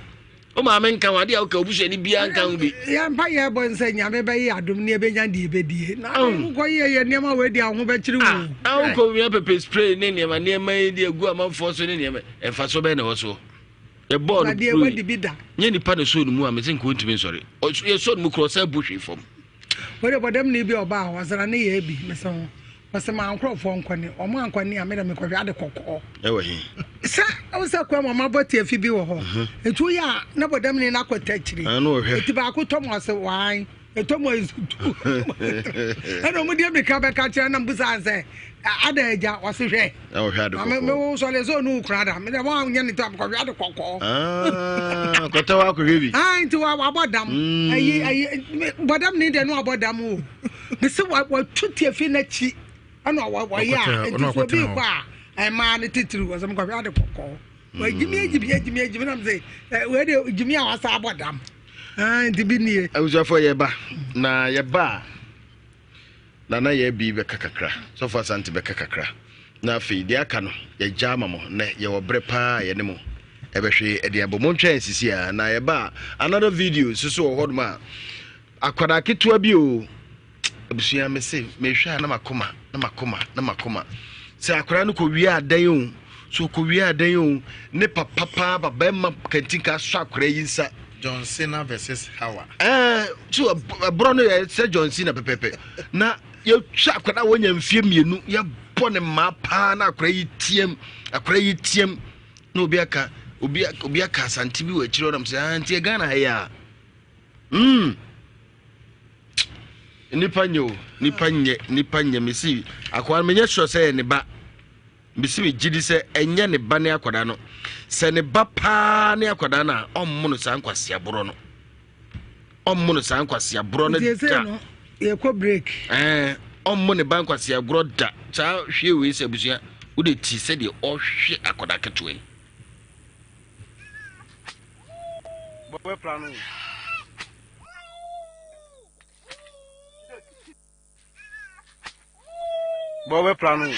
Wo maame nka ho, adeɛ a woka obusuani biara nka ho bi. Yɛn mpa yɛ bɔ nsɛ nyame bɛyɛ adom ne yɛbɛnya deɛ yɛbɛdie. Na wokɔ yɛ yɛ nneɛma wei deɛ ho bɛkyere wo. Ah, na wokɔ wia pepe spray ne nneɛma nneɛma yi de agu amanfoɔ so ne nneɛma mfasoɔ bɛyɛ na ɛwɔ soɔ. Yɛbɔɔ no kuro yi nyɛ nipa na ɛsɔɔ ne mu a mese nka ɔntumi nsɔre. Yɛsɔɔ ne mu korɔ ɔsan bu hwee fam. Wode bɔdam ne bi ɔbaa hɔ ɔsɛ na ne yɛ bi mesɛ ho Ɔsɛ ma nkorɔfoɔ nkɔ ne wɔn ankɔ ne a me na mekɔhwɛ ade kɔkɔɔ. Ɛwɔ he? Sɛ wo sɛ kwan mu ɔma bɔ tiafi bi wɔ hɔ. Mhm. Nti woyɛ a na bɔdam ne no akɔta akyiri. Ah, Nti baako tɔ mu ɔsɛ waan ɛtɔ mu ayi tu. Ɛna ɔmo deɛ mirika bɛka kyerɛ na mbusa sɛ ada agya ɔse hwɛ. Ɔhwɛ ade kɔkɔɔ. Me wo sɔre sɛ ɔne wo kura da. Me dɛ wɔn anyɛ ne tɔ mekɔhwɛ ade kɔkɔɔ. Ah, kɔtɔ wa akɔhwɛ bi. Ah, nti wabɔ dam. Mm. Ayi ayi bɔdam ne deɛ no wabɔ dam o. Mese watu tiafi n'akyi ɛna wɔyɛ a nti sɛ obi kɔ a ɛmaa no titiriw ɔsɛ mekɔhwɛ ade kɔkɔɔ wagyimi agyimi agyimi agyimi nam sɛ wei de gyimi a wasa abɔ dam nti bi nie. Abusuafoɔ yɛba na yɛba a nana yɛ bi bɛka kakra sɔfo asante bɛka kakra na afei deɛ aka no yɛgya ama mo nɛ yɛwɔ berɛ paa yɛne mo ɛbɛhwe ɛde abɔ mo ntwɛn sisi a na yɛba a another video nso so wɔ hɔnom a Akwadaa ketewa bi o, abusua me se mehwɛ a na makoma na makoma na makoma sɛ akwadaa no kɔ wie adan o, So ɔkɔwie adan o, ne papa paa ba bɛrima kantinka asɔ akwadaa yi nsa. John Cena versus Hawa. Ɛɛ so ɛborɔ no yɛ sɛ John Cena pɛpɛpɛ na yɛtwa akwadaa wɔnya mfie mmienu yɛbɔ ne mmaa paa na akwadaa yi team akwadaa yi team na obi aka obi obi aka asante bi wɔ akyire hɔ nam sɛ ah nti Ghana ha yi a mm nipa nyɛ o nipa nyɛ nipa nyɛ mesi akwadaa menyɛ sure sɛ yɛ ne ba. Mese me gyidi sɛ ɛnyɛ ne ba ne akwadaa no. Sɛ ne ba paa ne akwadaa no a, ɔmmo no saa nkwaseaborɔ no. Ɔmmo no saa nkwaseaborɔ no da. Yɛkɔ break. Ɛɛ ɔmmo ne ba nkwaseaborɔ da. Saa hwie wei sɛ abusua wode ti sɛdeɛ ɔhwe akwadaa ketewa yi. Bɔbɛ no. Bɔ bɛ no.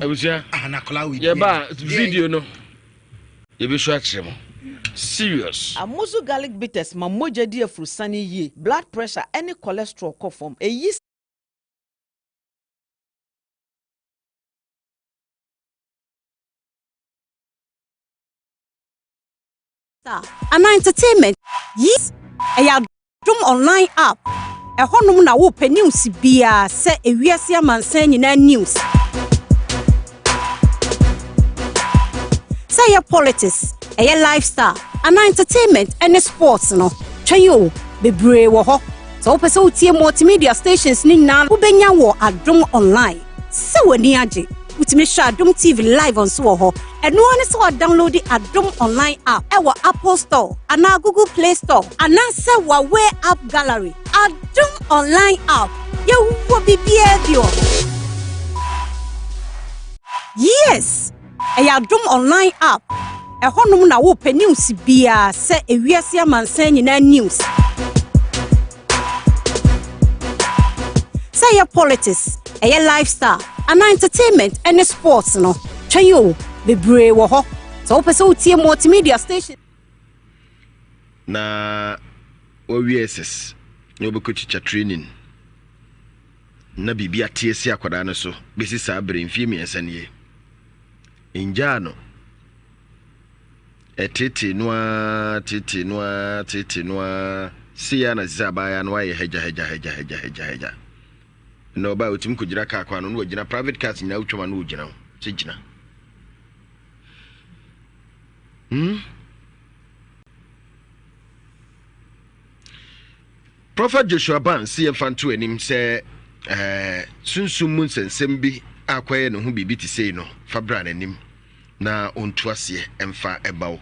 Abusua, yɛba video no yɛbɛsu akyerɛ mo serious. Amuzu garlic bitters ma mogya di afurusane yie, blood pressure ne cholesterol kɔ fam. Eyi. Star anaa entertainment yi ɛyɛ Adom online app. Ɛhɔnom na wopɛ news biara sɛ ewiase amansan nyinaa news. Sɛ ɛyɛ politics, ɛyɛ lifestyle anaa entertainment ne sports no, twɛn o, bebree wɔ hɔ. Sɛ wopɛ sɛ wotie multimedia stations no nyinaa wobɛnya wɔ Adom online. Sɛ w'ani agye, wotumi hwɛ Adom TV live nso wɔ hɔ. Ɛno ara ne sɛ wɔadownloadi Adom Online app wɔ Apple Store anaa Google Play Store anaasɛ Huawei App Gallery. Adom Online app, yɛwɔ biribiara bi wɔ hɔ. Yes! Ɛyɛ Adom Online app. Ɛhɔnom na wopɛ news biara sɛ ewiase amansan nyinaa news. Sɛ ɛyɛ politics, ɛyɛ lifestyle, anaa entertainment ne sports no, twɛn o, bebree wɔ hɔ. Sɛ wopɛ sɛ wotie multimedia station. Na wawie SS na ɔbɛkɔ teacher training na biribi ate asi akwadaa no so bɛsi saa bere mfie mmiɛnsa nie. Ngyaa no. Ɛteetee no ara, teetee no ara, teetee no ara, sei ara na ɛsɛ sɛ abaayewa no ayɛ hagya hagya hagya hagya hagya hagya. Na ɔbaa otumi kɔgyina kaa kwan no na wagyina private cars nyinaa wotwam a na ɔgyina ho sɛ gyina. Hmm? Prophet Joshua Barnes si yɛmfa nto anim sɛ eh, sunsum mu nsɛnsɛm bi akɔyɛ ne ho biribi te sei no fa bra n'anim. na ɔntu aseɛ mfa mma wo.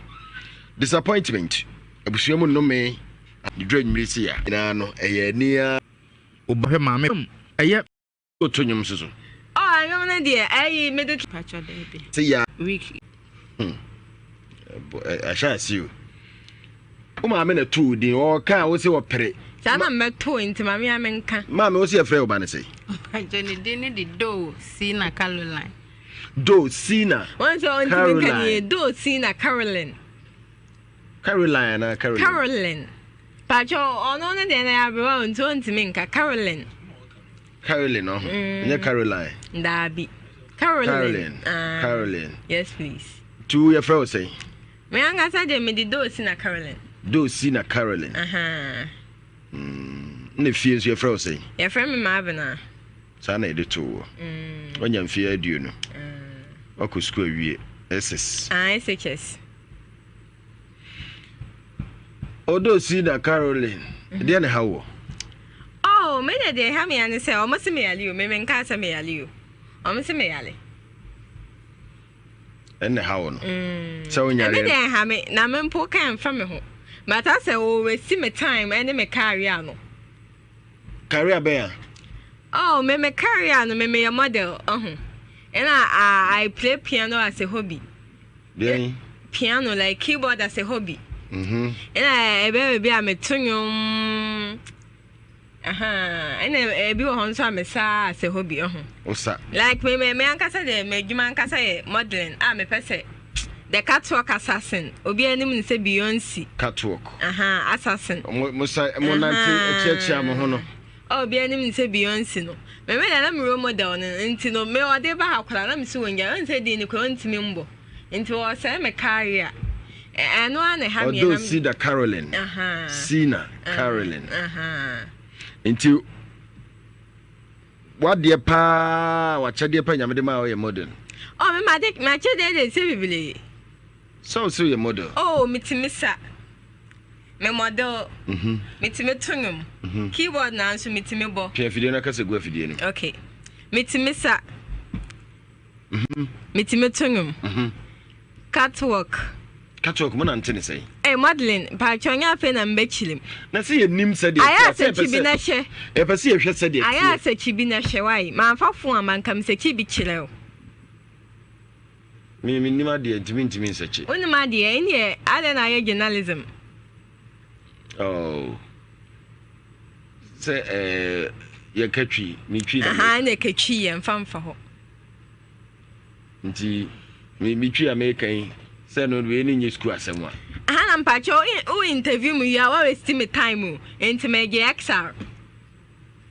Disappointment, abusua mu nnome, ne duru anwummere sei a. Nyinaa no, ɛyɛ ani ara. Wo ba hwɛ maame ɛyɛ. Woto nnwom nso so. Oh nnwom no deɛ ayi mede. Pacho daabi. Se ya. Week. Hmm. Ahyɛ ase o. Wo maame na too din ɔka a wo se ɔpere. Saa na mɛto nti maame a menka. Maame wo se yɛfrɛ wo ba no sɛ. Pacho ne din ne de Doo Sina Caroline. Do Sina Wɔn sɛ ɔntumi nka ne yie. Do Sina Caroline. Caroline anaa Caroline? Caroline. Pacho ɔno ne deɛ na yɛ aberewa nti ɔntumi nka Caroline. Caroline ɔho. Mm. Nyɛ Caroline. Daabi. Caroline. Caroline. Ah. Caroline. Yes please. Tu yɛ frɛ wo sɛn? Me ankasa deɛ mede Do Sina Caroline. Do Sina Caroline. Uh-huh. Mm. Na fie nso yɛfrɛ wo sɛn? Yɛfrɛ me Maabena. Saa na yɛde too woɔ. Woanya mfeɛ aduonu. Woakɔ sukuu awie SS. Ah, SHS. Odosi na Caroline, deɛ na ɛha woɔ? Oh, me deɛ deɛ ɛha me ya ne sɛ wɔn se me yale o, me menkaa sɛ me yale o. Wɔn se me yale. Ɛnna ɛha wo no. Mm. Sɛ wonyare. Ɛme deɛ ɛha me na me mpo ka ɛmfa me ho. But asɛ wɔresi me time ɛne me career no. Career bɛn a? Oh, me me career no me meyɛ model, ɔho. Ɛna I, I play piano as a hobby. Deɛn? Piano, like keyboard as a hobby. Mm-hmm. Ɛna ɛbɛ baabi a meto nnwom. Ahaa, ɛna ebi wɔ hɔ nso a mesa asɛ hɔ bi ɔho. Wosa. Like me me me ankasa deɛ m'adwuma ankasa yɛ modeling a mepɛ sɛ the catwalk assassin obi anim ne sɛ Beyonce. Catwalk. Ahaa, assassin. Mo mo sa mo nante akyiakyia mo ho no. A obi anim ne sɛ Beyonce no. Me me deɛ na me role model no nti no me ɔde ba ha koraa na me si wɔn gya ɔn sɛ din no koraa ɔntumi mbɔ. Nti wɔsɛe me career. Ɛno ara na ɛha me. Although Sida Caroline. Sina Caroline. Nti wadeɛ paa wakyɛdeɛ paa nyame de ma ɔyɛ model. Oh me ma de makyɛdeɛ de sɛ bebree. Sɛ wo sɛ yɛ model. Oh metumi sa. Me model. Mhm. Metumi to nnwom. Mhm. Keyboard na nso metumi bɔ. Pia afidie no akasa gu afidie no. Okay. Metumi sa. Metumi to nnwom. Catwalk. Catwalk mo nante ne sɛn? Hey, modeling, mpakyɛ ɔnyɛ afei na mbɛkyerɛ mu. Na sɛ yɛnim sɛdeɛ Ayɛ asɛkyi bi na hwɛ. Yɛpɛ sɛ yɛhwɛ sɛdeɛ teɛ. Ayɛ asɛkyi bi na hwɛ wae. Mamfa fon amma nka mesɛkyi bi kyerɛ wo. Me mennim adeɛ nti mentumi nsɛkyi. Wonim adeɛ ɛnneɛ adɛn na ayɛ journalism? Oh. Sɛ ɛɛ yɛka twi, me twi na. Aha, na ɛka twi yɛ mfa mfa hɔ. Nti me me twi a meka yi sɛ no wei ne nyɛ sukuu asɛm a. Aha na mpakyɛ wo interview mu yi a wa waste me time o. Nti megye XR.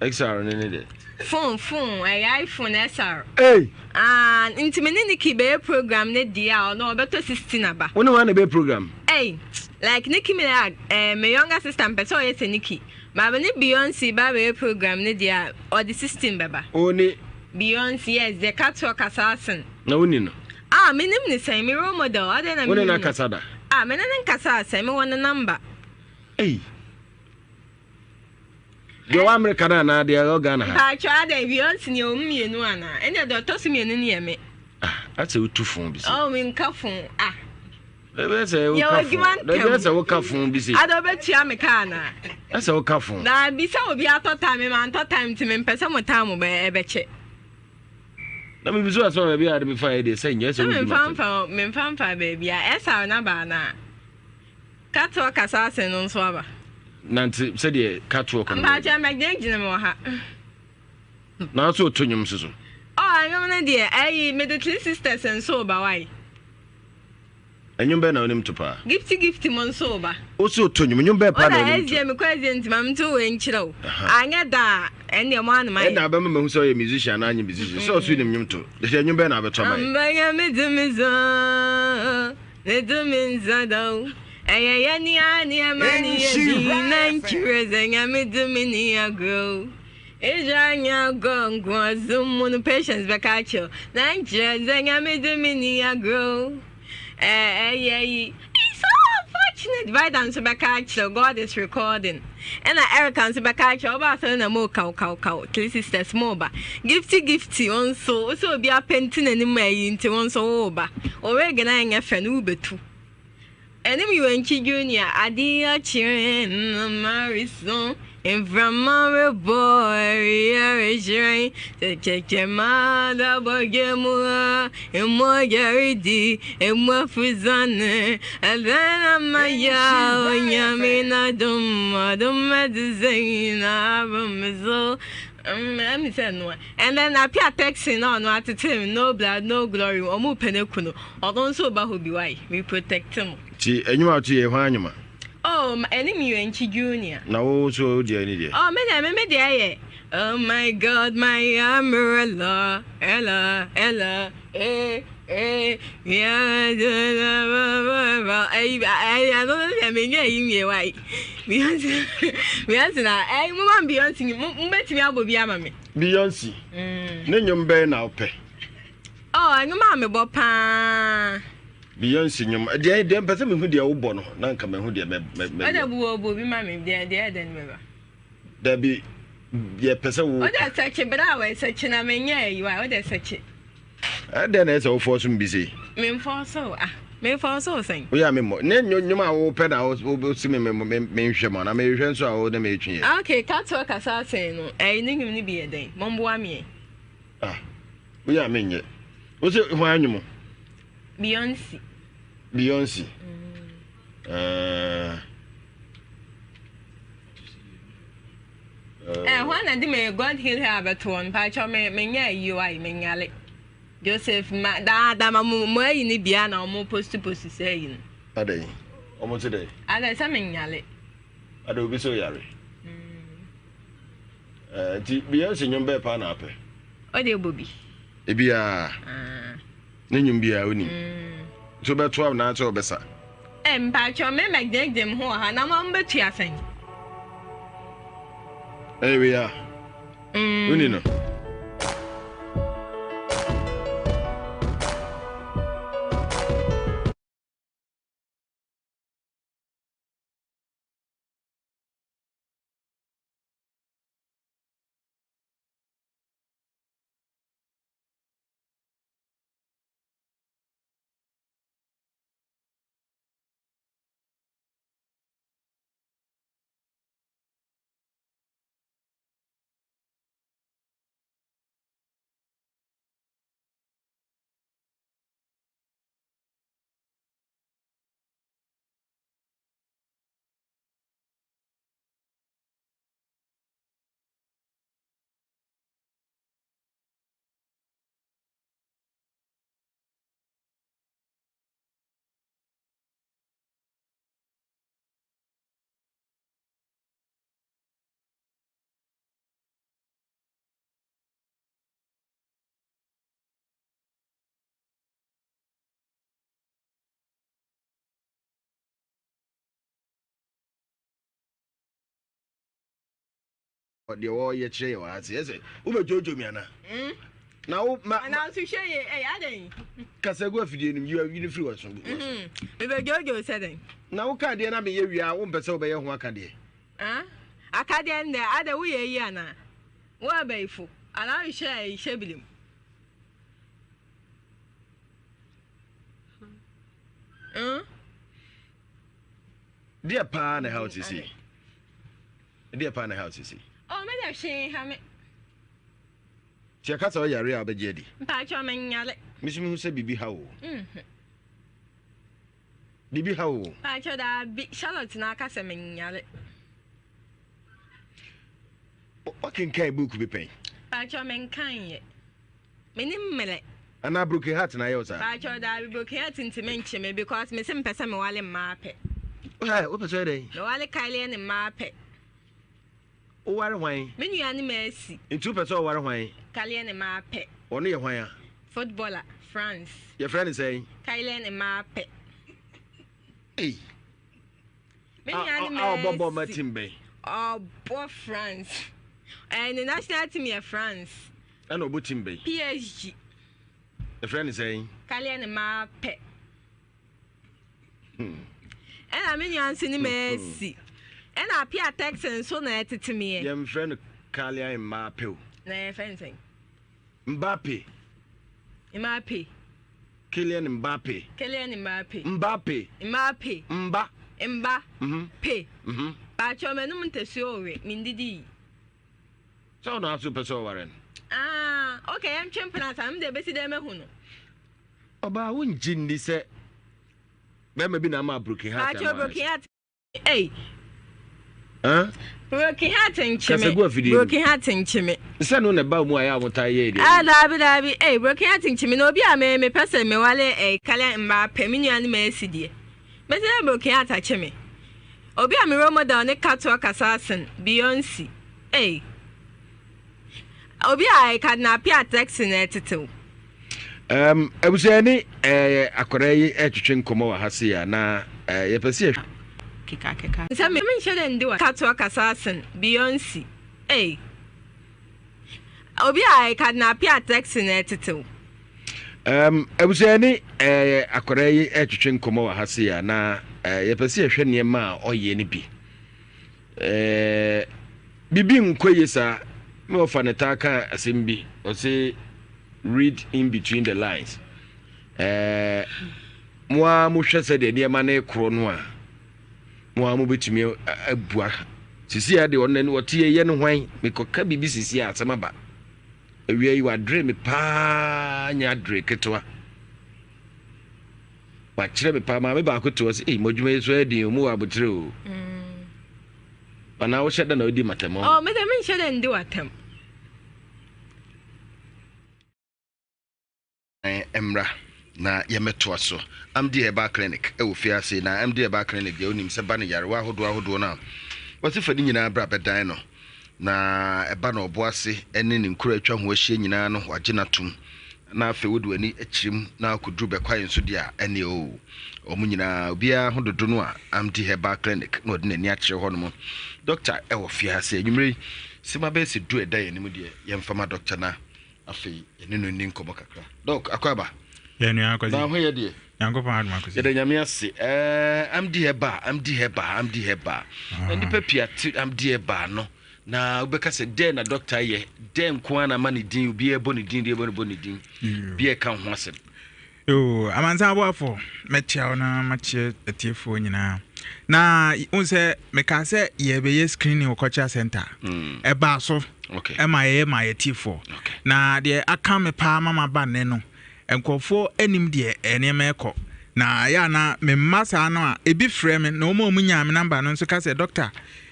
XR ne ne dɛ. Phone phone ɛyɛ iPhone XR. Hey. Ah, nti me ne Nikki bɛyɛ program ne deɛ a ɔno ɔbɛtɔ 16 aba. Wo ne wɔn na bɛyɛ program? Hey, like Nicki Minaj, eh, me younger sister mpɛ sɛ ɔyɛ sɛ Nicki. Maame ne Beyonce ba bɛyɛ program ne deɛ a ɔde 16 bɛba. O ne. Beyonce yes, deɛ catwalk assassin. Na wo ni no? Ah, me nim ne sɛn, me role model, adɛn na me nim no? Wo ne no akasa da? Ah, me ne no nkasa sɛn, me wɔ ne number. Hey. Deɛ ɔwɔ Amerika no anaa deɛ ɔwɔ Ghana ha? Mpaatwɔ adɛn Beyonce ni ɔmu mmienu anaa? Ɛnna deɛ ɔtɔ so mmienu no yɛ me. Ah, asɛ wotu fon bi se. Oh, menka fon ah. Ɛbɛ sɛ woka fon. Ɛbɛ sɛ woka fon bi se. Ada ɔbɛtua me ka anaa? Ɛsɛ woka fon. Na bisa obi atɔ time, me ma ntɔ time nti mempɛ sɛ mo time bɛ ɛbɛkyɛ. Na me bisu asɛ baabi a de me fa yɛ deɛ sɛ nyɛ sɛ wodi ma. Memfa memfa mfa baabi a ɛsa na ba anaa? Catwalk asaase no nso aba. Nante sɛdeɛ catwalk no. Mpakyɛ mɛgyinagyina mu wɔ ha. Nanso oto nnwom nso so. Oh, nnwom no deɛ ɛyi mede Three Sisters nso ba wae. Nnwom bɛn na wonim to paa? Gifty Gifty mo nso ba. Wosi oto nnwom, nnwom bɛn paa na wonim to? Ɔda SJ mekɔ SJ nti ma mento wei nkyerɛ wo. Anyɛ da a ɛndeɛ mo ano mayɛ. Ɛna abɛma mahu sɛ ɔyɛ musician anaa nyɛ musician. Sɛ ɔso nim nnwom to. Hwɛ nnwom bɛn na abɛto ama yɛ? Amba nyame dumi so. Ne tumi nsa da o. Ɛyɛ yɛ ni a ni ɛma ni yɛ di na nkyerɛ sɛ nyame tumi ni agorɔ o. Israel nya agorɔ nkoasom mu no patience bɛka akyerɛ na nkyerɛ sɛ nyame tumi ni agorɔ o. Ɛyɛ yi. It's so unfortunate. Vida nso bɛka akyerɛ God is recording. Ɛna Erica nso bɛka akyerɛ ɔba asɔre na mo kaw kaw kaw three sisters mo ba. Gifty gifty wo nso wo sɛ obi apɛnti n'anim ayi nti wo nso wo ba. Wo wig na ɛnyɛ fɛ no wobɛtu. Ɛne mi Wɛnkyi Junior adeɛ akyerɛ marison mframa rebɔ awia rehyerɛn sɛ kyɛkyɛ maa da bɔdwe mu a mmɔgya redi emu afusane ɛdɛn na mayɛ a onyame n'adom adom ɛte sɛ nyinaa abɔ me so. Ɛmi sɛ noa. And then Apia texting na ɔno atete me no blood no glory ɔmo pɛ no aku no ɔno nso ba hɔ bi why me protect mo. Ti enyuma ato yɛ hwan anyuma. Oh ɛne mi Yɛnkyi Junior. Na wo nso wo deɛ ne deɛ. Oh me deɛ me me deɛ yɛ oh my God my umbrella ella ella eh eh yeah ɛyi ɛyi ɛno no deɛ me nyɛ ɛyi nwie why Beyonce Beyonce na ɛyi mo ma Beyonce mo mo bɛtumi abɔ bi ama me. Beyonce ne nnwom bɛn na wopɛ? Oh, nnwom a mebɔ paa. Beyonce nnwom. Deɛ deɛ mpɛ sɛ mehu deɛ wobɔ no na nka mahu deɛ mɛ mɛ mɛ. Ɔde bu wɔ bi ma me deɛ deɛ ɛdɛ no bɛba. Dabi yɛ pɛ sɛ wo. Ɔde sɛkye bere a wɔ sɛkye na menyɛ ayi wa ɔde sɛkye. Ɛdɛn na ɛsɛ wofɔɔ so me bi sei? Memfɔɔ so ah memfɔɔ so sɛn? Woyɛ a memmɔ. Ne nnwom a wopɛ na wosi me menhwɛ mu anaa mehwɛ nso a wo ne metwe yɛ. Okay, katoɔ kasa asɛn no ɛyi ne nnwom no bi yɛ dɛn? Momboa me ɛ. Ah, woyɛ a menyɛ. Wo se hwan nnwom? Beyonce. Beyonce. Mm. Uh, Eh, hwan na de me God heal her abɛto hɔ? Mpakyɛw me menyɛ ayi o ayi menyale. Joseph ma daa da ma mo mo ayi ne bia na ɔmo post post sɛ ayi no. Adɛn? Ɔmo te dɛn? Adɛn sɛ menyale. Adɛn obi sɛ oyare? Eh, nti Beyonce nnwom bɛɛ paa na apɛ? Ɔde bɔ bi. Ebiaa. Ah. Ne nnwom biaa wonim. Nti wobɛto anaasɛ wobɛsa? Eh, mpakyɛw me mɛgyinagyina mu ho wɔ ha na mo bɛtua sɛn? Ɛyɛ wei a. Woni no. Deɛ wɔyɛ kyerɛ yɛ wɔ ha sɛ ɛsɛ wobɛdwodwo me anaa hmm? na wo ma ma nso hwɛ yɛ ɛyɛ adɛn kasa gu afidie no yi awi no firi wɔ so hmm. mebɛdwodwo sɛ dɛn na wo ka deɛ na meyɛ wie a wompɛ sɛ wobɛyɛ ho aka deɛ ah? aka deɛ ndɛ adɛ woyɛ yi anaa wo abayifo anaa wohyɛ ɛhyɛ bilim hmm? Deɛ paa na ɛha wo sisi Ɛdeɛ paa na ɛha wo sisi. Oh me deɛ hwee nha me. Nti ɛka sɛ ɔyare a wobɛgye adi? Mpakyɛw me nyare. Me nso mehu sɛ biribi ha wo. Mhm. Biribi ha wo. Mpakyɛw daabi Charlotte na aka sɛ me nyare. Wakenkan book bi pɛn? Mpakyɛw me nkan yɛ. Menim mmerɛ. Anaa broken heart na ayɛ wo saa? Paatwɔ daabi broken heart ntumi nkye me because mese mepɛ sɛ mewale mmaa pɛ. Wohɛ wopɛ sɛ ɔyɛ dɛn? Mewale Kylie ne mmaa pɛ. Woware hwan? Me nua ne Mercy. Nti wopɛ sɛ ɔware hwan? Kylie ne mmaa pɛ. Ɔno yɛ hwan a? Footballer, France. Yɛfrɛ no sɛn? Kylie ne mmaa pɛ. Ei. Me nua ne Mercy. A ɔbɔ bɔɔl ma team bɛn? Ɔbɔ France. Ɛɛ ne national team yɛ France. Ɛna ɔbɔ team bɛn? PSG. Yɛfrɛ no sɛn? Kylian Mbappe. Hmm. Ɛna me nua nso ne Messi. Ɛna Apia Texan nso na ɛtete meɛ. Yɛmfrɛ no Kylian Mbappe o. Na yɛfrɛ no sɛn? Mbappe. Mbappe. Kylian Mbappe. Kylian Mbappe. Mbappe. Mbappe. Mba. Mba. Mhm. Pe. Mhm. Baakyɛ ɔmɛnum ntasuo owe mendidi yi. Sɛ ɔno ara so pɛ sɛ ɔware no. Ah, okay, yɛntwe mpena saa, mede bɛsi dɛn mahu no? Ɔbaa, wongye nni sɛ bɛrima bi na ama broken heart ama broken heart ei. Huh? Broken heart nkye me. Kasa gu afidie Broken heart nkye me. Sɛ no na ɛba mu a yɛ a wɔtaa yɛ deɛ. Ah, daabi daabi, ei, broken heart nkye me na obi a me mepɛ sɛ mewale eh, Kylian Mbappe, me nua no ma asi deɛ. Mɛsi dɛ broken heart akye me. Obi a me role model ne Katoa kasa sen Beyonce ei. Obi a Cardinal Appiah Turkson na ɛtetew. Um, abusua ne eh, akwadaa yi ɛretwetwe nkɔmmɔ wɔ ha se a na eh, yɛpɛ sɛ yɛhwɛ. Kekakeka. Sɛ me menhyɛ dɛ ndi wa Katoa kasa sen Beyonce ei. Obi a Cardinal Appiah Turkson na ɛtetew. Um, abusua ne eh, akwadaa yi ɛretwetwe nkɔmmɔ wɔ ha se a na eh, yɛpɛ sɛ yɛhwɛ nneɛma a ɔyɛ no bi. Eh, biribi nkɔ yie saa. Me wɔfa ne taa ka asɛm bi, ɔse read in between the lines. Eh, mo ara mohwɛ sɛdeɛ nneɛma no rekorɔ no a, mo ara mobɛtumi abua. Sisi a deɛ ɔno n'ani ɔte yɛ no hwan, mekɔka biribi sisi a asɛm aba. Awia yi wadree me paa nyɛ adree ketewa. Wakyerɛ me paa maame baako te hɔ sɛ ei mo adwuma yi so ayɛ den o mo wɔ aboterɛ o. Mm. Anaa wohyɛ da na wodi m'atɛm? Oh, me deɛ menhyɛ da ndi w'atɛm. Mmra na yɛmmɛtoa so. Amdi Herbal Clinic wɔ fie ase na Amdi Herbal Clinic deɛ wonim sɛ ba no nyarewa ahodoɔ ahodoɔ no a wɔse fa ne nyinaa bra bɛdan no na ɛba no ɔbo ase ne ne nkuro a atwa ho ahyia nyinaa no wagye no atom na afei wode w'ani akyirim na akɔduru bɛkwae nso deɛ a ɛne o wɔn nyinaa obiara ho dodo no a Amdi Herbal Clinic na ɔde n'ani akyerɛ hɔ nom. Dɔkta ɛwɔ fie ase anwummere yi sima bɛyɛ sɛ du ɛda yɛn anim deɛ yɛmfa ma dɔkta na Afei yɛne no nni nkɔmmɔ kakra. Dɔk, akɔ aba. Yɛ nua Akwasi. Na ho yɛ deɛ. Nyankopɔn adom Akwasi. Yɛda Nyame ase. Ɛɛ Amdi Herbal, Amdi Herbal, Amdi Herbal. Ah. Na nnipa pii ate Amdi Herbal no. Na wobɛka sɛ dɛn na dɔkta yɛ? Dɛn nko ara na ama ne din? Obiara bɔ ne din, deɛ bɔ ne bɔ ne din. Obiara ka ho asɛm. Yoo, amansan aboafo, mɛkyia wo na makyia atiefoɔ nyinaa. Na wohu sɛ mekaa sɛ yɛbɛyɛ screening wɔ cultural center. Mm. Ɛbaa so okay. ɛma yɛyɛ ma yɛtiefoɔ. Okay. Na deɛ aka me paa ma maba nnɛ no, nkurɔfoɔ anim deɛ nneɛma ɛkɔ. Na ɛyɛ a na memma saa no a, ebi frɛ me na wɔn a wɔnyaa me namba no nso ka sɛ, dɔkta,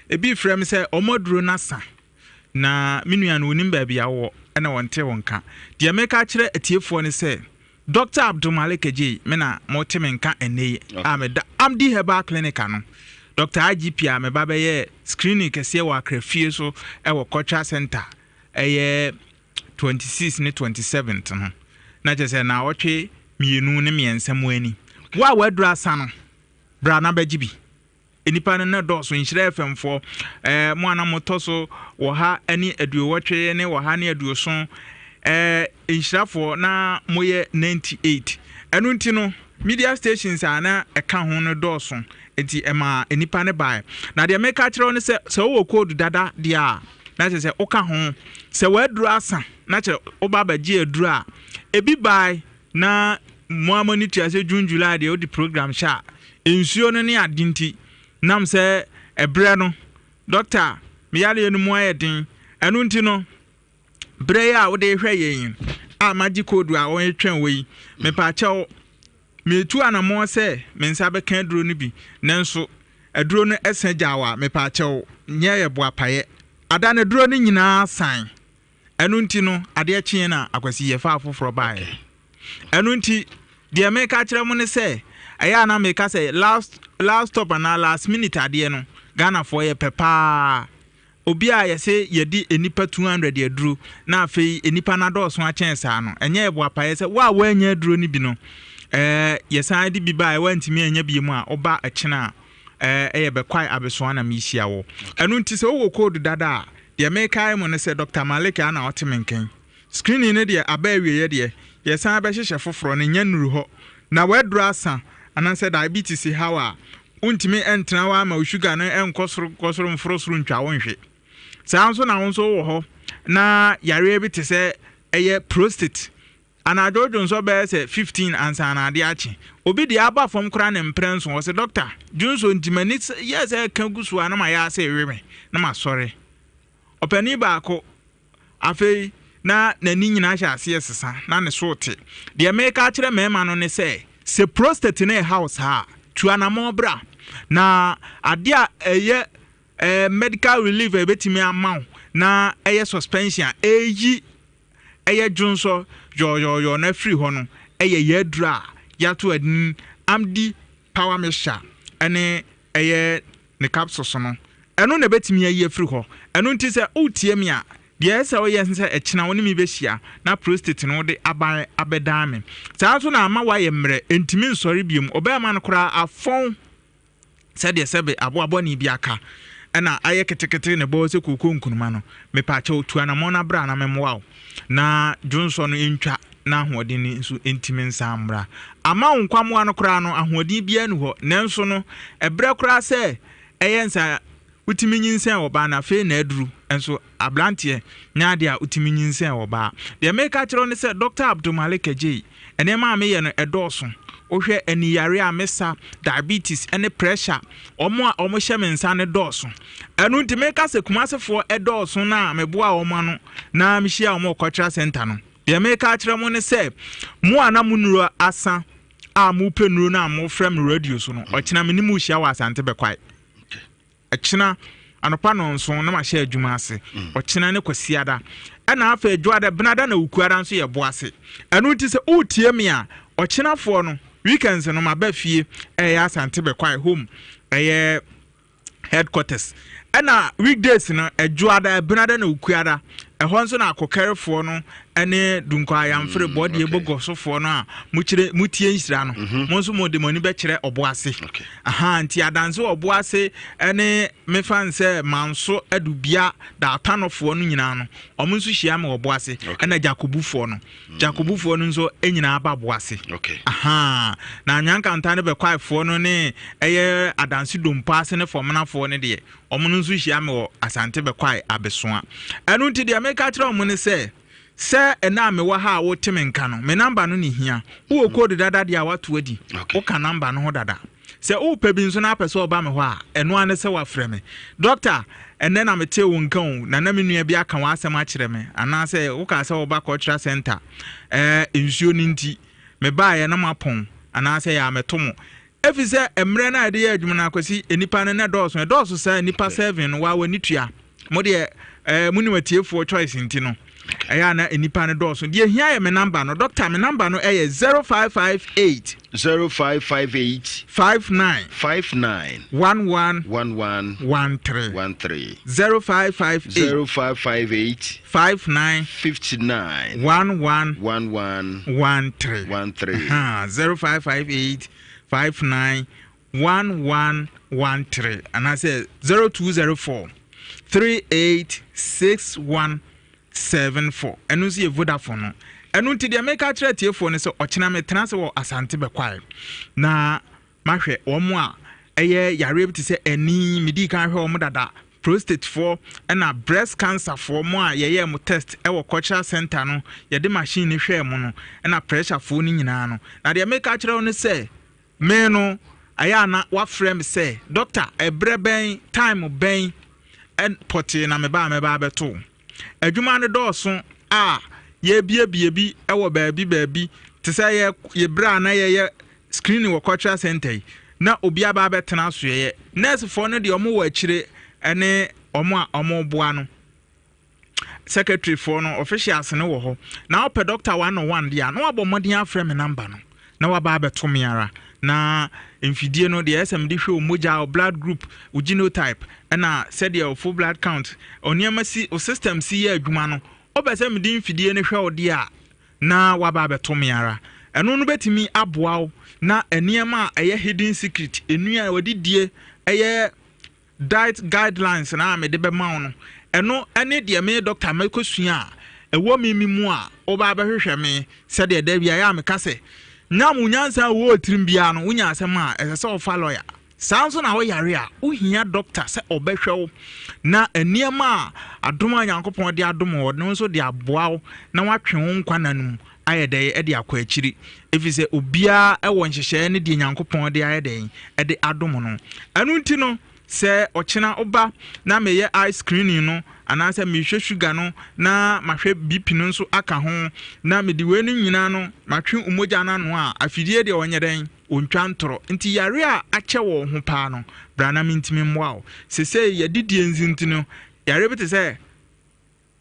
ebi frɛ me sɛ wɔn aduro no asa. Na me nua no, wɔnim baabi a wowɔ na wɔnte wo nka. Deɛ mereka akyerɛ atiefoɔ ne sɛ, Dɔkta Abdul Malik Adjei, me na mote me nka ɛnnɛ yi a meda Amdi Herbal Clinic ano. Dɔkta IGP a meba bɛyɛɛ screening kɛseɛ wɔ Accra fie so wɔ Cultural Centre ɛyɛ 26 ne 27th no, na kyerɛ sɛ naawɔtwe mmienu ne mmiɛnsa mu ani. Wo a w'aduru asa no, bra na bɛgye bi. Nnipa no na dɔɔso, Nhyira FM foɔ, eh, mo a na motɔ so ɔha ne aduowɔtwe ne ɔha ne aduoson, eh, Nhyirafoɔ na moyɛ 98. Ɛno nti no, media stations a na ɛka ho no dɔɔso, nti ɛmaa nnipa no baeɛ. Na deɛ meka akyerɛ wo ne sɛ, sɛ wowɔ code dada deɛ a, na kyerɛ sɛ woka ho. Sɛ w'aduro asa, na kyerɛ woba abɛgye aduro a, ebi bae Na mo ara mo ani tua sɛ June July deɛ wode program hyɛ a nsuo no ne ade nti nam sɛ ɛberɛ no dɔkta me yareɛ no mu ayɛ den ɛno nti no berɛ yi a wode hwɛ yɛn yi a magye koodu a wɔretwɛn wɔ yi mepaakyɛw metu anammɔn sɛ me nsa bɛka aduro no bi nanso aduro no ɛsɛ gyaw a mepaakyɛw nyɛ yɛ boapayɛ ada no aduro no nyinaa san Ɛno nti no, adeɛ kyeeɛ na Akwasi yɛfaa foforɔ baeɛ. Ɛno nti, deɛ meka akyerɛ mo ne sɛ, ɛyɛ a na meka sɛ last, last stop anaa last minute adeɛ no, Ghanafoɔ yɛpɛ paa. Obi a yɛse yɛde nnipa 200 aduro na afei nnipa no adɔɔso akyɛn saa no, ɛnyɛ yɛ boapayɛ sɛ wo a woannya aduro no bi no, ɛɛ, yɛsan de bi baeɛ woantumi annya bi mu a, woba ɛkyena a, ɛɛ, ɛyɛ bɛkwae abesoa na mehyia wo. Ɛno nti sɛ wowɔ code dada a, Deɛ mekae mu ne sɛ Dɔkta Malik a na ɔte me nkan. Screening no deɛ aba awieɛ deɛ, yɛsan bɛhyehyɛ foforɔ no, nnya nnuru hɔ. Na w'aduro asa, anaasɛ diabetes haw a, wontumi ntena hɔ ara ma wo sugar no nkɔ soro nkɔ soro mforo soro ntwa wo nhwe. Saa nso na wo nso wowɔ hɔ na yareɛ bi te sɛ ɛyɛ prostate Anadwo dwonsɔ bɛyɛ sɛ 15 ansa na ade akye. Obi deɛ aba fam koraa ne mprɛ nson. Ɔse dɔkta, dwonsɔ nti m'ani yɛɛ sɛ ɛka gu so a na mayɛ ase rewe me na masɔre. Ɔpanin baako, afei na n'ani nyinaa hyɛ aseɛ sesa na ne so rete. Deɛ mereka akyerɛ mmarima no ne sɛ, sɛ prostate no reha wo saa a, tu anammɔn bra. Na adeɛ a ɛyɛ eh, medical relief a ɛbɛtumi ama wo na ɛyɛ suspension a ɛyi ɛyɛ dwonsɔ yɔɔyɔɔyɔɔ no afiri hɔ no yɛ yɛn aduro a yɛato adin Amdi Power Mixture ne ɛyɛ ne capsules no. Ɛno na ɛbɛtumi ayi afiri hɔ. Ɛno nti sɛ woretie me a, deɛ ɛsɛ sɛ woyɛ ne sɛ ɛkyena wo ne me bɛhyia na prostate no wode aban abɛdan me. Saa nso na ama woayɛ mmerɛ, ɛntumi nsɔre biom. Ɔbarima no koraa afɔn sɛdeɛ sɛbe aboa bɔne bi aka na ayɛ ketekete na ɛbɔ sɛ kooko nkunuma no, mepaakyɛw tu anamɔn na bra na memmoa wo na dwonsɔ no ntwa na ahoɔden no nso ntumi nsan mmra. Ama wo nkwammoa no koraa no ahoɔden biara nni hɔ, nanso no ɛberɛ koraa sɛ ɛyɛ nsa Wotumi nyinsɛn ɔbaa na afei na aduru nso abranteɛ nyɛ adeɛ a wotumi nyinsɛn ɔbaa. Deɛ meka akyerɛ wo ne sɛ Doctor Abdul Malik Adjei, nneɛma a meyɛ no ɛdɔɔso. Wohwɛ ani yareɛ a mesa, diabetes ne pressure, wɔn a wɔhyɛ me nsa no dɔɔso. Ɛno nti meka sɛ Kumasefoɔ ɛdɔɔso no a meboa wɔn ano na mehyia wɔn wɔ cultural center no. Deɛ meka akyerɛ mo ne sɛ mo a na mo nnuro asa a mopɛ nnuro no a mofrɛ me radio so no, ɔkyena me ne mo rehyia wɔ Asante Bɛkwae. Ɛkyena Anɔpa nɔnson na mahyɛ adwuma ase. Ɔkyena ne Kwasiada. Ɛna afei Dwoada, Benada na Wukuada nso yɛ boase. Ɛno nti sɛ woretie me a, ɔkyenafoɔ no, weekends no maba fie ɛyɛ Asante Bɛkwae home ɛyɛ headquarters. Ɛna weekdays no, Ɛdwoada, Ɛbenada na Wukuada, ɛhɔ nso na akokɛrefoɔ no ɛne Dunkwa Ayamfere bɔdeɛ bogɔsofoɔ no a mokyerɛ motie nhyira no, mo nso mode mo ani bɛkyerɛ ɔbo ase. Aha, nti adanse wɔ ɔbo ase ɛne mefa nsɛ Manso Adubia Daatanofoɔ no nyinaa no, ɔmo nso hyia me wɔ ɔbo ase. Ɛna Jakobufoɔ no, Jakobufoɔ no nso nyinaa ba ɔbo ase. Aha, na Anwankanta ne Bɛkwaefoɔ no ne ɛyɛ adanse Dompo ase ne Fɔmenafoɔ no deɛ, ɔmo no nso hyia me wɔ Asante Bɛkwae Abesoa. Ɛno nti deɛ meka kyerɛ ɔmo ne sɛ, sɛ ɛna a mewɔ ha a wote me nka no, me number no ne hia. Wowɔ code dada deɛ a wato adi, woka number no ho dada. Sɛ wopɛ bi nso na apɛ sɛ ɔba me hɔ a, ɛno ara ne sɛ wafrɛ me. Doctor, ɛnnɛ na metee wo nka o, na na me nua bi aka w'asɛm akyerɛ me, anaasɛ wokaa sɛ woba cultural center, ɛɛ nsuo no nti, mebaeɛ na moapɔn, anaasɛ yɛ a mɛto mo. Ɛfiri sɛ mmerɛ no a yɛde yɛ adwuma no Akwasi, nnipa no na ɛdɔɔso, ɛdɔɔso saa nnipa seven no, waa w'ani tua. Mo deɛ ɛɛ mo nim atiefoɔ choice nti no, ɛyɛ a na nnipa no dɔɔso. Deɛ hia yɛ me number no, doctor, me number no ɛyɛ 0558. 0558. 59. 59. 11. 11. 13. 13. 0558. 0558. 59. 59. 11. 11. 13. 13. Ha, 0558 59 1113 anaasɛ 0204 386174. Ɛno nso yɛ Vodafone no. Ɛno nti deɛ meka kyerɛ atiefoɔ no sɛ ɔkyena metena ase wɔ Asante Bɛkwae na mahwɛ wɔn a ɛyɛ yareɛ bi te sɛ ani, medii kan hwɛ wɔn dada, prostate foɔ ɛna breast cancer foɔ mo a yɛyɛɛ mo test ɛwɔ cultural center no, yɛde machine no hwɛɛ mo no, ɛna pressure foɔ no nyinaa no. Na deɛ meka kyerɛ wo no sɛ me no ɛyɛ a na wafrɛ me sɛ doctor, ɛberɛ bɛn, time bɛn pɔtee na meba a mɛba abɛto adwuma no. Dɔɔso a yɛbiebie bi wɔ baabi baabi te sɛ yɛ yɛbrɛ a na yɛyɛ screening wɔ cultural center yi na obi aba abɛtena asoɛyɛ. Nursefoɔ no deɛ, ɔmo wɔ akyire ne ɔmo a ɔmo boa no, secretary foɔ no, officials no wɔ hɔ. Na wopɛ doctor one on one deɛ a, na wabɔ mmɔden afrɛ me number no na waba abɛto me ara. Na mfidie no deɛ ɛsɛ mede hwɛ wo mogya, wo blood group, wo genotype, ɛna sɛdeɛ wo full blood count, nneɛma si wo system si yɛ adwuma no, wopɛ sɛ mede mfidie no hwɛ wo deɛ a, na waba abɛto me ara. Ɛno no bɛtumi aboa wo na nneɛma a ɛyɛ hidden secret, nnua a wɔde die, ɛyɛ diet guidelines na a mede bɛma wo no, ɛno ne deɛ me doctor mɛkɔsua a ɛwɔ me me mu a woba abɛhwehwɛ me. Sɛdeɛ da bi ayɛ a meka sɛ nyam wo nyansa a wɔ tirim biara no, wonya asɛm a ɛsɛ sɛ wofa lawyer, saa nso na woyare a wohia doctor sɛ ɔbɛhwɛ wo na nneɛma a adom a Nyankopɔn de adom wɔ no nso de aboa wo na watwe wo nkwa nna no mu ayɛ dɛn de akɔ akyiri, ɛfiri sɛ obiara wɔ nhyehyɛeɛ ne deɛ Nyankopɔn de ayɛ dɛn de adom no. Ɛno nti no, sɛ ɔkyena woba na meyɛ eye screening no anaasɛ mehwɛ sugar no na mahwɛ BP no nso aka ho na mede wei no nyinaa no matwe mogya no ano a, afidie deɛ ɔnyɛ dɛn ɔntwa ntorɔ. Nti yare a akyɛ wɔ ho paa no, bra na mentumi mmoa wo. Sesei yɛdidie nzi nti no, yare bi te sɛ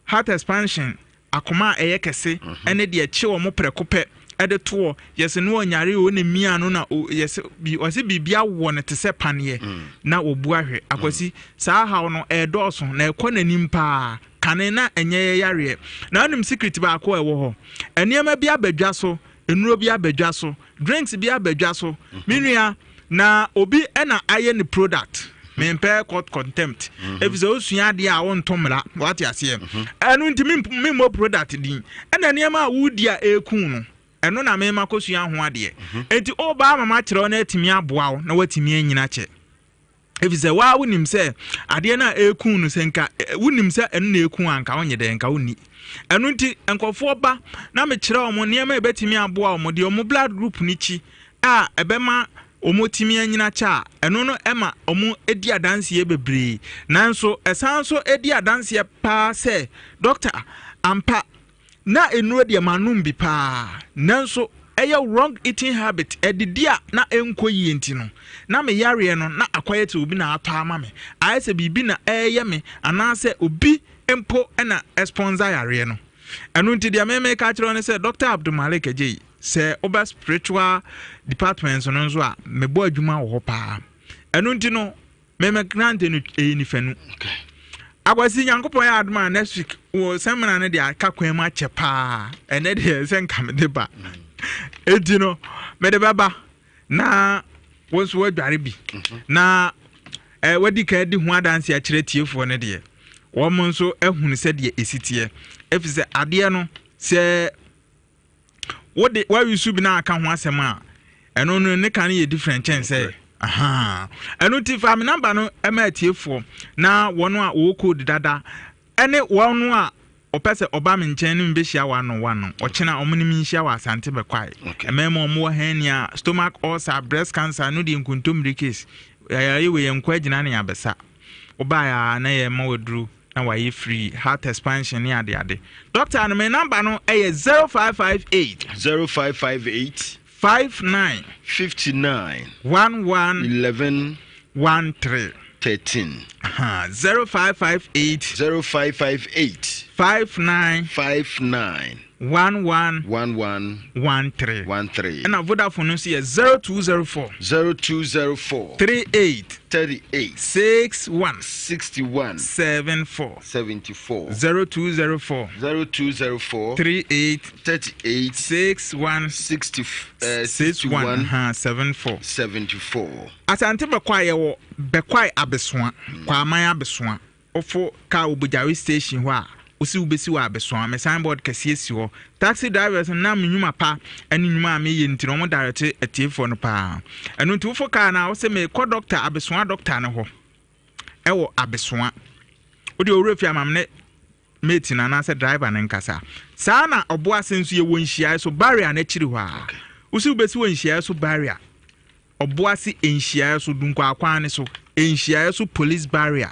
heart expansion, akoma a ɛyɛ kɛse, ɛne deɛ kye wɔn prɛko pɛ ɛde toɔ, yɛsɛ no ɔnyare o ne mia no na yɛsɛ bi ɔsɛ biribi awɔ no te sɛ paneɛ na wɔbu ahwɛ. Akwasi, saa haw no ɛɛdɔɔso na ɛkɔ n'anim paa. Kane na ɛnyɛ yɛ yareɛ. Na wonim secret baako a ɛwɔ hɔ? Nneɛma bi abadwa so, nnuro bi abadwa so, drinks bi abadwa so, me nua, na obi ɛna ayɛ ne product. Mempɛ court contempt, ɛfiri sɛ wosua adeɛ a wonto mmara, wate aseɛ? Ɛno nti memmɔ product din. Ɛna nneɛma a wodi a ɛɛku no, ɛno na mema kɔsua ho adeɛ. Enti wobaa ma makyerɛ wo na atumi aboa wo na woatumi anyina kyɛ, ɛfiri sɛ waa wonim sɛ adeɛ no a ɛɛku no, sɛ nka wonim sɛ ɛno na ɛku a, nka wonyɛ dɛn, nka wonni. Ɛno nti nkurɔfoɔ ba na mekyerɛ wɔn nneɛma a ɛbɛtumi aboa wɔn deɛ wɔn blood group no kyi a ɛbɛma wɔn tumi anyina kyɛ a, ɛno no ɛma wɔn di adanseɛ bebree. Nanso ɛsan nso di adanseɛ paa sɛ doctor ampa na nnuro deɛ manom bi paa, nanso ɛyɛ wrong eating habit, adidi a na ɛnkɔ yie nti no, na me yareɛ no na akɔyɛ te obi na atɔ ama me, ayɛ sɛ biribi na ɛreyɛ me anaasɛ obi mpo na ɛsponsor yareɛ no. Ɛno nti deɛ me meka akyerɛ wo ne sɛ Doctor Abdul Malik Adjei, sɛ woba spiritual department no nso a, mebɔ adwuma wɔ hɔ paa. Ɛno nti no, Me me krante no ɛyɛ nifanu. Akwasi Nyankopɔn yɛ adom a next week wɔ seminar no deɛ aka kwan mu akyɛ paa. Ɛnɛ deɛ sɛ nka mede ba. Enti no mede bɛba na wo nso woadware bi. Mhm. Na eh, wadi kan di ho adanse akyerɛ tiefoɔ no deɛ wɔn nso ahunu sɛdeɛ ɛsi teɛ. Ɛfiri sɛ adeɛ no sɛ wode wayi so bi na aka ho asɛm a ɛno no ne ka no yɛ different kyɛn sɛ ɛno nti fa me namba no ma atiefoɔ na wɔn a wɔwɔ code dada ɛne wɔn a ɔpɛ sɛ ɔba me nkyɛn ne mbɛhyia wano wano ɔkyena ɔmo ne me nhyia wɔ asante bɛkwae mmarima ɔmo wɔ hernia stomach ulcer breast cancer no deɛ nkontommire case yɛayɛ wei yɛn nkɔ agyina ne yɛabɛsa wobaeɛ a na yɛma waduru na wayɛ free heart expansion ne ade ade. Doctor no me number no ɛyɛ 0558. 0558. 59. 59. 11. 11. 13. 13. 0558. 0558. 59. 59. 11. 11. 13. 13. Ɛna Vodafone no nso yɛ 0204. 0204. 38. 38. 61. 61. 74. 74. 0204. 0204. 38. 38. 61. 60, uh, 61. Uh, 74. 74. Asante Bɛkwae yɛwɔ Bɛkwae Abesoa, mm. Kwaman Abesoa. Wofo kaa wɔ Bogyawe station hɔ a, wose wobesi wɔ Abesoa. Me sign board kɛseɛ si hɔ. Taxi drivers no nam me nnwuma pa ne nnwuma a meyɛ nti no, wɔn direct atiefoɔ no paa. Ɛno nti wofo kaa no a, wose merekɔ doctor, Abesoa doctor no hɔ ɛwɔ Abesoa. Wodeɛ owura fie ama me ne mate no anaasɛ driver no nkasa. Saa na Ɔboase nso yɛwɔ nhyiaeɛ so barrier no akyiri hɔ a. Wose wobesi wɔ nhyiaeɛ so barrier. Ɔboase nhyiaeɛ so, Dunkwaa kwan no so, nhyiaeɛ so Police Barrier,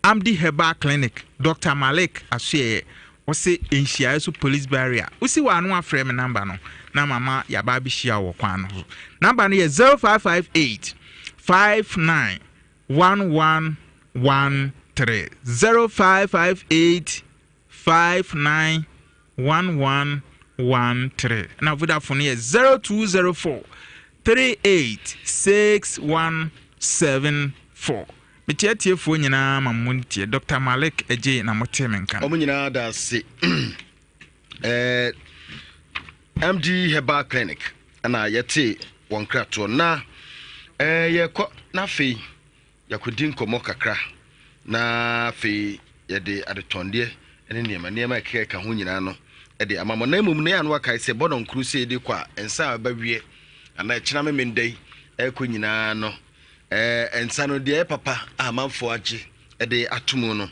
Amdi Herbal Clinic, Doctor Malik Asoɛeɛ, ɔse nhyiaeɛ so Police Barrier. Wosi wɔ ano a frɛ me number no na mama yɛaba abɛhyia wo wɔ kwan no so. Number no yɛ 0558 59 1113, 0558 59 1113 na Vodafone yɛ 0204 38 6174. Mekyia atiefoɔ nyinaa ma mo ntie. Dr. Malik Adjei na motee me nka no. Wɔn nyinaa da ase. Eh, MD Herbal Clinic na yɛte wɔn kratoɔ na eh, yɛkɔ na afei Yɛakɔdi nkɔmmɔ kakra na afei yɛde adetɔndeɛ ne nneɛma nneɛma a ɛkeka ho nyinaa no de ama mo. Na mmom no yɛ a na wakae sɛ bɔdɔn koro sei de kɔ a nsa a ɛba wiɛ anaa ɛkyena memenda yi ɛrekɔ nyinaa no ɛɛ nsa no deɛ ɛyɛ papa a amanfoɔ agye de ato mu no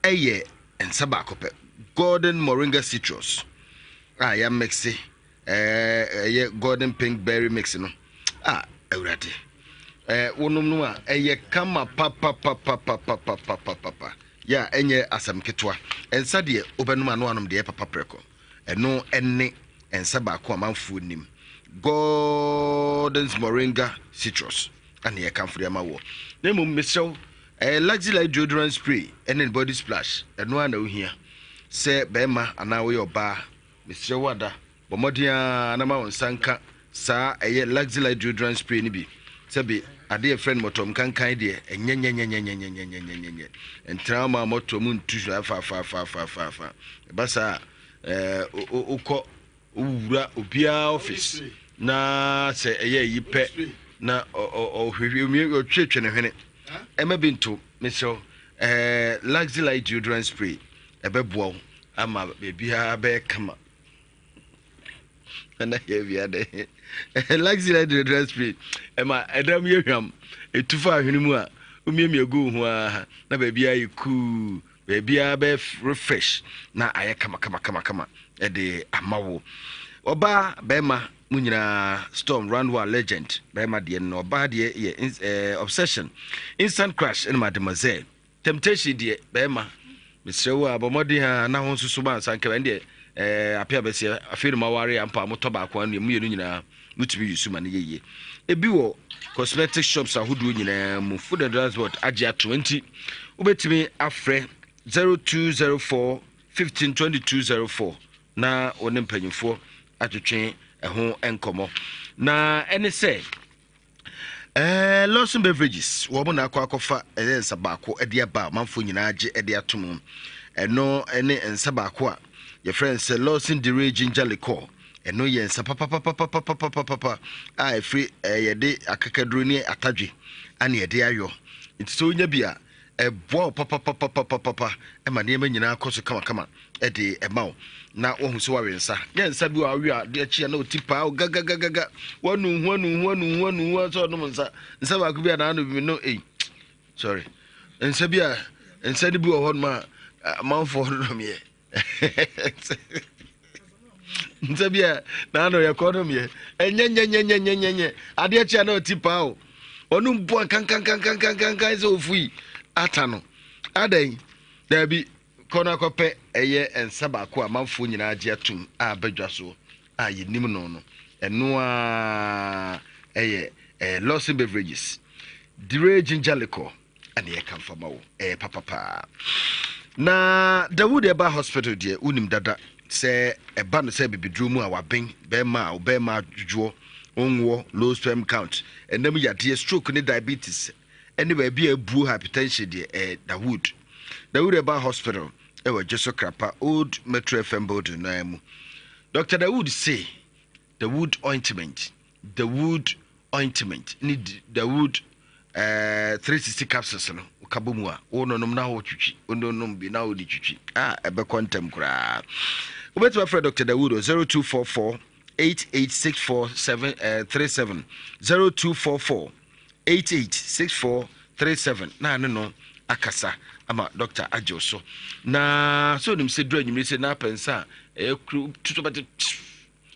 ɛyɛ nsa baako pɛ golden moringa citrus a yɛamekse Ɛɛ ɛyɛ golden pink berry mix no a awurade ɛɛ wonom no a ɛyɛ kama papapapapapapapapa yɛ a ɛnyɛ asɛm ketewa nsa deɛ wobɛnom ano anom deɛ papa prɛko ɛno ɛne nsa baako amanfoɔ nim golden's moringa citrus ɛne yɛkamfo de ama wɔ na mmom mesrɛ wo ɛyɛ luxy light deodorant spray ɛne body splash ɛno a na wohia sɛ bɛrima anaa woyɛ ɔbaa Mesrɛ wo Ada, bɔ mmɔden ara na ma wo nsa nka saa ɛyɛ Luxelite deodorant spray no bi. Sɛbe, ade a yɛfrɛ no mmɔtoam kankan deɛ, ɛnyɛ-nyɛ-nyɛ-nyɛ-nyɛ-nyɛ-nyɛ-nyɛ. Ɛntena wo ma mmɔtoam ntu faafaafaafaafa. Ɛba saa a, ɛɛ, wokɔ, wowura obiara office na sɛ ɛyɛ ayi pɛ na ɔhwehwɛ, ɔtwetwe ne hwene. Ɛma bi nto, mesrɛ wo, ɛɛ, Luxelite deodorant spray, ɛbɛboa wo. ama biribiara bɛyɛ kama ɛna yɛ bia dɛ luxury deodorant spray ɛma ɛdam yɛ hwam ɛtu fa ahwene mu a womiamia gu wo ho ara na baabiara yɛ kuu baabiara bɛyɛ refresh na ayɛ kama kama kama kama ɛde ama wo ɔbaa bɛrima mu nyinaa storm round one legend bɛrima deɛ no ɔbaa deɛ yɛ eh, obsession instant crush ɛna mademoiselle Temptation deɛ bɛɛma mesrɛ wo a bɔ mmɔden a na ho nso so ma ansa nka ɛndeɛ Ɛɛ ape abɛseɛ afei na moaware ampa a motɔ baako a mo mmienu nyinaa motumi use ma no yɛ yie. Ebi wɔ cosmetic shops ahodoɔ nyinaa mu. Food and Drugs Board agye ato nti wobɛtumi afrɛ 0204 15 2204 na wo ne mpanyinfoɔ atwetwe ɛho nkɔmmɔ. Na ɛne sɛ Ɛɛ Lawson Beverages, wɔn na akɔ akɔfa ɛyɛ nsa baako de aba a amanfoɔ nyinaa gye de ato mu. Ɛno ne nsa baako a yɛfrɛ no sɛ Lawson Dire Ginger Liqueur. Ɛno yɛ nsa papapapapapapapa a ɛfiri yɛde akakaduro ne atadwe ane yɛde ayɔ. Nti sɛ wonya bi a, ɛboa wo papapapapapapa ma nneɛma nyinaa kɔ so kamakama de ɛma wo na woahu sɛ woawe nsa. Nyɛ nsa bi wɔ awe a de akyi a na ɔti paa gagagagaga wanu ho anu ho anu ho anu ho sɛ ɔnom nsa nsa baako bi a na ano bi no ei sorry nsa bi a nsa no bi wɔ hɔ nom a amanfoɔ nom yɛ nsa bi a n'ano yɛ kɔ nom yɛ ɛnyɛnyɛnyɛnyɛnyɛnyɛ adeɛ kye a na ɔti paa o ɔno mpo nkankankankankankan sɛ ofui ata no adɛn daabi kɔ no akɔpɛ ɛyɛ nsa baako a amanfoɔ nyinaa gye atum a badwa so a yɛnim no no ɛno a ɛyɛ ɛyɛ Lawson Beverages Dire Ginger Liquor ɛne yɛka mfa ma wo ɛyɛ papapaa na Dawood ɛba hospital deɛ wonim dada sɛ ɛba no sɛ bibiduro mu a waben bɛrima a ɔbɛrima adwodwoɔ ɔnwoɔ low sperm count ɛnam yadeɛ stroke ne diabetes ɛne baabi a abuo hypertension deɛ ɛyɛ Dawood Dawood ɛba hospital ɛwɔ Adwoso Krapa old Metro FM building no mu Dr. Dawood se Dawood ointment Dawood ointment ne Dawood eh, 360 capsules no woka bɔ mu a wononom na wotwitwi wononom bi na wode twitwi a ɛbɛkɔ ntɛm koraa wobɛtumi afrɛ Dr. Dawood 0244 8864 37 0244 886437 na ne no akasa ama dɔkta agye wo so na sɛ onim sɛ duru anwummere sɛ na apɛ nsa a ɛyɛ kuro tutu bɛte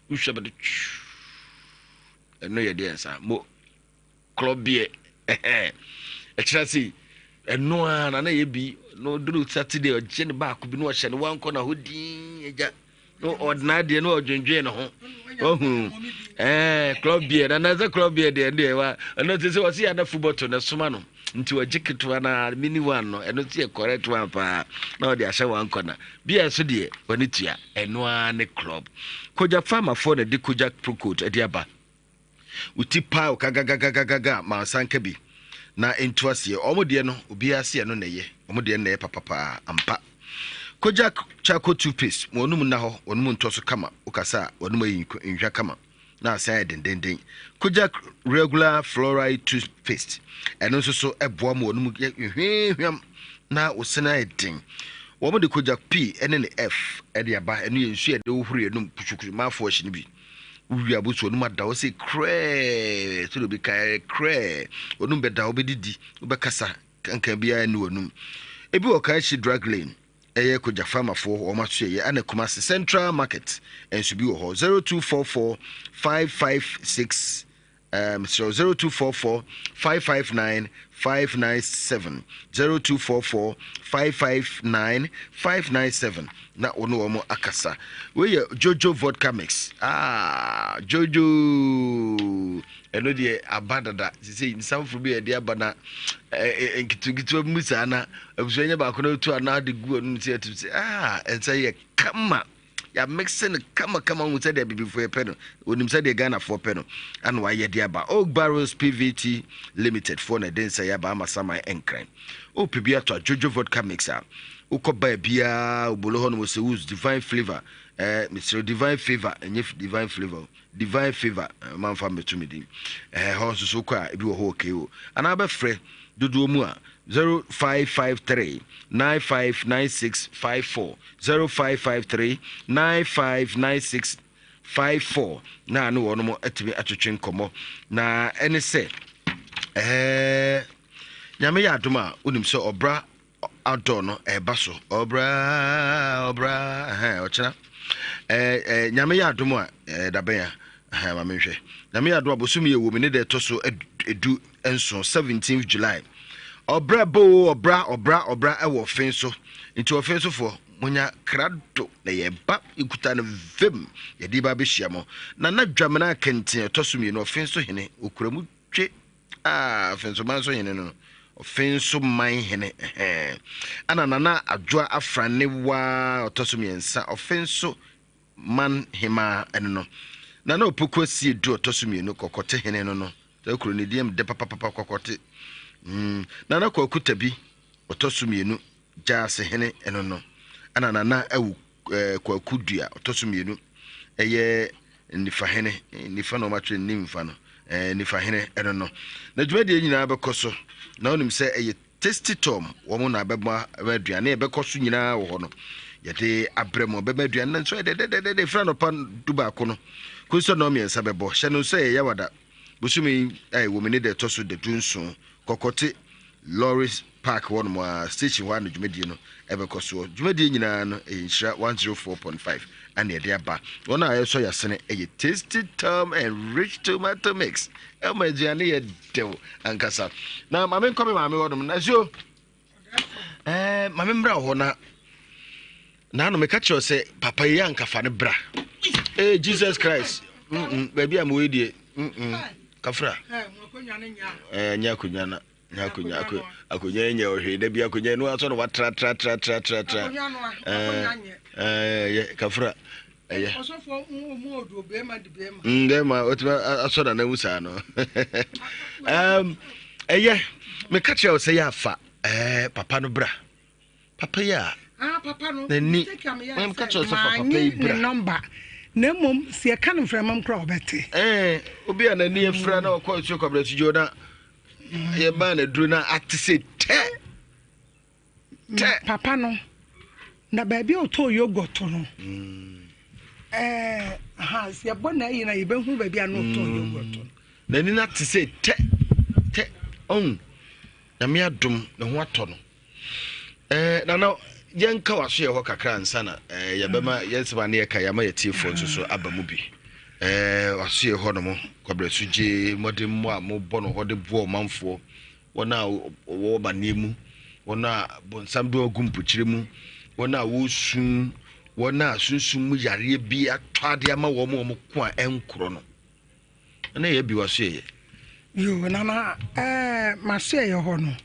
wohwɛ bɛde ɛno yɛ deɛ nsa mo klɔbeɛ ɛkyerɛ se ɛno a na na yɛ bi na ɔduru saturday ɔgye ne baako bi na ɔhyɛ ne wankɔ na hɔ din agya na ɔdena adeɛ na ɔdwendwen ne ho ɔhu ɛɛ klɔbeɛ na na sɛ klɔbeɛ deɛ deɛ wa ɛno te sɛ ɔsi yɛ anafu bɔtɔ na ɛsoma no nti ɔgye ketewa na mini one no ɛno nso yɛ correct one paa na ɔde ahyɛ wɔn kɔna bia nso deɛ wɔne tua ɛno ara ne club kogya farmafoɔ na de kogya procoat ɛde aba woti paa gagagagagaga ma nsa nka bi na ntu aseɛ wɔn deɛ no obiara se ɛno na ɛyɛ wɔn deɛ no na ɛyɛ papapaa ampa kogya charcoal toothpaste wɔn anum nna hɔ wɔn mu ntɔ so kama wokasa a wɔn anum ayi nhwa kama na asan ayɛ dendenden. Kojak Regular Fluoride Toothpaste, ɛno nso so ɛboa ma wɔn mu yɛ hwehwam na wɔsene ayɛ den. Wɔn de Kojak P ne ne F ɛde aba, ɛno yɛ nsuo yɛde hohoro yɛn anum kusukusu mouthwash no bi. Wowie abosu wɔn mu ada hɔ sɛ krɛɛ, sɛdeɛ obi ka ɛyɛ krɛɛ, wɔn mu bɛda hɔ bɛdidi, wobɛkasa kankan biara nni wɔn anum. Ebi wɔ Kanshi Drug Lane. Ɛyɛ Kogya Farmerfoɔ wɔn asoɛeɛ ɛna Kumasi Central Market nso bi wɔ hɔ 0244 556 um, 0244 559 597 0244 559 597 na wɔne wɔn akasa. Wei yɛ Jojo vodka mix. Ah, Jojo ɛno deɛ aba dada sisei nsa foforɔ bi a yɛde aba na nketewa mu saa na abusua nyɛ baako na otu anaa de gu anum sɛ ɛtum sɛ ah nsa yɛ kama yɛamekse no kamakama hu sɛdeɛ abibifoɔ yɛpɛ no onim sɛdeɛ ghanafoɔ pɛ no ana wayɛ de aba oak barrels pvt limited foɔ na ɛde nsa yɛ aba ama saman nkran wopɛ bi atɔ adwodwo vodka mix a wokɔ baa biara obolo hɔ no wɔ sɛ divine flavor eh, mesrɛ divine favor ɛnyɛ divine flavor Divine favour mamfa mmɛto me din. Ɛhɛ hɔ nso so wokɔ a ebi wɔ hɔ wɔ KO. Anaa bɛfrɛ dodoɔ mu a 0553 959654 0553 959654 na ne wɔnom atumi atwetwe nkɔmmɔ. Na ɛne sɛ ɛɛ Nyame yɛ adom a wonim sɛ ɔbra Outdoor no ɛba so ɔbra ɔbra ɛhɛn ɔkyena ɛɛ ɛɛ nyame yɛ adom a ɛɛ dabɛn a ɛhɛn maame nhwɛ nyame yɛ adom a bosom yɛ wɔ mu ne deɛ ɛtɔ so edu nson seventeenth July ɔbra boo ɔbra ɔbra ɔbra ɛwɔ ɔfen so nti ɔfen so foɔ. Monya krado na yɛba yɛkuta no vem yɛde ba abɛhyia mo. Nana Dwamena Akenten ɔtɔ so mmienu Ɔfenso hene ɔkura mu twe ah Ɔfenso man so hene no Ɔfenso man hene ɛhɛn. Ana Nana Adwoa Afranewa ɔtɔ so mmiɛnsa Ɔfenso man hemaa ɛno no. Nana Opoku Asiedu ɔtɔ so mmienu Kɔkɔte hene no no. Saa kuro no din dɛ papapapa Kɔkɔte. Mm. Nana Kwaku Tabi ɔtɔ so mmienu Gyaase hene ɛno no. Ɛna Nana Awu eh, Kwaku Dua ɔtɔ so mmienu ɛyɛ Nifa hene Nifa na ɔmatwerɛ Nimfa no eh, Nifa hene ɛno no. Na dwumadie nyinaa bɛkɔ so na wonim sɛ ɛyɛ Tasty Tom wɔn na bɛma aduane a ɛbɛkɔ so nyinaa wɔ hɔ no yɛde abrɛ mu bɛma aduane no nso yɛ dɛdɛdɛdɛ fira nɔpa du baako no kɔsi sɛ nnɔn mmiɛnsa bɛbɔ hyɛ no nso yɛ yawada bosome yi a ɛwɔ mu ne deɛ ɛtɔ so dadu nson kɔkɔte lorry park hɔ nom a station hɔ a na dwumadie no ɛbɛkɔ soɔ dwumadie nyinaa no ɛyɛ nhyira 104.5 ɛna ɛde aba wɔn a ɛsɔ yasene ɛyɛ tasty tom and rich tomato mix ɛma aduane yɛ dɛw ankasa na maame nkɔ me maame hɔ nom na nsuo ɛɛ maame mmra hɔ na naano meka kyerɛ sɛ papa yi ankafa no bra ee jesus christ mm baabi a mewɔ yi deɛ mm kafra ɛɛ nyɛ akonnwa na nyɛ akonnwa akonnwa yi nyɛ ɔhwee da bi akonnwa yi no asɔ no watra tra tra tra tra tra ɛɛ ɛɛ yɛ kafra ɛyɛ. Ɔsɔfoɔ mu mu odu bɛrima di bɛrima. Mm, bɛrima otumi asɔ nana mu saa no. Um, ɛyɛ meka kyerɛ wo sɛ yɛ afa ɛɛ papa no bra papa yi a. Ah, papa no. N'ani meka kyerɛ wo sɛ fa papa yi bra. Ne nɔmba na mmom sɛ yɛka no mframa mu koraa ɔbɛte. Ɛɛ obi a n'ani afira na ɔkɔ asuo kwabena sudwo na yɛmaa no aduro na ate sɛ tɛ. Tɛ. Papa no, na baabi a ɔtɔɔ yogurt no, mm. ɛɛ ha yɛbɔ na ayi na yɛbɛhu baabi a na ɔtɔɔ mm. yogurt no. N'ani no ate sɛ tɛ tɛ ɔn nyame adom ne ho atɔ no. Ɛɛ nana yɛnka waso yɛ hɔ kakra ansa na ɛɛ yɛbɛma mm. yɛn nsɛm a ne yɛka yɛama yɛtiefoɔ nso so aba mu bi. Ɛɛ waso yɛ hɔ nom kwabrɛ so gye mmɔden mmɔ a mobɔ no hɔ de boɔ ɔmanfoɔ. wɔn a wɔwɔ amaneɛ mu, wɔn a bonsam de wɔn agu mpokyerɛ mu, wɔn a wɔresu, wɔn a sunsum mu yareɛ bi atɔ adeɛ ama wɔn wɔn ko a ɛnkorɔ no. Ɛna ɛyɛ bi waso yɛyɛ. Yoo nana ɛɛ maso yɛyɛ hɔ no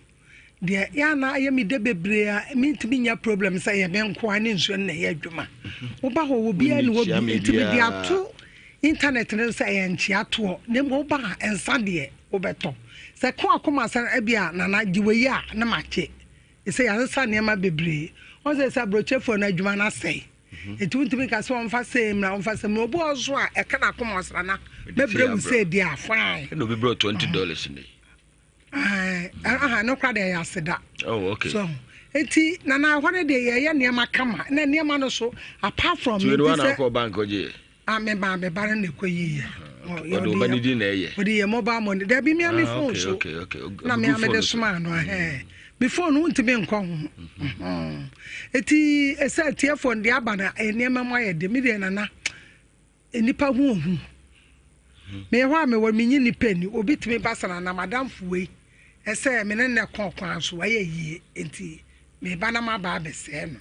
deɛ yɛ ana ayɛ mi de bebree a mintumi nya problem sɛ yɛ me nkoa ne nsuo no na ɛyɛ adwuma. Mhm. Woba hɔ wɔ biara ne wɔ bi nti mede ato internet no sɛ ɛyɛ nkyea toɔ na mmom woba a nsa deɛ wobɛtɔ. Sɛ ko akoma sɛ ebia Nana gye wei a na makye. Sɛ yɛasesa nneɛma bebree. Wɔn sɛ sɛ aburokyefoɔ no adwuma no asɛe. Mhm. Nti wontumi nka sɛ wɔmfa sei mmra wɔmfa sei mmra. Obi wɔ so a ɛka n'akoma ɔsra na mɛbrɛ wo sei deɛ a fine. Ɛna obi brɛ $20 ni. Aha no kora deɛ ɛyɛ aseda. Oh, okay. So nti nana ɛhɔ no deɛ yɛyɛ nneɛma kama na nneɛma no so apart from. Tiwɛ ni wɔn akɔ bank ɔgye. Ah, me ba me ba no na ɛkɔ yi yɛ. Ah, ɔde ɔba ne din na ɛyɛ. Ɔde yɛ mobile money. Dabi mi ami ah, phone so. Na mi ami de soma ano ahɛn. Mi phone no ntumi nkɔ ho. Mhm. Eti ɛsɛ atiefo no de aba na eh, nneɛma mu ayɛ de. Mi deɛ nana nipa ho ohu. Mhm. Me hɔ a mewɔ menyi nipa ni. Obi tumi ba sɛ nana madamfo wei. Ɛsɛ me ne ne kɔ kwan so ayɛ yie. Nti me ba na ma ba abɛsɛɛ no.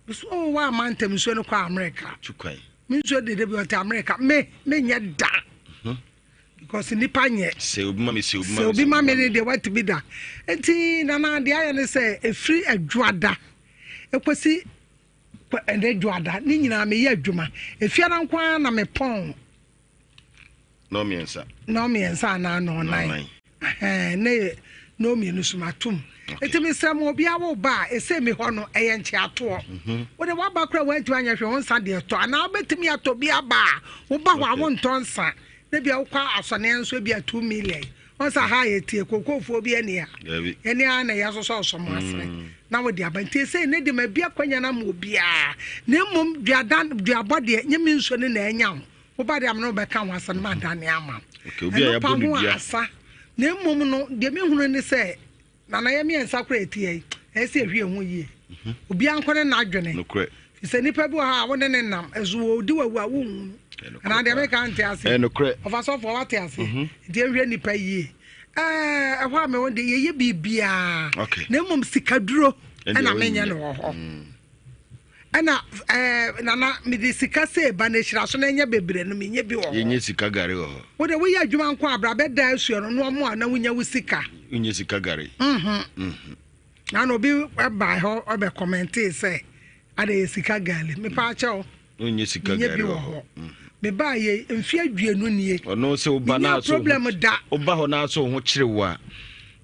Meso oh wa ma ntɛm nsuo no kɔ America. Tu kwan. Me nsuo de de bi ɔte America. Me me nyɛ da. Mhm. Because nipa nyɛ. Sɛ obi ma me sɛ obi ma me. Sɛ obi ma me ne deɛ watumi da. Nti nana deɛ ayɛ ne sɛ efiri adwuada ekosi ɛnɛ dwuada ne nyinaa meyɛ adwuma. Efiara nko ara na me pɔn. Nɔɔ mmiɛnsa. Nɔɔ mmiɛnsa anaa nɔɔ nan. Ne yɛ nɔɔ mmienu so matom. Nti mesrɛ mo obiara wo ba a ɛsɛ mi hɔ no ɛyɛ nkyeatoɔ. Mhm. Wode waba kora woantumi anyɛ hwɛ wo nsa deɛ tɔ anaa wobɛtumi atɔ bi aba a woba hɔ a wontɔ nsa na bia wokɔ asɔneɛ nso bi a 2 million. Wɔn sɛ ha yɛ tie kokofoɔ bi ani ha. Yɛne ara na yɛasosɔ ɔsɔ mo asene mm. na wode aba nti ɛsɛ ne de ma bi akwanya no ama obiara na mmom duabɔ deɛ nyɛ me nsuo no na ɛnya ho Woba deɛ amene wobɛka ho asɛm na madane ama wo. Ɛno pa ho a asa. Na mmom no deɛ mehunu ne sɛ nana yɛ mmiɛnsa koraa ɛti yɛ ɛyɛ sɛ ɛhwie ho yie. Mhm. Obiara nkɔ ne n'adwene. Fi sɛ nipa bi wɔ hɔ a wo ne ne nam ɛso wɔdi wawu a wonhu no. Anaa deɛ meka nte ase. Ɔfa sɔfoɔ wate ase. Mhm. Nti ɛhwɛ nipa yie. Ɛhɔ a mewɔ deɛ yɛyɛ biribiara. Na mmom sikaduro ɛna menyɛ no wɔ hɔ. Mm. Ɛna ɛɛ nana mede sika sɛ ba na ehyira so na ɛnyɛ bebree no menyɛ bi wɔ hɔ. Yɛnyɛ sika gari wɔ hɔ. Wo de woyɛ adwuma nko abra bɛda asua no no ɔmo a na wonya wo sika. Wonyɛ sika gari. Mhm. Mhm. Na na obi ɛba hɔ ɔbɛ kɔmɛntee sɛ ada yɛ sika gari mepa akyɛw. Wonyɛ sika gari wɔ hɔ. Mebaa yɛ mfe aduonu nie. Ɔno sɛ woba na aso problem da. Woba hɔ na aso ho kyere wo a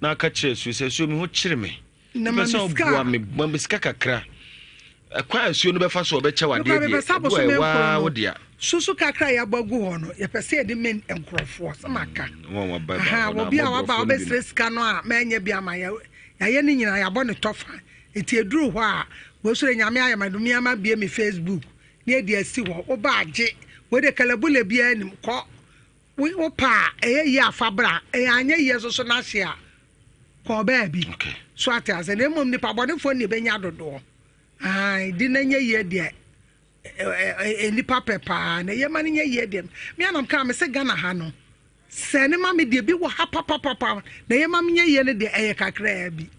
na aka kyerɛ asuo sɛ asuo me ho kyere me. Na ma me sika. Ɔboa me ma me sika kakra. Ɛkwan a asuo no bɛfa so ɔbɛkyɛ wo adeɛ deɛ ɛbu a ɛwaa wo dea. Susu kakra a yɛabɔ agu hɔ no yɛpɛ sɛ yɛde men nkurɔfoɔ sɛ maka. Mm, Obi a waba wobɛsrɛ sika no a mɛnyɛ bi ama yɛayɛ no nyinaa yɛabɔ ne tɔfa. Nti ɛduru hɔ a wɔsoro nyame ayɛ ma no meama bie me Facebook ne ɛde asi hɔ woba agye wei de kalabule biara nim kɔ wo pɛ a ɛyɛ yie a fa bra ɛyɛ anyɛ yie nso so na hye a kɔɔ baabi so ate ase na mmom nipa bɔnefoɔ ne ɛbɛnya dodoɔ di na nyɛ yie deɛ nnipa pɛ paa na ɛyɛ ma no nyɛ yie deɛ me anam kaa me sɛ Ghana ha no sɛ ne ma me deɛ bi wɔ ha papapapa na ɛyɛ ma me nyɛ yie no deɛ ɛyɛ kakraa bi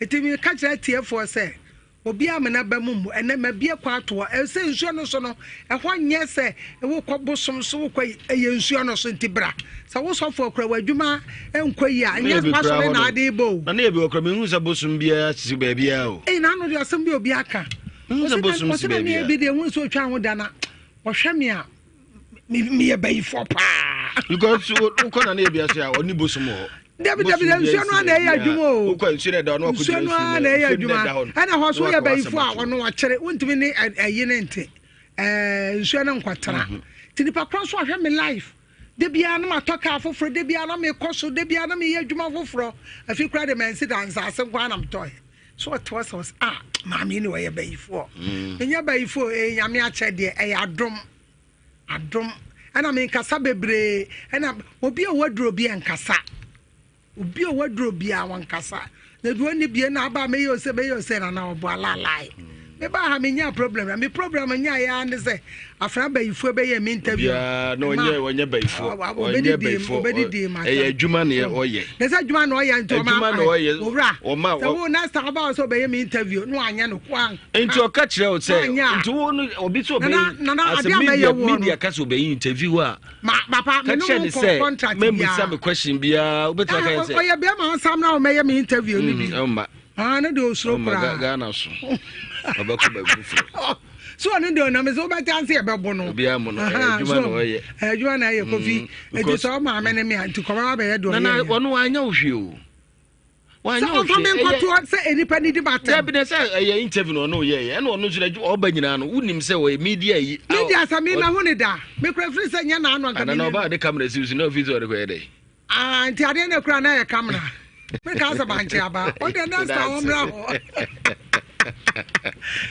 ɛti meka kyerɛ atiefoɔ sɛ Obiara amena ba mu mmu. Ɛnnɛ, mabue kwan ato hɔ. Ɛsɛ sɛ nsuo no so no, ɛhɔ nyɛ sɛ wokɔ bosom so, wokɔ yi, ɛyɛ nsuo no so nti bra. Sɛ wo sɔfoɔ kura w'adwuma nkɔ yi a, ɛnyɛ w'asɔre na ade rebɔ o. Na ne yɛ bi wɔ kura, mehu sɛ bosom biara sisi baabiara o. Ei, n'ano deɛ asɛm bi obi aka. Mehu sɛ bosom si Ɔsɛ na ne yɛ baabiara. bi deɛ, ehu sɛ otwa ho da na ɔhwɛ me a, meyɛ bayifoɔ paa. Because wokɔ na ne yɛ bi ase a, ɔne bosom wɔ hɔ. Dabi dabi dabi nsuo no na ɛyɛ adwuma o. Wokɔ nsuo no ɛda hɔ na wakɔ nsuo no na ɛyɛ adwuma. Ɛna hɔ so woyɛ bayifoɔ a ɔno ɔkyere wontumi ne ɛyi ne nte ɛɛ nsuo no nkɔtena. Mhm. Ti nipa korɔ so ahwɛ me life. De biara na matɔ kaa foforɔ, de biara na mekɔ so, de biara na meyɛ adwuma foforɔ. Afi koraa de mansi da nsaase nko ara na metɔɛ. So ɔte hɔ sɛ ɔsɛ ah maame ni ɔyɛ bayifoɔ. Mm. Menyɛ bayifoɔ ɛyɛ nyame akyɛdeɛ ɛyɛ adom. Adom ɛna menkasa bebree ɛna obi a waduro bi ɛnkasa obi a waduro bi a wankasa na duro ni bie na aba meyɛ ose meyɛ ose na na ɔbɔ alalae me ba ha menya problem na me problem nya ya ne sɛ afra bayifoɔ bɛyɛ me interview biara na ɔnyɛ ɔnyɛ bayifoɔ ɔnyɛ bayifoɔ ɛyɛ adwuma na ɔyɛ na sɛ adwuma na ɔyɛ nti ɔma adwuma na ɔyɛ owura sɛ wo next time ɔba sɛ ɔbɛyɛ me interview na wanyɛ no kwa Nti ɔka kyerɛ wo sɛ nti wo no obi sɛ ɔbɛyi asɛ media media ka sɛ ɔbɛyi interview a ka kyerɛ ne sɛ mɛmmisa me question biara wobɛtumi aka sɛ ɔyɛ bɛrima ɔnsam na ɔmɛyɛ me interview no bi mm, ɔmma ah ne deɛ ɔsuro koraa Ghana so ɔbɛkɔ baabi foforɔ so ɔno deɛ ɔnam sɛ wobɛte ase yɛbɛbo no obiara mu no adwuma na ɔyɛ adwuma na ɛyɛ kofi ɛti sɛ ɔmaame ne me a nti kɔma bɛyɛ deɛ ɔyɛ ɔno wanyɛ wo hwee o sɛ ɔmfa me nkɔtoɔ sɛ nnipa no di m'atɛm. Dabi na sɛ ɛyɛ interview na ɔno yɛ yɛ ɛna ɔno nso n'adwuma ɔba nyinaa no wonim sɛ ɔyɛ media yi. Media sɛ me mahu ne da mekura firi sɛ nyɛ n'ano anka mi. Anana ɔba de camera si so na ofi sɛ ɔde kɔyɛ dɛ. Ah nti adeɛ na ekura na ɛyɛ camera meka sɛ bankye aba ɔde next time ɔmmra hɔ.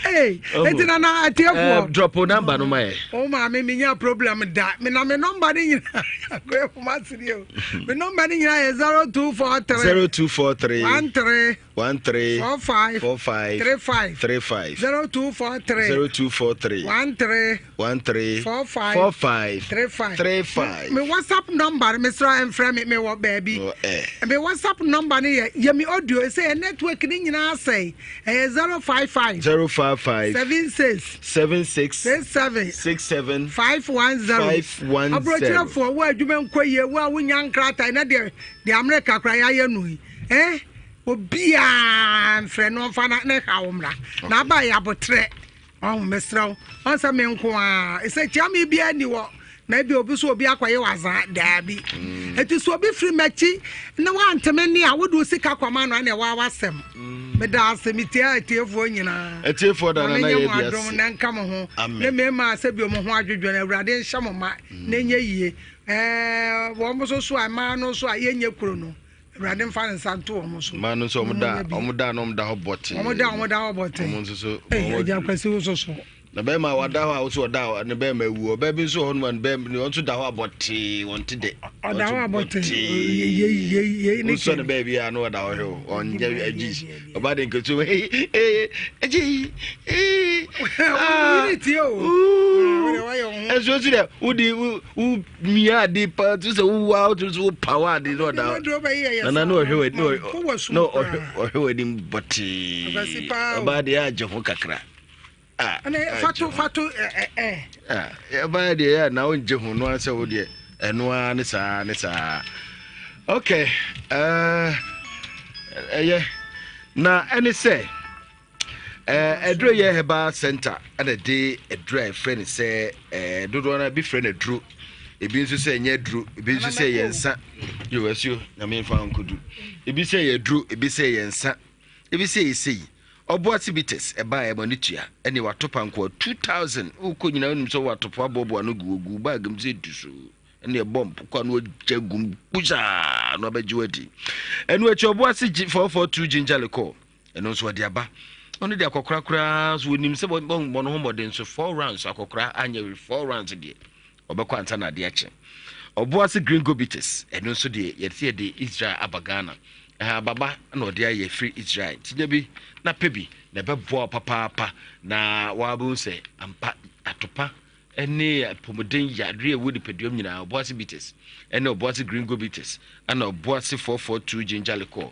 Hey, eti na na atiefoɔ. Eh, drop o number no ma yɛ. O maame mi nya problem da. Mi na mi number ni nyina akɔyɛ fuma siri o. Mi number ni nyina yɛ 0243. 0243. 13. 13. 45. 45. 35. 35. 0243. 0243. 13. 13. 45. 45. 35. 35. Mi WhatsApp number mi sra mfrɛ mi mi wɔ baabi. Oh, eh. Mi WhatsApp number ni yɛ yɛ mi audio sɛ yɛ network ni nyinaa sɛɛ. Ɛyɛ 055. 055. 76. 76. 67. 67. 510. 510. Aburokyerɛfoɔ wo adwuma nkɔ yie wo a wonya nkrataa na deɛ deɛ Amerika koraa yɛayɛ no yi eh obiara mfrɛ no ɔmfa na ne haw mmra na aba yɛ abotrɛ Ɔho, mesrɛ wo, ɔn sɛ me nko ara, sɛ kyiame biara nni hɔ, na ebi obi so obi akɔyɛ wazaa, daabi. Mm. Eti so obi firi m'akyi na wanteme ne a, wode wo sika kɔma no ɛna ɛwɔ awasɛm. Mm. Meda ase, metie atiefoɔ nyinaa. Atiefoɔ da na na yɛ bi ase. na nka mo ho. Ne mmarima a sɛbi wɔn ho adwodwo no, Awurade nhyɛ mo ma mm. na ɛnyɛ yie. Ɛɛ wɔn nso so a mmaa no nso a yɛnyɛ kuro no. Awurade mfa ne nsa nto wɔn so. Mmaa no nso wɔn da wɔn da na wɔn da hɔ bɔtee. Wɔn da wɔn da hɔ bɔtee. Wɔn nso so. Ee agya kwasi wo soso. Na bɛrima a wada hɔ a wosɛ ɔda hɔ ne bɛrima awu ɔbaa bi nso wɔ hɔ nom a ne bɛrima ɔno nso da hɔ abɔtee wɔn ti dɛ. Ɔda hɔ abɔtee yei yei yei ne kɛ. Wosɔ ne baabi a na ɔda hɔ hwɛ o ɔnyɛ agyi ɔbaa de nketewa ee ee agyi ee. Wọ́n ti o. Ɛnso si dɛ wodi wo mia ade paa tu sɛ wowu a wotumi sɛ wopa wo ade na ɔda nana na ɔhwɛ w'ani na ɔhwɛ w'anim bɔtee ɔbaa deɛ agye ho kakra. Ɛna fato fato ɛ ɛ. Ɛbaa deɛ yɛ na wongye ho no ansɛ wo deɛ ɛno ara ne saa ne saa. Okay, ɛyɛ na ɛne sɛ ɛduro yɛ herbal center ɛna de ɛduro a ɛfrɛ no sɛ dodoɔ no ebi frɛ no aduro ebi nso sɛ ɛnyɛ aduro ebi nso sɛ ɛyɛ nsa yɛ wɔ asuo nyame nfa nkodu ebi sɛ ɛyɛ aduro ebi sɛ ɛyɛ nsa ebi sɛ ɛyɛ sei ɔboase bitters ɛbaa ɛma no tua ɛne wato pankoa 2000 wokɔ nyinaa wonim sɛ watopo aboaboa no gu ogu bag mu sɛ du so ɛne ɛbɔ mpokwa no agya gum kusaa no abɛgye wadi ɛno akyi ɔboase 442 ginger liquor Ɛno nso ɔde aba. Ɔno de akɔkora koraa nso onim sɛ bɔ no ho mmɔden nso four rounds akɔkora anyɛ four rounds deɛ ɔbɛkɔ ansa na adeɛ akye. Ɔboase green gobitis ɛno nso deɛ yɛte yɛde Israel aba Ghana. Ɛha ababa na ɔde ayɛ firi Israel. Nti nya bi na pɛ bi na ɛbɛboa papaapa na wabɛhu sɛ ampa atopa ne apɔmuden yareɛ a ɛwɔ nipaduam nyinaa, Obuasi Bitters ne Obuasi Green Go Bitters ɛna Obuasi 442 Ginger Liqueur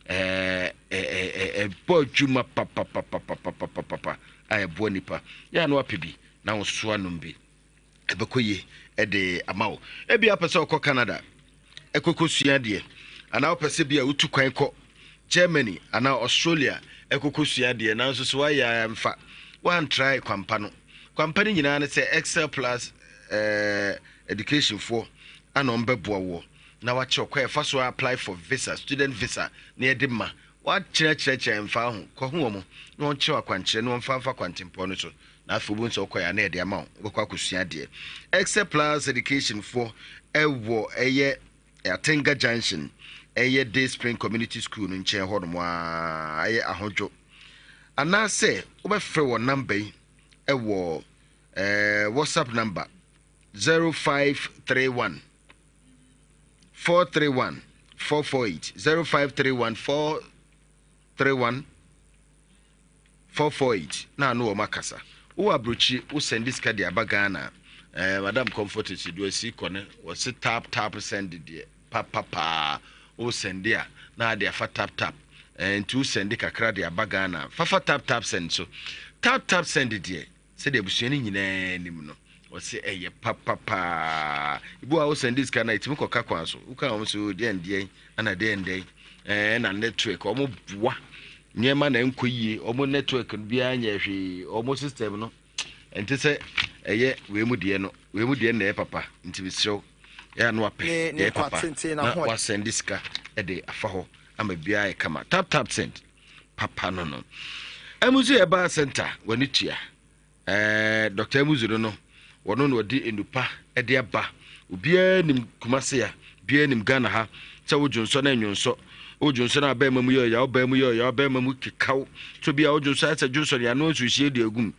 ɛbɔ adwuma papapapapapapa a ɛboa nipa yɛ ano apɛ bi na wosoa nom bi ɛbɛkɔ yie ɛde ama wo ebi apɛ sɛ ɔkɔ Canada ɛkɔkɔ sua adeɛ anaa wopɛ sɛ bi a wotu kwan kɔ Germany anaa Australia ɛkɔkɔ sua adeɛ nanso so woayɛ a mfa woantrae kwampa no kwampa no nyinaa ne sɛ Excel plus eh, education foɔ ana ɔmbɛboa woɔ na wakyerɛ kwan ɛfa so apply for visa student visa na yɛde ma wakyerɛkyerɛkyerɛ mfa ho kɔho wɔn na wɔnkyerɛ akwankyerɛ na wɔmfa mfa kwantempɔn no so Na afei wobɛhu sɛ wokɔeɛ a na yɛde ama wo, wobɛkɔ akɔsua adeɛ. Excel Plus Education foɔ ɛwɔ ɛyɛ Atenga Junction, ɛyɛ Day Spring Community School no nkyɛn hɔ nom a, ɛyɛ Ahodwo. Anaasɛ wobɛfrɛ wɔ namba yi ɛwɔ eh, WhatsApp number 0531 431 448 0531 431 448 na ano wɔn akasa. Wowɔ aburokyire wo sɛnde sika de aba Ghana a, eh, Madam Comfort Esidu asi kɔ ne wɔse tap tap send deɛ papapaa wo sɛnde a na ade afa tap tap eh, nti wo sɛnde kakra de aba Ghana fafa tap tap send so tap tap send deɛ Sɛdeɛ abusua no nyinaa nim no, ɔse ɛyɛ papa paa. Ebi wɔ a wosɛnde sika no a, ɛtumi kɔka kwan so. Woka wɔn sɛ, oh, deɛn deɛn, ɛna deɛn deɛn, ɛna network, wɔn boa nneɛma na ɛnkɔ yie, wɔn network no biara nyɛ hwee, wɔn system no, ɛnte sɛ ɛyɛ wei mu deɛ no, wei mu deɛ no na ɛyɛ papa, nti mesrɛ wo, ɛyɛ a na wapɛ deɛ ɛyɛ papa, na wasɛnde sika de afa hɔ ama biara ayɛ kama. Tap tap send. papa no no. Amuzu Herbal Center w'ani tua. Ɛɛ Dr. Amuzu no no, wɔno na ɔde nnupa de aba. Obiara nim Kumase a, obiara nim Ghana ha sɛ wodwonsɔ na ɛnwonsɔ. Wodwonsɔ na abɛɛma mu yɛ ɔya, ɔbaa mu yɛ ɔya, ɔbɛɛma mu kekaw. So bia wodwonsɔ ayɛ sɛ dwonsɔ no ano nsuohyie de agum.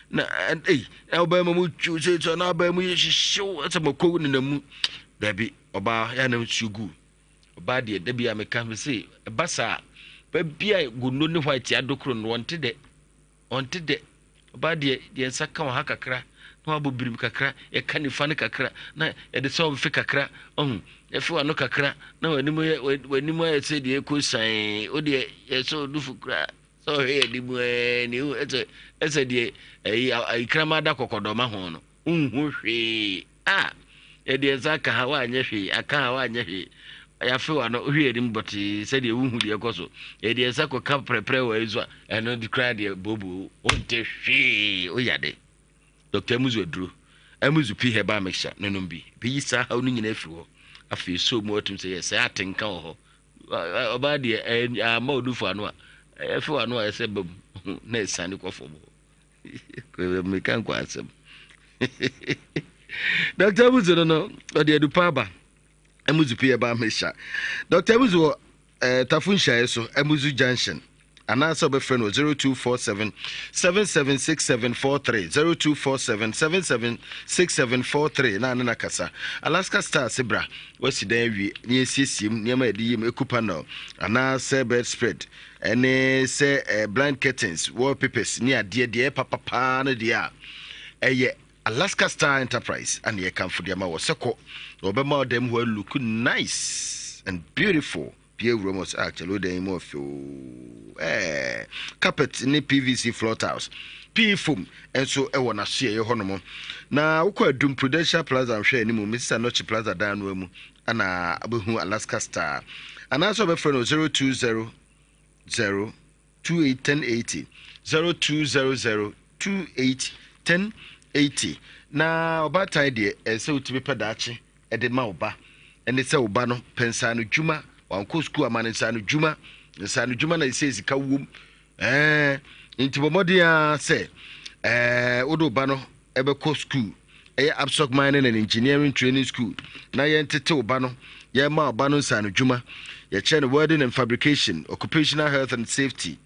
Na ei, na ɔbɛɛma mu twiw sɛ sɛ na abɛɛma mu yɛ hyehyew sɛ mako nenam mu. Dabi, ɔbaa yɛ na nsuo gu. Ɔbaa deɛ da bi a meka me se ɛba saa ba bi a gono ne white adokoro no ɔnte dɛ ɔnte dɛ ɔbaa deɛ deɛ nsa ka wɔ ha kakra na wabɔ birim kakra yɛka nifa no kakra na yɛde sɛ ɔmfe kakra ɔho yɛfe wano kakra na w'anim yɛ w'anim ayɛ sɛ deɛ ɛkɔ san o deɛ yɛsɛ ɔdufo koraa sɛ ɔhwɛ yɛ anim ɛɛ ne ɛsɛ ɛsɛ deɛ ɛyi ayikrama da kɔkɔdɔma ho no Wonhu hwee. Ah! Yɛde yɛn nsa aka ha, woanyɛ hwee, aka ha, woanyɛ hwee. Yɛafe w'ano, wohwɛ anim bɔtee sɛdeɛ wonhu deɛ ɛkɔ so. Yɛde yɛn nsa kɔka prɛprɛ wɔ ayi so a, ɛno de koraa deɛ booboo, wonte hwee, woyɛ ade. Dr. Amuzu aduro, Amuzu P herbal mixture, no nom bi. Bɛyi saa haw no nyinaa afiri hɔ. Afei so mu atum sɛ yɛ sɛ atenka wɔ hɔ. Ɔbaa deɛ, amma odufo ano a, ɛfe w'ano a ɛsɛ ba mu na ɛsiane kɔ fam hɔ. meka nkɔ asɛm dr amuzu no no ɔde adupa aba amuzu pii ɛba amehyia dr amuzu wɔ eh, tafo nhyiaeɛ so amuzu junction anaasɛ wobɛfrɛ no 0247 776743 0247 776743 na ne na kasa alaska star se bra wasi dan awie ne yɛsiesie mu nneɛma yɛde yɛ mu eku panel anaasɛ bed spread Ɛne sɛ eh, blind curtains, wallpapers ne adeɛ deɛ ɛyɛ papa paa no deɛ a ɛyɛ Alaska Star Enterprise ana yɛkamfo de ama wɔ sɛ kɔ na wɔbɛma ɔdan mu hɔ look nice and beautiful. Pie wura mu ɔsɛ ah kyɛlɛ dan yi mu ɔfɛ oo ɛɛ carpet ne PVC floor tiles PE foam nso ɛwɔ n'asoɛeɛ hɔnom. Na wokɔ Adum Prudential Plaza nhwɛ anim Mrs Anokye Plaza dan no mu ana abɛhu Alaska Star anaasɛ ɔbɛfrɛ no 020 0 28 1080 0200 28 1080 na ɔbaatan deɛ ɛsɛ wotumi pɛ daakye de ma wo ba ne sɛ wo ba no pɛ nsaanodwuma, wankɔ sukuu ama no nsaanodwuma, nsaanodwuma na ɛsɛ sika wom. Ɛɛ nti bɔ mmɔden ara sɛ ɛɛ wode wo ba no ɛbɛkɔ sukuu ɛyɛ Absoc Mining and Engineering Training School na yɛntete wo ba no, yɛma wo ba no nsaanodwuma, yɛkyerɛ no welding and fabrication, occupational health and safety,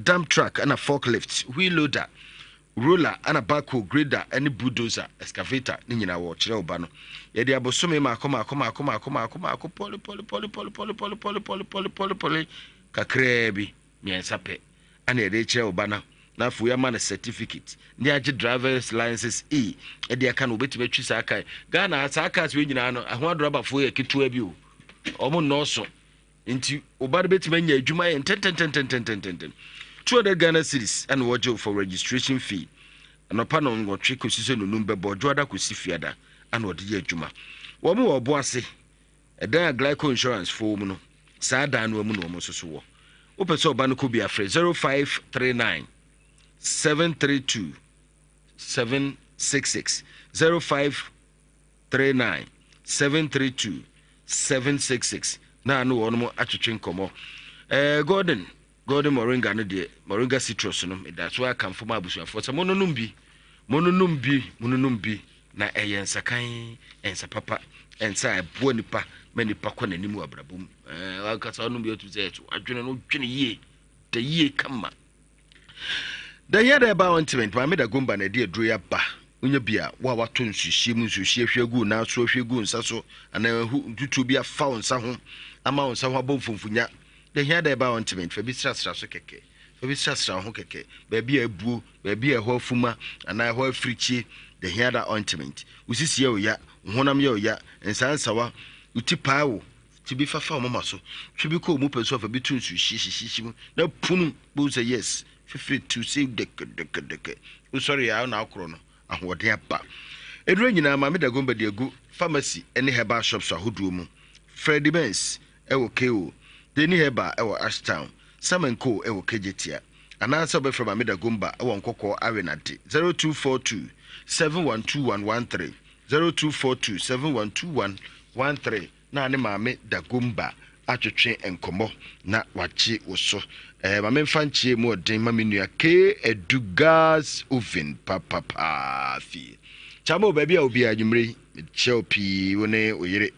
dump truck ɛna forklift, wheel loader, Roller ɛna backhoe, grader ɛne bulldozer, excavator ne nyinaa wɔkyerɛ wo ba no. Yɛde abosome maako maako maako maako maako maako pɔle pɔle pɔle pɔle pɔle pɔle pɔle pɔle pɔle pɔle pɔle kakraa bi mmiɛnsa pɛ ɛna yɛde kyerɛ wo ba no na afei yɛama no certificate ne agye drivers license E ɛde aka no wɔbɛtumi atwi saa kaa Ghana saa cars wei nyinaa no ɛho adrɔbafoɔ yɛ ketewa bi o wɔn nnɔɔso Nti wo ba no bɛtumi anya adwuma ayɛ ntɛntɛntɛntɛntɛntɛm. 200 Ghana cedis ɛna wɔgye wo for registration fee. Anɔpa nɔnwɔtwe kɔsi sɛ nonum bɛbɔ, dwoada kɔsi fiada ɛna wɔde yɛ adwuma. Wɔn wɔ ɔbo ase, ɛdan a Glico Insurance foɔ mu no, saa dan no mu na wɔn nso so wɔ. Wopɛ sɛ ɔba no kɔ bi afrɛ 0539 732 766 05 39 732 766 na ne wɔnom atwetwe nkɔmmɔ. Eh, Gordon, Gordon Moringa no deɛ, Moringa citrus no, meda so akamfo ma abusuafoɔ sɛ mononom bi, mononom bi, mononom bi, na ɛyɛ nsakan, nsa papa, nsa a ɛboa nipa ma nipa kɔ n'anim wɔ abrabɔ mu. Eh, wankasa wonom bi ɔtum sɛ adwene no dwene yie, da yie kama. Da hia da ɛba ointment maame da gomba na ɛde aduro yi aba wonya bi a wo a watɔ nsuhyeɛ mu nsuhyeɛ hwie agu nan so hwie gu nsa so anaa ahu ntutuo bi afa wo nsa ho ama wo nsa ho abɔ mfomfonya da hia da ɛba ointment fa bi srasra so kɛkɛ fa bi srasra ho kɛkɛ baabi a abuo baabi a ɛhɔ afuma anaa ɛhɔ afirikyie da hia da ointment wo sisi yɛ oya wo honam yɛ oya nsansawa wo ti paa wo Ti bi fa fa wo moma so, twe bi kɔ wo mu pɛ so a fa bi to nsu hyehyehyehye mu na punu bohu sɛ yes fifiri tu sei dɛkɛdɛkɛdɛkɛ wosɔre a na akorɔ no ahoɔden aba. Nnuro nyinaa Maame Dagomba de agu pharmacy ne herbal shops ahodoɔ mu. Freddie Benz wɔ KO, Deni Herbal wɔ Ashtown, Sam and Co wɔ Kejetia. Anaasɛ wobɛfrɛ Maame Dagomba wɔ Nkɔkɔɔ Awenade 0242 712113, 0242 712113. na ne maame Dagomba atwetwe nkɔmmɔ na wagye wo so. Eh, ma memfa nkyerɛ mu ɔden ma me nua K Adu gas oven papapaa fie. Kyamo, baabi a obiara anwummere yi, mekyerɛ wo pii wo ne wo yere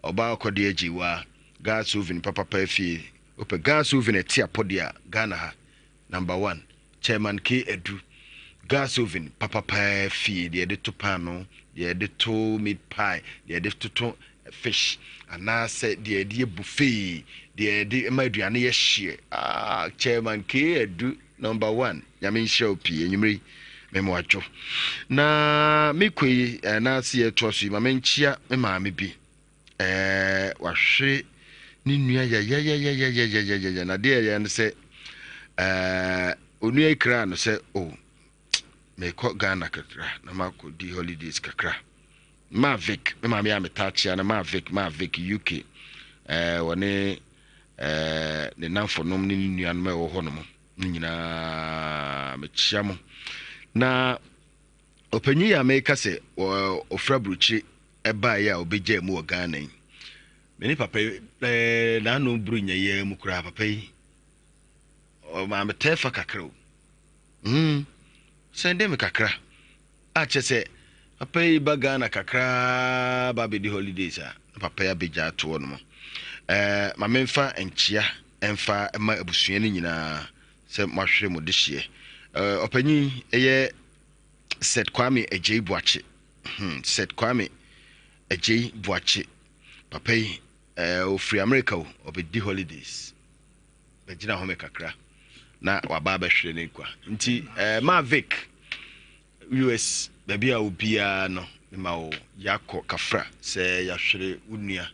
ɔbaa ɔkɔdeɛ agye wa gas oven papapaa fie. Wopɛ gas oven ɛte apɔdeɛ a, Ghana ha Number one, Chairman K. Adu, gas oven papa paa fie, deɛ yɛde to paanoo, deɛ yɛde to meat pie, deɛ yɛde toto fish, anaasɛ deɛ yɛde yɛ buffet, deɛ yɛde ma aduane yɛ hyeɛ. Ah, Chairman K. Adu, number one, Nyame nhyira wo pii, anwummere yi, mema wadwo. Na mekɔ yi, anaasɛ yɛtoa so yi, ma menkyia me maame bi. Ɛɛ, wahwere ne nua yɛyɛyɛyɛyɛyɛyɛyɛ. Na deɛ ɛyɛ no sɛ, ɛɛ, onua yi kraa no sɛ, o, oh, mekɔ Ghana kakra na makɔdi holidays kakra. Mavic, me maame a metaa kyea no, Mavic, Mavic UK. Ɛɛ, wɔne ɛɛ ne namfonom ne ne nuanom a ɛwɔ hɔ nom no nyinaa mekyea mo. Na ɔpanyin yi a meka sɛ ɔfiri aburokyire ɛbaeɛ a ɔbɛgyaa mu wɔ Ghana yi, me ne papa yi ɛɛ n'ano buru nya yi ara mu koraa papa yi ɔmaa me tɛɛfa kakra o mm sɛn de me kakra a kyɛ sɛ papa yi ba Ghana kakra ba abɛdi holidays a na papa yi abɛgya atoɔ no mu ɛɛ ma memfa nkyea ɛmfa ma abusua no nyinaa sɛ moahwere mo dehyeɛ ɛɛ ɔpanyin ɛyɛ Seth Kwame Agyei Boakye Hmm, Seth Kwame Agyei Boakye. Papa yi, eh, ofiri America o, ɔbɛdi holidays. Bɛgyina home kakra na waba abɛhwere ne nkwa. Nti, eh, Mavic, US, baabi a obiara no, mema wo yakɔ kafra sɛ yɛahwere wo nua.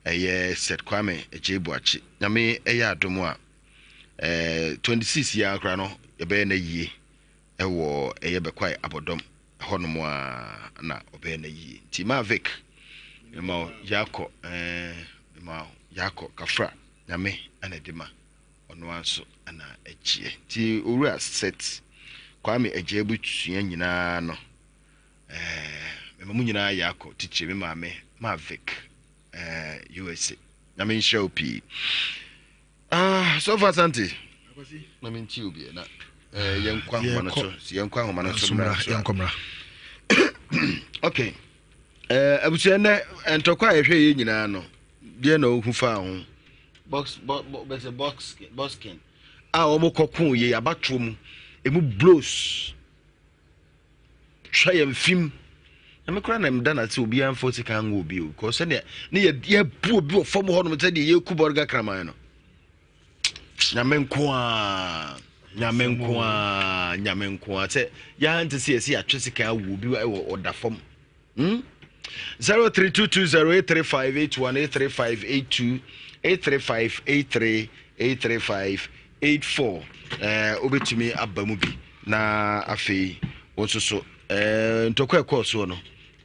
Ɛyɛ Seth Kwame Agyei Boakye. Nyame ɛyɛ adom a, eh, 26 yi ara koraa no yɛbɛyɛ no ayie ɛwɔ ɛyɛ Bɛkwae Abɔdɔm ɛhɔnom a na ɔbɛyɛ no ayie. Nti Mavic, mema wo yakɔ, eh, mema wo yakɔ kafra, Nyame ana ɛde ma, ɔno ara nso ana ɛgyeɛ. Nti Owura Seth Kwame Agyei abusua nyinaa no, Eh, mema mo nyinaa yakɔ titire me maame Mavic eh, USA. Nyame nhyira wo pii. Ah, so far Asante. Na me nti obi na eh yɛnkɔ ahoma no so. Si yɛnkɔ ahoma no so mmra so. Yɛnkɔ mmra. Okay. Eh abusua nɛ ntɔkwa a yɛhwɛ yɛ nyinaa no deɛ na ohu fa ho. Box bo bo bɛsɛ box boxing a wɔn kɔko yɛ abatoɔ mu emu blows. Twa yɛn fim. Na me koraa na meda no ase obiara mfa osika anwo obi o because sɛdeɛ ne yɛ yɛbu obi wɔ fam hɔnom sɛdeɛ yɛku bɔrega kraman no nyame nko a nyame nko a nyame nko a sɛ yɛante sɛ yɛsɛ yɛatwe sika awo obi wɔ ɔda fam Hmm? 0322083581 83582 83583 83584 eh, wobɛtumi aba mu bi na afei wo nso so eh, ntɔkwa ɛkɔɔ soɔ no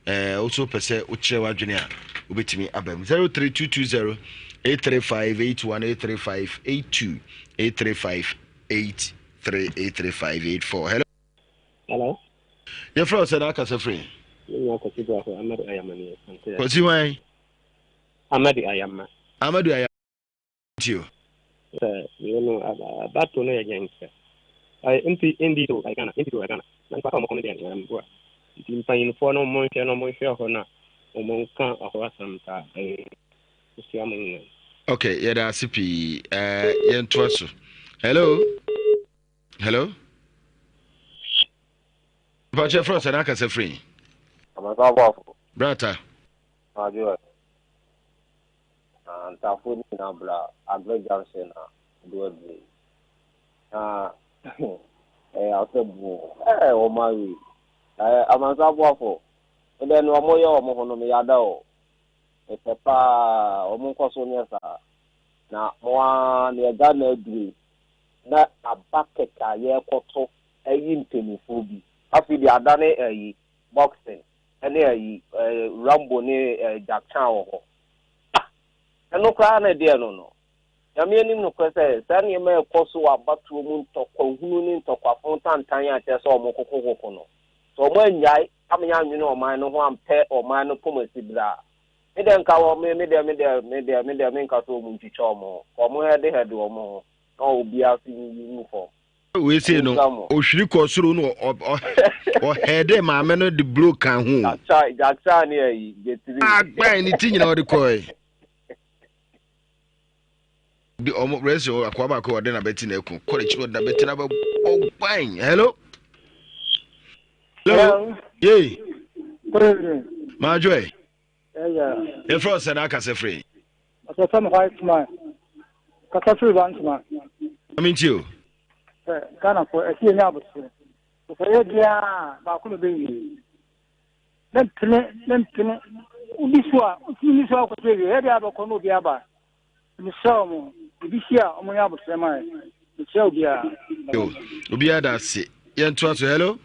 eh, wo so pɛ sɛ wokyerɛ w'adwene a wobɛtumi aba mu 03220 83581 83582 83583 83584 hello Hello. Yɛfrɛ wo sɛ na akasa firi? Me nua Kwasi Boafo, Amadu Ayama ni Asante. Kwasi hwan? Amadu Ayama. Amadu Ayama nti o. Sɛ wei no abato no yɛ yɛn sɛ nti ndi so Ghana ndi so Ghana na nipa a wɔn kɔn deɛ mboa nti mpanyinfoɔ no wɔn nhwɛ na wɔn nhwɛ hɔ na wɔn nka ɔhɔ asɛm saa ɛyɛ nhyia mo nyinaa. Okay, yɛda ase pii. Uh, yɛntoa so. Hello. Hello. Mpakyɛ frɛ sɛ n'akasa firi. Amasa aboafo. Brata. Adwo ɛ. Na ntafo ne nyinaa bra Aggrey Junction na do aduru. Na ɛyɛ asɛ bu ɛɛ wɔn awi. Ɛɛ Amasa aboafo. Ɛdɛ no wɔn yɛ wɔn ho no meyada o. Mepɛ paa wɔn nkɔ so nyɛ saa. Na mo ara neɛ Ghana aduru yi na aba kɛkɛ a yɛrekɔto ayi mpanimfoɔ bi. Afei deɛ adane ayi boxing ne ayi Rambo ne Jack Chan wɔ hɔ. Ah! Ɛno koraa na ɛdeɛ no no. Nyame anim nokorɛ sɛ saa nneɛma a ɛkɔ so wɔ abatoɔ mu ntɔkwa hunu ne ntɔkwafo ntantan a kyerɛ sɛ wɔn kokokoko no, sɛ wɔn annyae amma yɛannwene ɔman no ho ampɛ ɔman no poma siberɛ a, me deɛ nka wɔ me me deɛ me deɛ me deɛ me deɛ menka sɛ wɔn ntwitwa wɔn ho, ka wɔn hɛde hɛde wɔn ho. na obiara so nyiyi ngu fam. Wei sei no, ohwiri kɔɔ soro no ɔhɛɛde maame no de blow kan ho. Jaksa ne ayi jetiri. Agban ne ti nyina ɔde kɔɛ. De ɔmo rɛsi akoa baako ɔde na bɛti na ɛko kɔ n'akyi ɔde na bɛti na bɛ ɔgban. Hello. Hello. Yei. Maadwoɛ. Yɛfrɛ wo sɛ na akasɛ firi. Ɔsɛ me white man. Kasa firi Bantama. Ame nti o. Sɛ Ghana fo ɛsi yɛ nya abotere. Sɛ yɛ deɛ baako na bɛwie. Ne mpene ne mpene. Wodi so a wotumi ni so akɔsɛ wie. Yɛ deɛ abɛkɔ na obi aba. Mesrɛ wɔn ebi si a wɔn nyɛ abotere ma yɛ. Mekyerɛ obiara. Yo obiara da ase. Yɛntoa so hello.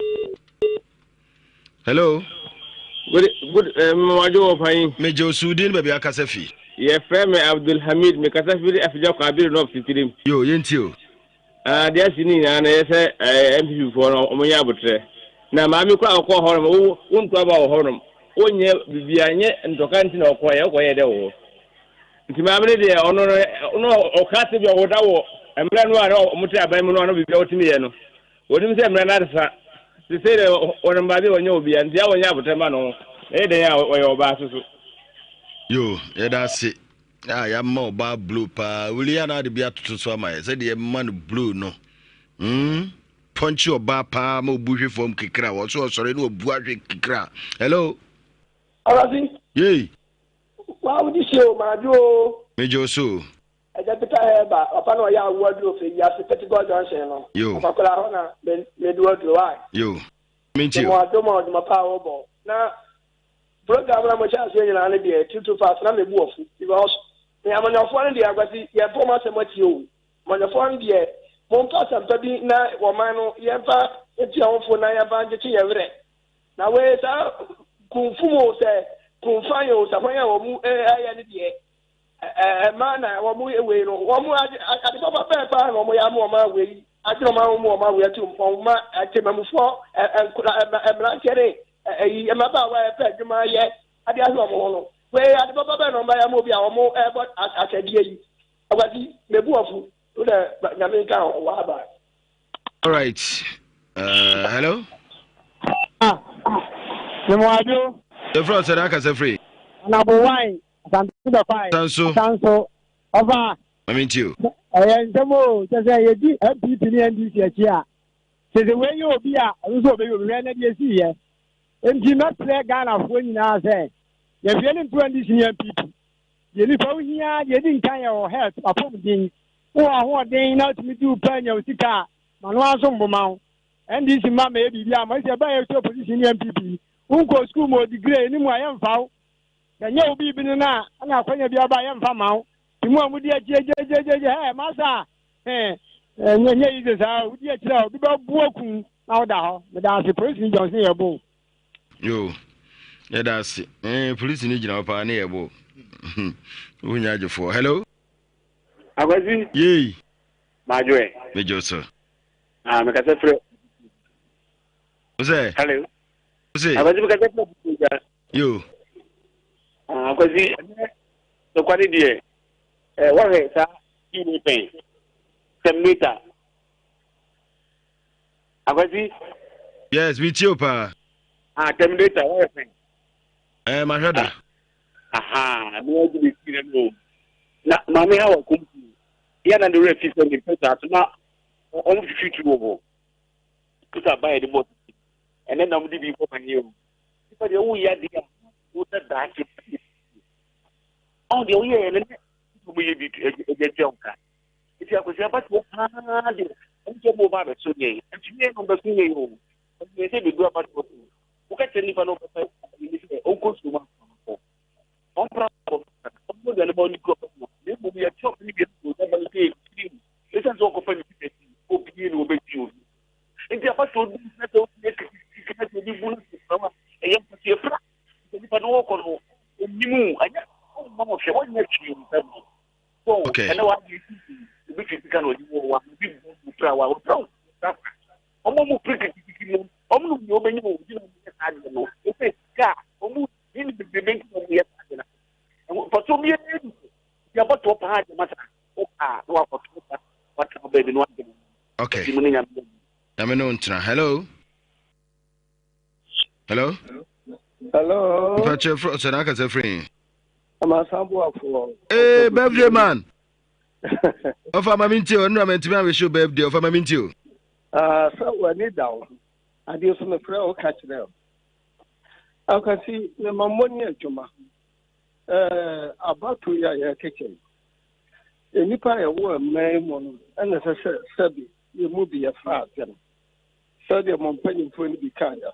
Hello. Good good eh, mmawadwo wɔ pan. Megye osu din baabi akasa fi. Yɛfrɛ me Abdulhamid mekasa firi Afigya Kwabere North titirim. Yo yɛntie o. Ah, deɛ asi ne nyinaa no yɛ sɛ eh, MPP foɔ no wɔn nyɛ abotrɛ. Na maame kɔ a ɔkɔɔ hɔ nom, wo wonto aba wɔ hɔ nom, wonyɛ biribiara, nyɛ ntɔka nti na ɔkɔɔ yɛ, ɔkɔyɛ dɛ wɔ hɔ. Nti maame no deɛ ɔno no, no ɔka ase bi a ɔda wɔ mmerɛ no a na wɔte aban mu no a na biribiara wɔtumi yɛ no. Wɔnim sɛ mmerɛ no asesa. Sesei deɛ wɔnam baabi a wɔnyɛ obiara nti a wɔnyɛ aboterɛ ma no ho. Ɛyɛ dɛn a ɔyɛ ɔbaa so so. Yo, yɛda ase a yɛama ɔbaa blue paa. Wuli a na ade bi atoto so ama yɛ sɛdeɛ yɛma no blue no. Mm, pɔnkye ɔbaa paa ma obu hwe fam kekra. Wɔso ɔsɔre na obu ahwe kekra. Hello. Awurade. Yei. Wa wodi sie o, maadwo o. Megye wo so o. Agya Peter Herbert, papa na ɔyɛ awo aduro fɛ yi ase Pettigrew Junction no. Yo. Akwakoraa hɔ na me me do aduro why. Yo. Me nti o. Mo adom a ɔdwuma pa a wɔbɔ. Na. Program na mohyɛ aseɛ nyinaa no deɛ tutu fast na mebu afu because me amanyɔfoɔ no deɛ akwasi yɛmpɛ wɔn asɛm atie o. Amanyɔfoɔ no deɛ momfa asɛmpa bi na wɔman no yɛmfa ntua ho fo na yɛmfa nkyekye yɛn werɛ. Na wei saa kumfum o sɛ kumfan o sɛ hwan a wɔn ɛyɛ no deɛ ɛma na wɔn wei no wɔn ade ade papa bɛɛ paa na wɔn yɛ ama wɔn wei adwene wɔn ahom wɔn wei atu mpɔn ma temamufoɔ nkora mmeranteɛ ne ɛyi mmabaawa a ɛpɛ adwuma yɛ ade ahwɛ wɔn ho no wei ade papa bɛɛ na wɔn bɛyɛ ama obi a wɔn ɛbɔ ahyɛdeɛ yi akwasi mebu afu wodɛ nyame nka ho wɔ aba. All right. Hello. Ah, Memuadwo. Efra sɛ n'akasa firi. Anabo wine. Asante bɛkwae. Asanso. Asanso. Ɔfa. Mame nti o. Ɛyɛ nsɛm o, kyɛ sɛ yɛdi NPP ne NDC akyi a, sɛ sɛ wei yɛ obi a, ɔno nso ɔbɛyɛ obi hwɛ na deɛ ɛsii yɛ. Nti mɛsrɛ Ghanafoɔ nyinaa sɛ, yɛhwɛ ne nto NDC ne NPP. Deɛ nipa wo hia, deɛ ɛdi nkan yɛ wɔ health, apɔmuden. Wowɔ ahoɔden na wotumi di wo pɛ nya wo sika a, ma no ara nso mboma wo. NDC mma mɛyɛ biribi ama, ɛsɛ ɛbɛn yɛ opposition ne NPP. Wonkɔ sukuu ma ɔdigire, ɛni mu a yɛmfa wo. Sɛ nyɛ wo biribi no na ɛna akwanya bi aba yɛmfa ma wo. Nti mo a modi akyi gyegyegyegye hɛ masa hɛ ɛnyɛ nyɛ yize saa wodi akyire a obi bɛbu aku na woda hɔ. Meda ase polisi ni Johnson yɛ bo. Yo, yɛda ase. Eh, polisi ni gyina hɔ paa ne yɛ bo. Wonya agyefoɔ. Hello. Akwasi. Yei. Madwoɛ. Megye so. Ah, mekasa frɛ. Wo sɛ? Hello. Wo sɛ? Akwasi mekasa frɛ. Yo. Ah, Kwasi, ɛnɛ nokware deɛ, eh, wɔhwɛ saa yi pɛn, Terminator. Akwasi? Yes, me tie o paa. Ah, Terminator, wɔhwɛ pɛn. Eh, mahwɛ da. Aha, me agye me ti no. Na maame ha wɔ kumpi. Ya na ne werɛ fi sɛ ne mpɛ saa so na wɔn fifi tu wɔ hɔ. Kuta ba yɛ de bɔ. Ɛnɛ na wɔn de bi bɔ ban yi o. Nipa deɛ woyɛ adeɛ a wosɛ daakye ɔn deɛ woyɛ yɛ no nɛ wɔyɛ bi ɛde atua wo ka nti akwasi abatoɔ paa deɛ ɛne sɛ mo ba abɛso yɛ nti yɛ no bɛso yɛ o ɛyɛ sɛ bɛdu abatoɔ so woka kyerɛ nipa no ɔbɛfa ne sɛ ɔnkɔ sukuu mu akɔ ɔmpra ɔmmɔ aduane ma ɔne kura ɔbɛma na mmom yɛte ɔpɛ ne bi ɔbɛma no sɛ ɛfiri mu ɛsiane sɛ ɔkɔfa ne sika ti obie ne wɔbɛdi obi Nti abatoɔ du na sɛ woyɛ kitikiti na sɛ obi bu no sɛ a ɛyɛ mpɔteɛ pra sɛ nipa no wɔkɔ no onim o ɛnyɛ ɔmma wo hwɛ wɔnyɛ hwee nsa mu so ɛnɛ w'adeɛ sisi obi twe sika na ɔde wɔ wa obi bu bu pra wa ɔpra wo pra kwa ɔmo ɔmo pere kitikiti no ɔmo nom deɛ ɔbɛnya wɔ gyina ɔmo yɛ saa adeɛ no ɛsɛ sika a ɔmo yi ne bebrebe nti na ɔmo yɛ saa adeɛ no mpɔtɔ bi yɛ ni deɛ abɔtoɔ paa deɛ masa ɔpaa na wakɔto sa watena baabi na wagye Okay. Nyame ne wo ntena. Hello. Hello. Hello. Mpakyɛ fr sɛ na akasa firi. Amasaboafoɔ. Ee birthday man. Ɔfa ma mi nti o nnura mɛntumi awehye o birthday ɔfa ma mi nti o. Ah, sɛ w'ani da wo ho. Adeɛ so mefrɛ wo ka kyerɛ wo. Akwasi mema mmɔ ne adwuma. Ɛɛ abato yi a yɛrekeka yi. Nnipa a yɛwɔ mman mu no na ɛsɛ sɛ sɛbe yɛn mu bi yɛfa adwene. Sɛdeɛ mo mpanimfoɔ no bi kaeɛ no,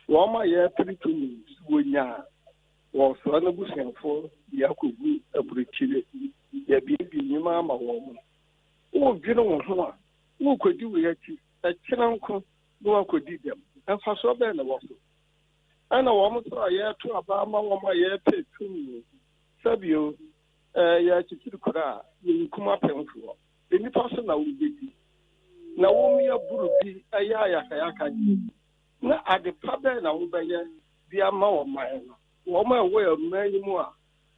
wɔn a yɛrepere tumi sɛ wɔnya a, wɔresoa n'abusuafoɔ de akɔgu aburokyire, yɛabiebie nnwuma ama wɔn. Woredwene wo ho a, worekɔdi wei akyi, ɛkyena nko na woakɔdi dɛm. Mfasoɔ bɛn na ɛwɔ so? Ɛna wɔn nso a yɛreto aba ama wɔn a yɛrepɛ tumi, sɛbio Ɛɛ, yɛrekyekyere kuro a, yɛnkum apemfoɔ. Nnipa so na wobɛdi, na wɔmmea buru bi yɛ ayakayakadeɛ. Na ade pa bɛn na wobɛyɛ de ama ɔman no? Wɔn a ɛwɔ ɔman yi mu a,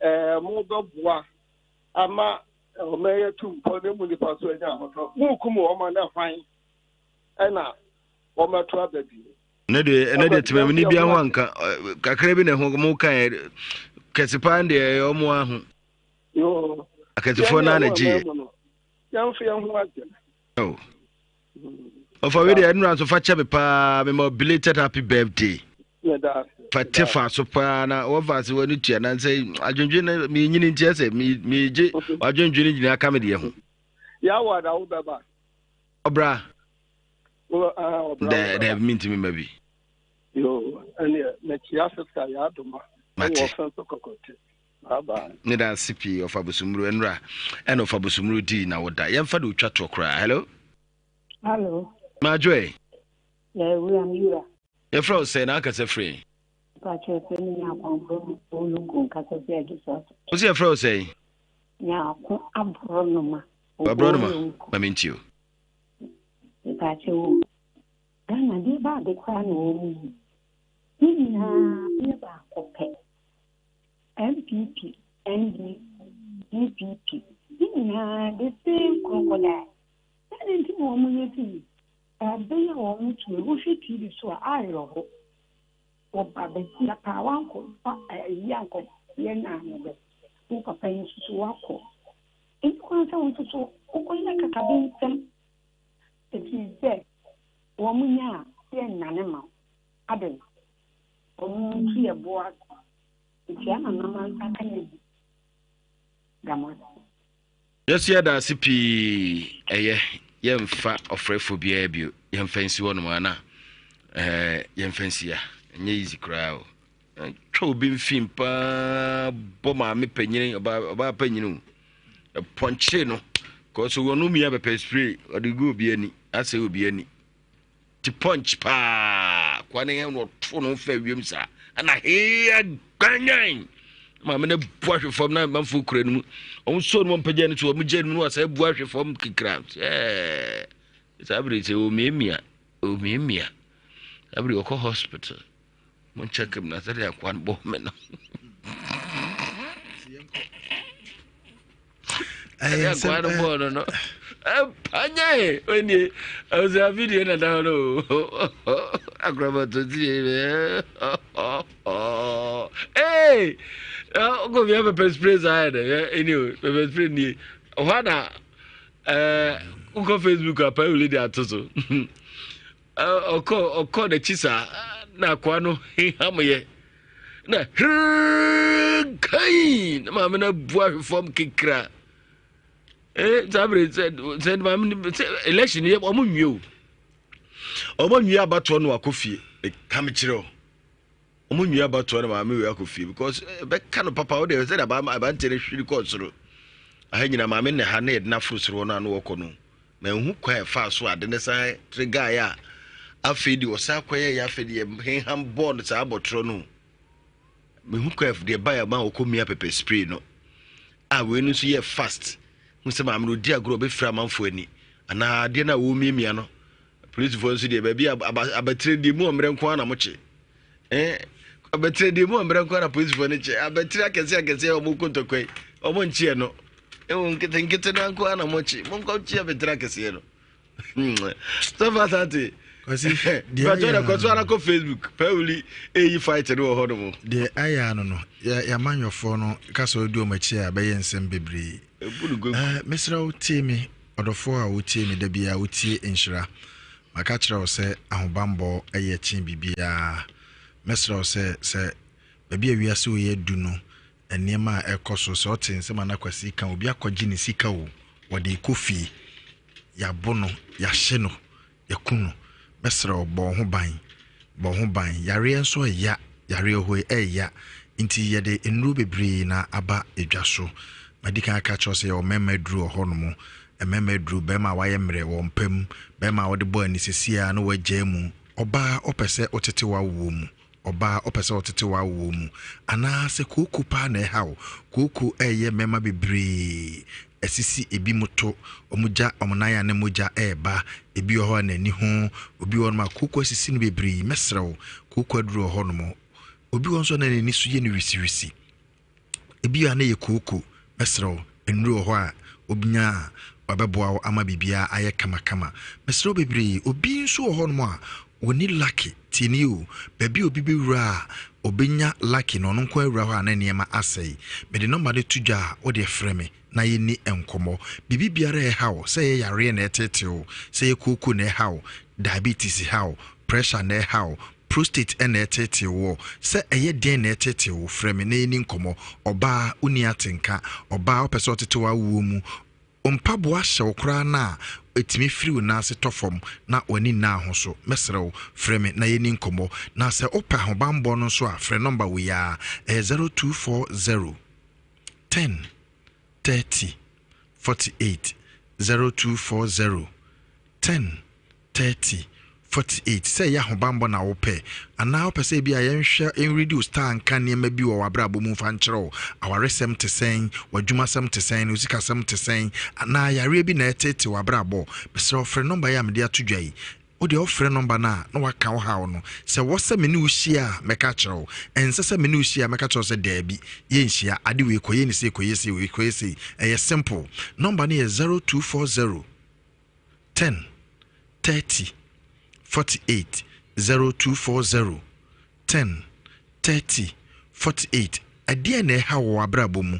ɛɛ, mobɛboa ama ɔman yi atu mpɔn na emu nnipa nso anya ahotɔ. Morekum wɔn a, na hwan na wɔmmɛto aba bio? Ne deɛ ɛnɛ deɛ tẹmɛmuni bi aho anka kakra bi na ɛho mo ka yɛ kɛse paa deɛ ɛyɛ ɔmo aho. Akɛsefoɔ naa na gye yɛ. Yɛnfo yɛn ho adwene. Oh. Ɔfa wei deɛ ɛnura nso fa kyɛ me paa mema belated happy birthday. Fa te fa so paa na wɔfa ase wɔ ne tua na sɛ adwendwen no menyini nti ɛsɛ megye wadwendwen nyinaa ka me deɛ ho. Yɛawo ada wo bɛba. Ɔbra. Dɛ dɛ mintimi mma bi. Yoo, ɛneɛ mekyea sista Yaadoma Mate. ɛwɔ Ɔfɛnso Kɔkɔte. Bye bye. Ne da ase pii ɔfa bosomuru ɛnora ɛna ɔfa bosomuru dii na woda yɛmfa de otwa toɔ koraa hello Hello. Maajoe. Yeah, wura mi wura. Yɛfrɛ wo sɛ na akasa firi. Mpakyɛ fɛ mi nyako aburo olungu nkasa fi adi so ato. Wo sɛ yɛfrɛ wo sɛ? Nyako aburo noma. Aburo noma. Ma mi nti o. Mpakyɛ wo. Ghana deɛ ba ade koraa na wɔn mu yi. Ne nyinaa yɛ baako pɛ. NPP, NDC, PPP. Ne nyinaa the same crocodile. Sɛdeɛ nti na wɔn yɛ fi yi. Ɛbɛn a wɔn tu yi, wohwɛ TV so a, awerɛho. Wɔba bɛsia paa, wankɔ fa ayi ankɔ yɛ naano dɛ. Wo papa yi nso so wakɔ. Ɛni kwan sɛ wo nso so wokɔyɛ kakabe nsɛm. Ɛfiri sɛ wɔn nya a, yɛ nnane ma wo. Adɛn? Wɔn nso yɛ boa. Nti ama mama nsa aka no agu. Damase. Yɛso yɛda ase pii ɛyɛ yɛmfa ɔfrɛfoɔ biara bio yɛmfa nsi hɔ nom ana ɛɛ yɛmfa nsi ya ɛnyɛ easy koraa o twa obi mfin paa bɔ maame panyini ɔbaa ɔbaa panyini o ɛpɔnkye no kɔsɔ wɔn mia pɛpɛ spray ɔde gu obi ani asɛ obi ani Ti punch paa kwa ne na ɔto no fa wiem saa ɛna hee gbanyan maame no bu ahwe fam na manfo kura no mu wɔn so no mpagya no so wɔn gya no mu wɔsɛ bu ahwe fam kekra ɛɛ saa bere sɛ omiamia omiamia saa bere ɔkɔ hospital mo nkyɛn kɛm na sɛdeɛ akoa no bɔ me no. ɛyɛ akoa no bɔɔ no no ɛpanyae ɔnie ɔsɛ video na da hɔ no akorɔbɔto tie ee ɔkɔ bia pɛpɛ spray saa yɛ dɛ ɛni o pɛpɛ spray nie hɔ na ɛɛ wokɔ facebook a paa wuli de ato so ɔkɔ ɔkɔ n'akyi saa na akoa no heham yɛ na hwee kai na maame no abu ahwe fam kekra eh saa bere sɛ sɛ maame no sɛ election yɛ ɔmo nwie o ɔmo nwie abatoɔ no akɔ fie ɛka me kyerɛ o ɔmo nwie abatoɔ no maame wei akɔ fie because ɛbɛka no papa o deɛ sɛ de abante no hwiri kɔɔ soro aha nyina maame na ha na yɛde no aforo soro hɔ no ano wɔkɔ no Manhu kwan a ɛfaa so a ade no san tregaeɛ a afei deɛ ɔsan kɔyɛeɛ afei deɛ henham bɔɔ no saa abɔtorɔ no. Mehu kwan deɛ ɛbaeɛ ma ɔkɔ mia pɛpɛ spray no a wei no nso yɛ fast. Hu sɛ maame no ɔdi agorɔ ɔbɛfira amanfoɔ ani anaa adeɛ no a wɔremiamia no. Polisifoɔ nso deɛ baabi a abatire deɛ mu ɔmmerɛ nko ara na mokye. Eh, abatire deɛ mu ɔmmerɛ nko ara na polisifoɔ no kye. Abatire akɛseɛ akɛseɛ a wɔkɔ ntɔkwa yi wɔn nkyeɛ no. Ewu nketenkete no nko ara na mokye. Monkɔ kye abatire akɛseɛ no. Sɔfo Asante. Kwasi, deɛ ayɛ no. Kɔso ara kɔ Facebook. Pɛwuli eyi fight no wɔ hɔ nom. Deɛ ayɛ ano no, yɛamanyɔfoɔ no kasa ɔdi wɔn akyi a bɛyɛ nsɛm bebree. Eh, mesrɛ wo tie me, ɔdɔfoɔ a wotie me da biara wotie nhyira. Maka kyerɛ wo sɛ ahobammɔ yɛ kyen biribiara. Mɛsrɛ wo sɛ sɛ baabi a wiase wei adu no nneɛma a ɛkɔ so, sɛ ɔte nsɛm a na Kwasi ka, obi akɔgye ne sika o, wɔde rekɔ fie, yɛabo no, yɛahye no, yɛaku no. Mɛsrɛ wo, bɔ wo ho ban. Bɔ wo ho ban. Yareɛ nso ɛya, yareɛ hɔ yi ɛya. Nti yɛde nnuro bebree na aba dwa so. Madi kan aka kyerɛ wo sɛ yɛwɔ mmarima aduro wɔ hɔnom. Mmarima aduro, barima a wayɛ mmerɛ wɔ mpa mu, barima a wode bɔ ani seesei ara na wagyaa mu, ɔbaa wopɛ sɛ wotete w'awoɔ mu, Ɔbaa ɔpɛ sɛ ɔtete w'awoɔ mu anaa sɛ kooko paa na ɛha wo. Kooko ɛyɛ mmarima bebree asisi ebi mo to, wɔn gya wɔn nan a na mogya ɛreba, ebi wɔ hɔ a n'ani ho, obi wɔ hɔ nom a kooko asisi no bebree, mɛsrɛ wo, kooko aduru wɔ hɔ nom. Obi wɔ hɔ nso a na n'ani so yɛ no wisiwisi. Ebi a na ɛyɛ kooko, mɛsrɛ wo, nnuro wɔ hɔ a wobɛnya a wɔbɛboa wo ama biribiara ayɛ kamakama. Mesrɛ wo bebree, obi nso wɔ hɔnom a ɔnni lucky, tie nie o, baabi a obi bɛwura a ɔbɛnya lucky no ɔno nko ara wura hɔ a na nneɛma asɛe. Mede nɔmba no to dwa a, wo deɛ frɛ me na yɛnni nkɔmmɔ. Biribi biara a ɛha wo, sɛ ɛyɛ yareɛ na ɛreteetee wo, sɛ ɛyɛ kooko na ɛha wo, diabetes ha wo, pressure na ɛha wo, Prostate na ɛreteetee woɔ? Sɛ ɛyɛ deɛn na ɛreteetee wo, frɛ me na yɛnni nkɔmmɔ. Ɔbaa, wonni atenka. Ɔbaa, wopɛ sɛ ɔtete w'awoɔ mu. Wo mpaboa hyɛ wo koraa no a, ɛtumi firi wo nan ase tɔ fam na w'ani nna ho so. Mɛsrɛ wo, frɛ me na yɛnni nkɔmmɔ. Na sɛ wopɛ ahobammɔ no nso a, frɛ nɔmba wei ara, ɛyɛ 0240 10 30 48, 0240 10 30, 48, Sɛ ɛyɛ ahobammɔ na wopɛ, anaa wopɛ sɛ ebia yɛnhwɛ yɛnredi wo star nka nneɛma bi wɔ w'abrabɔ mu mfa nkyerɛ wo, awaresɛm te sɛn, w'adwumasɛm te sɛn, wo sikasɛm te sɛn, anaa yareɛ bi na ɛreteetee w'abrabɔ, mesrɛ wo frɛ nɔmba yi a mede ato dwa yi. Wo deɛ wofrɛ nɔmba no a na woaka wo haw no. Sɛ ɛwɔ sɛ me ne wo hyia a, mɛka akyerɛ wo. Ɛnsɛ sɛ me ne wo hyia a, mɛka akyerɛ wo sɛ daabi, yɛnhyia, ade wei kɔyɛ no sei, kɔyɛ sei, wei kɔyɛ sei. Ɛyɛ simple. Nɔmba no yɛ 0240. 10 30 48 0240 10 30 48 Ɛdeɛn na ɛha wɔ w'abrabɔ mu?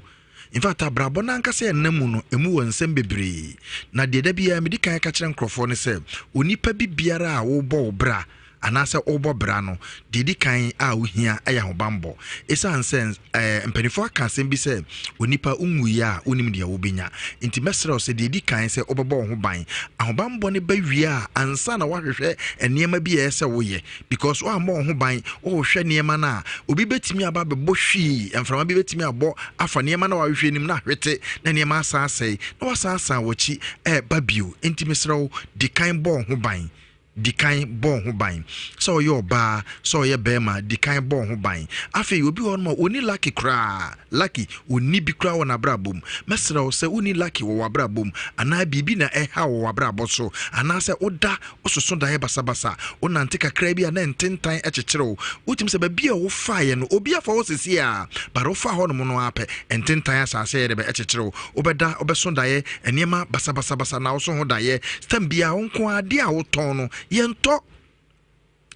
In fact, abrabɔ no ankasa a ɛnam mu no, ɛmu wɔ nsɛm bebree. Na deɛ da biara medi kan ka kyerɛ nkurɔfoɔ ne sɛ, onipa bi biara a wobɔ wo bra anaasɛ wobɔ bra no, deɛ ɛdi kan a wohia yɛ ahobammɔ. Ɛsiane sɛ ɛɛ mpanimfoɔ aka asɛm bi sɛ onipa wonwuiɛ a wonim deɛ wobɛnya. Nti mɛsrɛ wo sɛ deɛ ɛdi kan sɛ wobɛbɔ wo ho ban. Ahobammɔ no ba wie a ansa na woahwehwɛ nneɛma bi a ɛyɛ sɛ woyɛ because woammɔ wo ho ban, wohwehwɛ nneɛma no a obi bɛtumi aba abɛbɔ hwii, mframa bi bɛtumi abɔ afa nneɛma no a woahwehwɛ no mu na ahwete na nneɛma asan asɛe na woasan asan w'akyi ɛreba bio. Nti mesrɛ wo di kan bɔ wo ho ban. Di kan bɔ wo ho ban. Sɛ ɔyɛ ɔbaa, sɛ ɔyɛ barima, di kan bɔ wo ho ban. Afei, obi wɔ hɔnom a, ɔnni lucky koraa. Lucky, ɔnni bi koraa wɔ n'abrabɔ mu. Mɛsrɛ wo, sɛ wonni lucky wɔ w'abrabɔ mu, anaa biribi na ɛreha wo wɔ w'abrabɔ so, anaasɛ woda, wososo daeɛ basabasa, wonante kakraa bi a na ntentan kyekyere wo, wotumi sɛ baabi a wofaeɛ no, obi afa hɔ seesei ara, but wofaa hɔnom no ara pɛ, ntentan ahyɛ aseɛ yɛ dɛ bɛ, ɛkyekyere wo. Wobɛda, wobɛso daeɛ, nneɛma basabasabasa na woso ho daeɛ. Tam biara wo nko ara adeɛ a wotɔn no, yɛntɔ.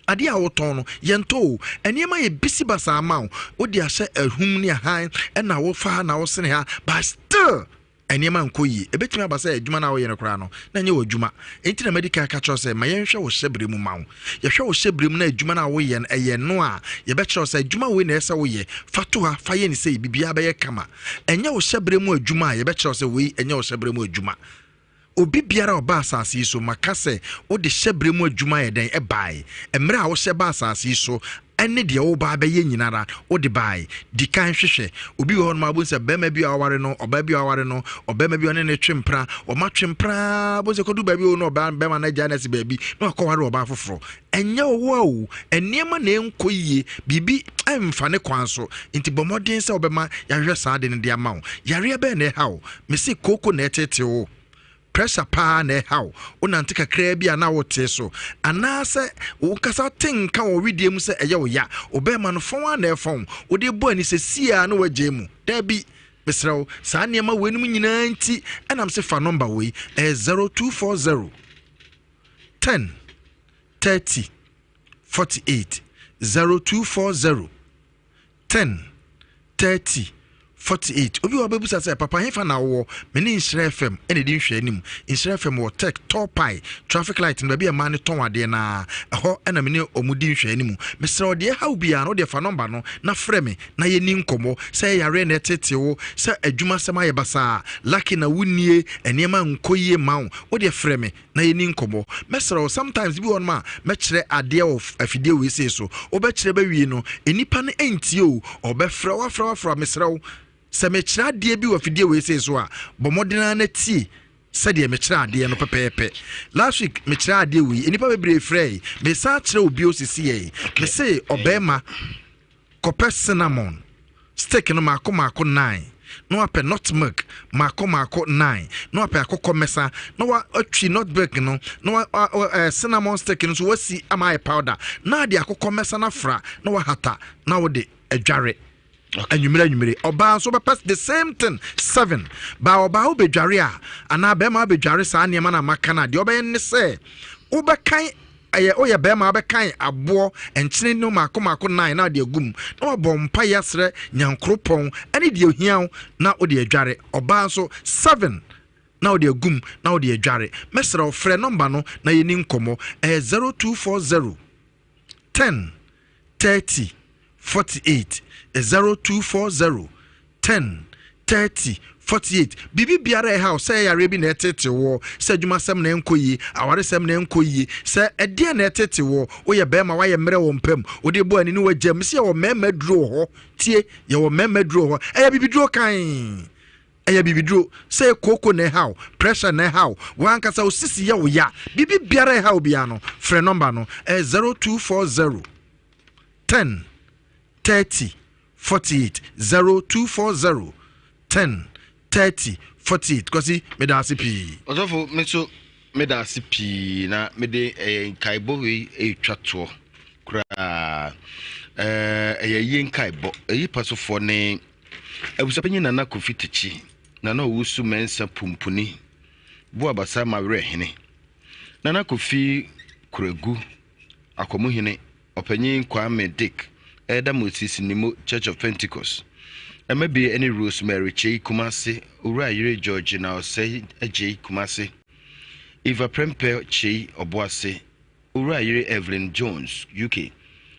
Adeɛ a wotɔn no, yɛntɔ o. Nneɛma yɛ bisi basaa ma wo. Wode ahyɛ ahum ne ahan, ɛna wofa ha na wosene ha, but still nneɛma nkɔ yie. Ɛbɛtumi aba sɛ adwuma no a woyɛ no koraa no, na ɛnyɛ w'adwuma. Enti na madi kan aka kyerɛ wo sɛ ma yɛnhwɛ wo hyɛberɛ mu ma wo. Yɛhwɛ wo hyɛberɛ mu na adwuma no a woyɛ no, ɛyɛ no a, yɛbɛkyerɛ wo sɛ adwuma wei na ɛsɛ sɛ woyɛ, fa to ha, fa yɛ no sei, biribiara bɛyɛ kama. Ɛnyɛ wo hyɛberɛ mu adwuma a, yɛbɛkyerɛ wo sɛ wei ɛnyɛ wo hyɛberɛ mu adwuma. Obi biara a ɔba asase yi so, maka sɛ wode hyɛberɛ mu adwuma yɛ dɛn ɛbae. Mmerɛ a wohyɛ ba asase yi so ɛne deɛ woba abɛyɛ nyinara wode bae. Di kan hwehwɛ. Obi wɔ hɔnom a wobɛhu sɛ barima bi a waware no, ɔbaa bi a waware no, ɔbarima bi a ɔne no twe mpena, wɔn atwe mpena ara, wobɛhu sɛ kɔdu baabi o na ɔbaa barima no agyae no asi baabi na wakɔware ɔbaa foforɔ. Ɛnyɛ wo a o, nneɛma na ɛnkɔ yie, biribi mfa ne kwan so, nti bɔ mmɔden sɛ wobɛma yɛahwehwɛ saa ade no de ama wo. Yareɛ bɛn na ɛha wo? Mese kooko na ɛtetee wo, pressure paa na ɛha wo, wonante kakraa bi a na wotee so, anaasɛ wo nkasa te nka wɔ wedeɛ mu sɛ ɛyɛ wo ya, wo bɛrima no fɔn ara na ɛfɔn wo, wode bɔ ani sɛ sie ara na woagyae mu. Daabi, mesrɛ wo, saa nneɛma weinom nyinaa nti ɛna mese fa nɔmba wei, ɛyɛ 0240 10 30 48 0240 10 30 48 Obi wɔ hɔ bɛbusa sɛ, Papa hefa na wowɔ? Me ne Nhyira FM na ɛdi nhwɛanim. Nhyira FM wɔ Tech, Tall Pie, traffic light no, baabi a mmaa no tɔn adeɛ no ara, ɛhɔ na me ne wɔn di nhwɛanim. Mesrɛ wo, deɛ ɛha wo biara no, wodeɛ fa nɔmba no na frɛ me na yɛnni nkɔmmɔ. Sɛ ɛyɛ yareɛ na ɛtetee wo, sɛ adwumasɛm ayɛ basaa, lucky na wonnie, nneɛma nkɔ yie mma wo, wodeɛ frɛ me na yɛni nkɔmmɔ. Mɛsrɛ wo, sometimes bi wɔ hɔnom a, mɛkyerɛ adeɛ wɔ afidie wei sei so. Wobɛkyerɛ bɛwie no, nnipa no ntie o. Ɔbɛfrɛ wo, afrɛ wo, afrɛ wo. Mesrɛ wo, sɛ mekyerɛ adeɛ bi wɔ afidie wei sei so a, bɔ mmɔden ara na tie sɛdeɛ mekyerɛ adeɛ no pɛpɛɛpɛ. Last week, mekyerɛ adeɛ wei, nnipa bebree frɛe. Mesan kyerɛ wo bio sisiɛ. Mese ɔbɛrima Kɔpɛ cinnamon stick no maako maako nine, na wapɛ nutmeg maako maako nine, na wapɛ akokɔ mmɛsa, na watwi nutmeg no, na wa wa ɛɛ cinnamon stick no nso wasi ama ayɛ powder, na ade akokɔ mmɛsa no afra, na wahata, na wode adware. Anwummere anwummere. Ɔbaa nso bɛpɛ the same thing seven. Baa ɔbaa wobɛdware a, anaa bɛrima wobɛdware saa nneɛma no a maka no a, deɛ ɔbɛyɛ ne sɛ wobɛkan Ɛyɛ woyɛ bɛrima a wobɛkan aboɔ nkyene no mmaako mmaako nnan na wode agu mu na wabɔ mpaeɛ asrɛ Nyankoropɔn ne deɛ ohia wo na wode adware. Ɔbaa nso seven na wode agu mu na wode adware. Mɛsrɛ wo frɛ nɔmba no na yɛni nkɔmmɔ. Ɛyɛ 0240 10 30 48 0240 10 30. 48 Biribi biara a ɛha wo, sɛ ɛyɛ yareɛ bi na ɛtete woɔ, sɛ adwumasɛm na ɛnkɔ yie, awaresɛm na ɛnkɔ yie, sɛ ɛdeɛn na ɛtete woɔ, woyɛ barima woayɛ mmerɛ wɔ mpa mu, wode bɔ ani ne wagya mu, sɛ yɛwɔ mmarima aduro wɔ hɔ, tie, yɛwɔ mmarima aduro wɔ hɔ, ɛyɛ bibiduro kann, ɛyɛ bibiduro, sɛ ɛyɛ kooko na ɛha wo, pressure na ɛha wo, w'ankasa wo sisi yɛ wo ya, biribi biara ɛha wo biara no, frɛ nɔmba no, ɛyɛ 0240 10 30 48 0240 10 30 48 Kwasi meda ase pii. Ɔsɔfo me nso meda ase pii na mede ɛyɛ nkaebɔ wei ɛretwa toɔ koraa ɛyɛ yie nkaebɔ ɛyi pasofoɔ ne abusuapanyin Nana Kofi Takyi Nana Owusu Mensah Pumpuni Boabasa Mawerɛ Hene Nana Kofi Kuragu Akwamuhene Ɔpanyin Kwame Dick, Elder Moses Nimo, Church of Pentecost, Ɛma bi ne Rose Mary Kyei, Kumasi, Owura Yere Georgina Osei Adjei, Kumasi, Eva Prempeh Kyei, Ɔboase, Owura Yere Evelyn Jones, UK,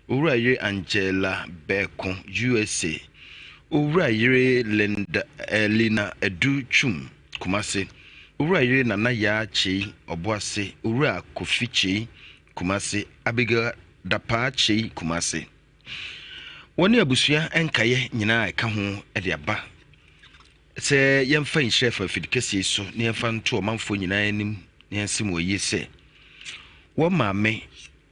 Owura Yere Angela Berko, USA, Owura Yere Linda, eh, Lina Adu Twum, Kumasi, Owura Yere Nana Yaa Kyei, Ɔboase, Owura Kofi Kyei, Kumasi, Abigail Dapaah Kyei Kumasi. Wɔne abusua nkaeɛ nyinaa a ɛka ho de aba sɛ yɛmfa nhyira fa afidi kɛseɛ yi so na yɛmfa nto ɔmanfoɔ nyinaa anim na yɛnse mu ayie sɛ wɔn maame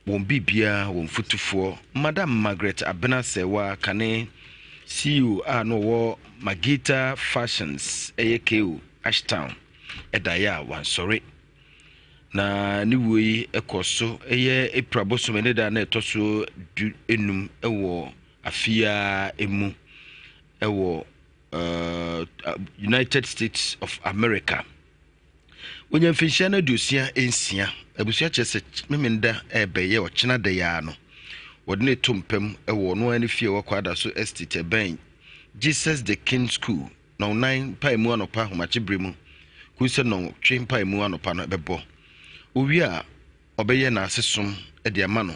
wɔn biribiara wɔn fotufoɔ Madam Margaret Abena Sɛwa kane CEO a na ɔwɔ Magita Fashions ɛyɛ KO Ashtown ɛdaeɛ a wansɔre. Na ne wuo yi kɔ so yɛ April bosome ne da na ɛtɔ so du enum wɔ afe yi ara mu wɔ uh, United States of America. Wɔnya mfinhyia no aduosia nsia. Abusua kyerɛ sɛ Memenda ɛrebɛyɛ ɔkyena da yi ara no. Wɔde no to mpam wɔ ɔno ara ne fie a ɛwɔ Kwadaso Estate ɛbɛn Jesus the King School Nnɔnnan mpaemu anɔpa ahomakye bere mu kosi sɛ nnɔnwɔtwe mpaemu anɔpa no bɛbɔ. Owie a, ɔbɛyɛ n'ase som de ama no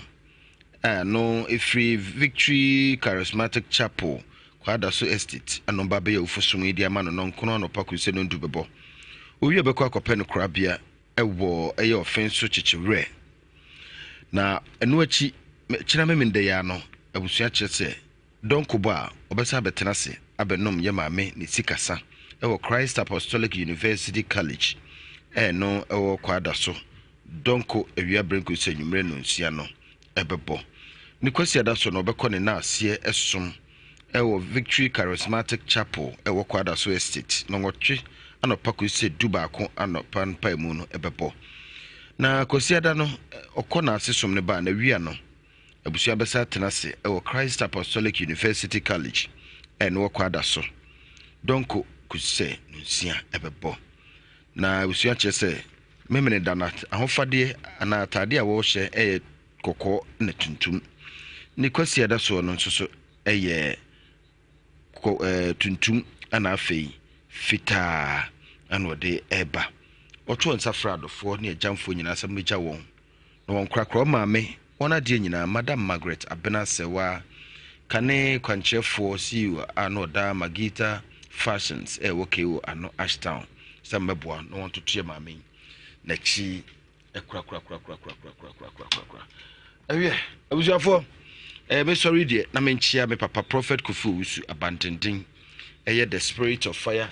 a ɛno firi Victory Charismatic Chapel, Kwadaso Estate, ɛno ba bɛyɛ awufo som yi de ama no nnɔnkron anɔpa kosi sɛ nnɔndu bɛbɔ. Owie a ɔbɛkɔ akɔpɛ no korabea wɔ ɛyɛ ɔfen so kyekyewerɛ. Na ɛno akyi, kyena Memenda yi ara no, abusua kyerɛ sɛ Donkobɔ a ɔbɛsan abɛtena ase abɛnom yɛ maame ne sikasa wɔ Christ Apostolic University College a ɛno wɔ Kwadaso, Donko awia berɛ nkosi anwummerɛ nnɔnsia no bɛbɔ. Ne Kwasiada so no ɔbɛkɔ ne naaseɛ som wɔ Victory Charismatic Chapel wɔ Kwadaso Estate nnɔnwɔtwe anɔpa kosi sɛ du baako anɔpa mpaemu no bɛbɔ. Na Kwasiada no ɔkɔ naase som no ba a n'awia no abusua bɛsan atena ase wɔ Christ Apostolic University College a ɛno wɔ Kwada so dɔnko kosi sɛ nonsia ɛbɛbɔ. Na abusua kyerɛ sɛ Memeneda no ahofadeɛ anaa ataadeɛ a wɔhyɛ yɛ kɔkɔɔ na tuntum. Ne Kwasiada soɔ no nso so yɛ kɔ ɛɛ tuntum ɛna afei fitaa ɛna ɔde ɛreba. Ɔto nsa frɛ adɔfoɔ ne agyamfoɔ nyinaa sɛ mmɛgya wɔn na wɔnkorakora wɔn maame wɔn adeɛ nyinaa. Madam Margaret Abena Sewaa, kane kwankyerɛfoɔ CEO a na ɔda Magita Fashions a ɛwɔ KO ano Ashtown sɛ mmɛboa na wɔntoto yɛ maame yi n'akyi korakorakorakorakorakorakorakorakora. Ɛwiɛ, abusuafoɔ, ɛɛ mesɔre deɛ na menkyea me papa Prophet Kofi Owusu Abantenten, ɛyɛ The Spirit of Fire.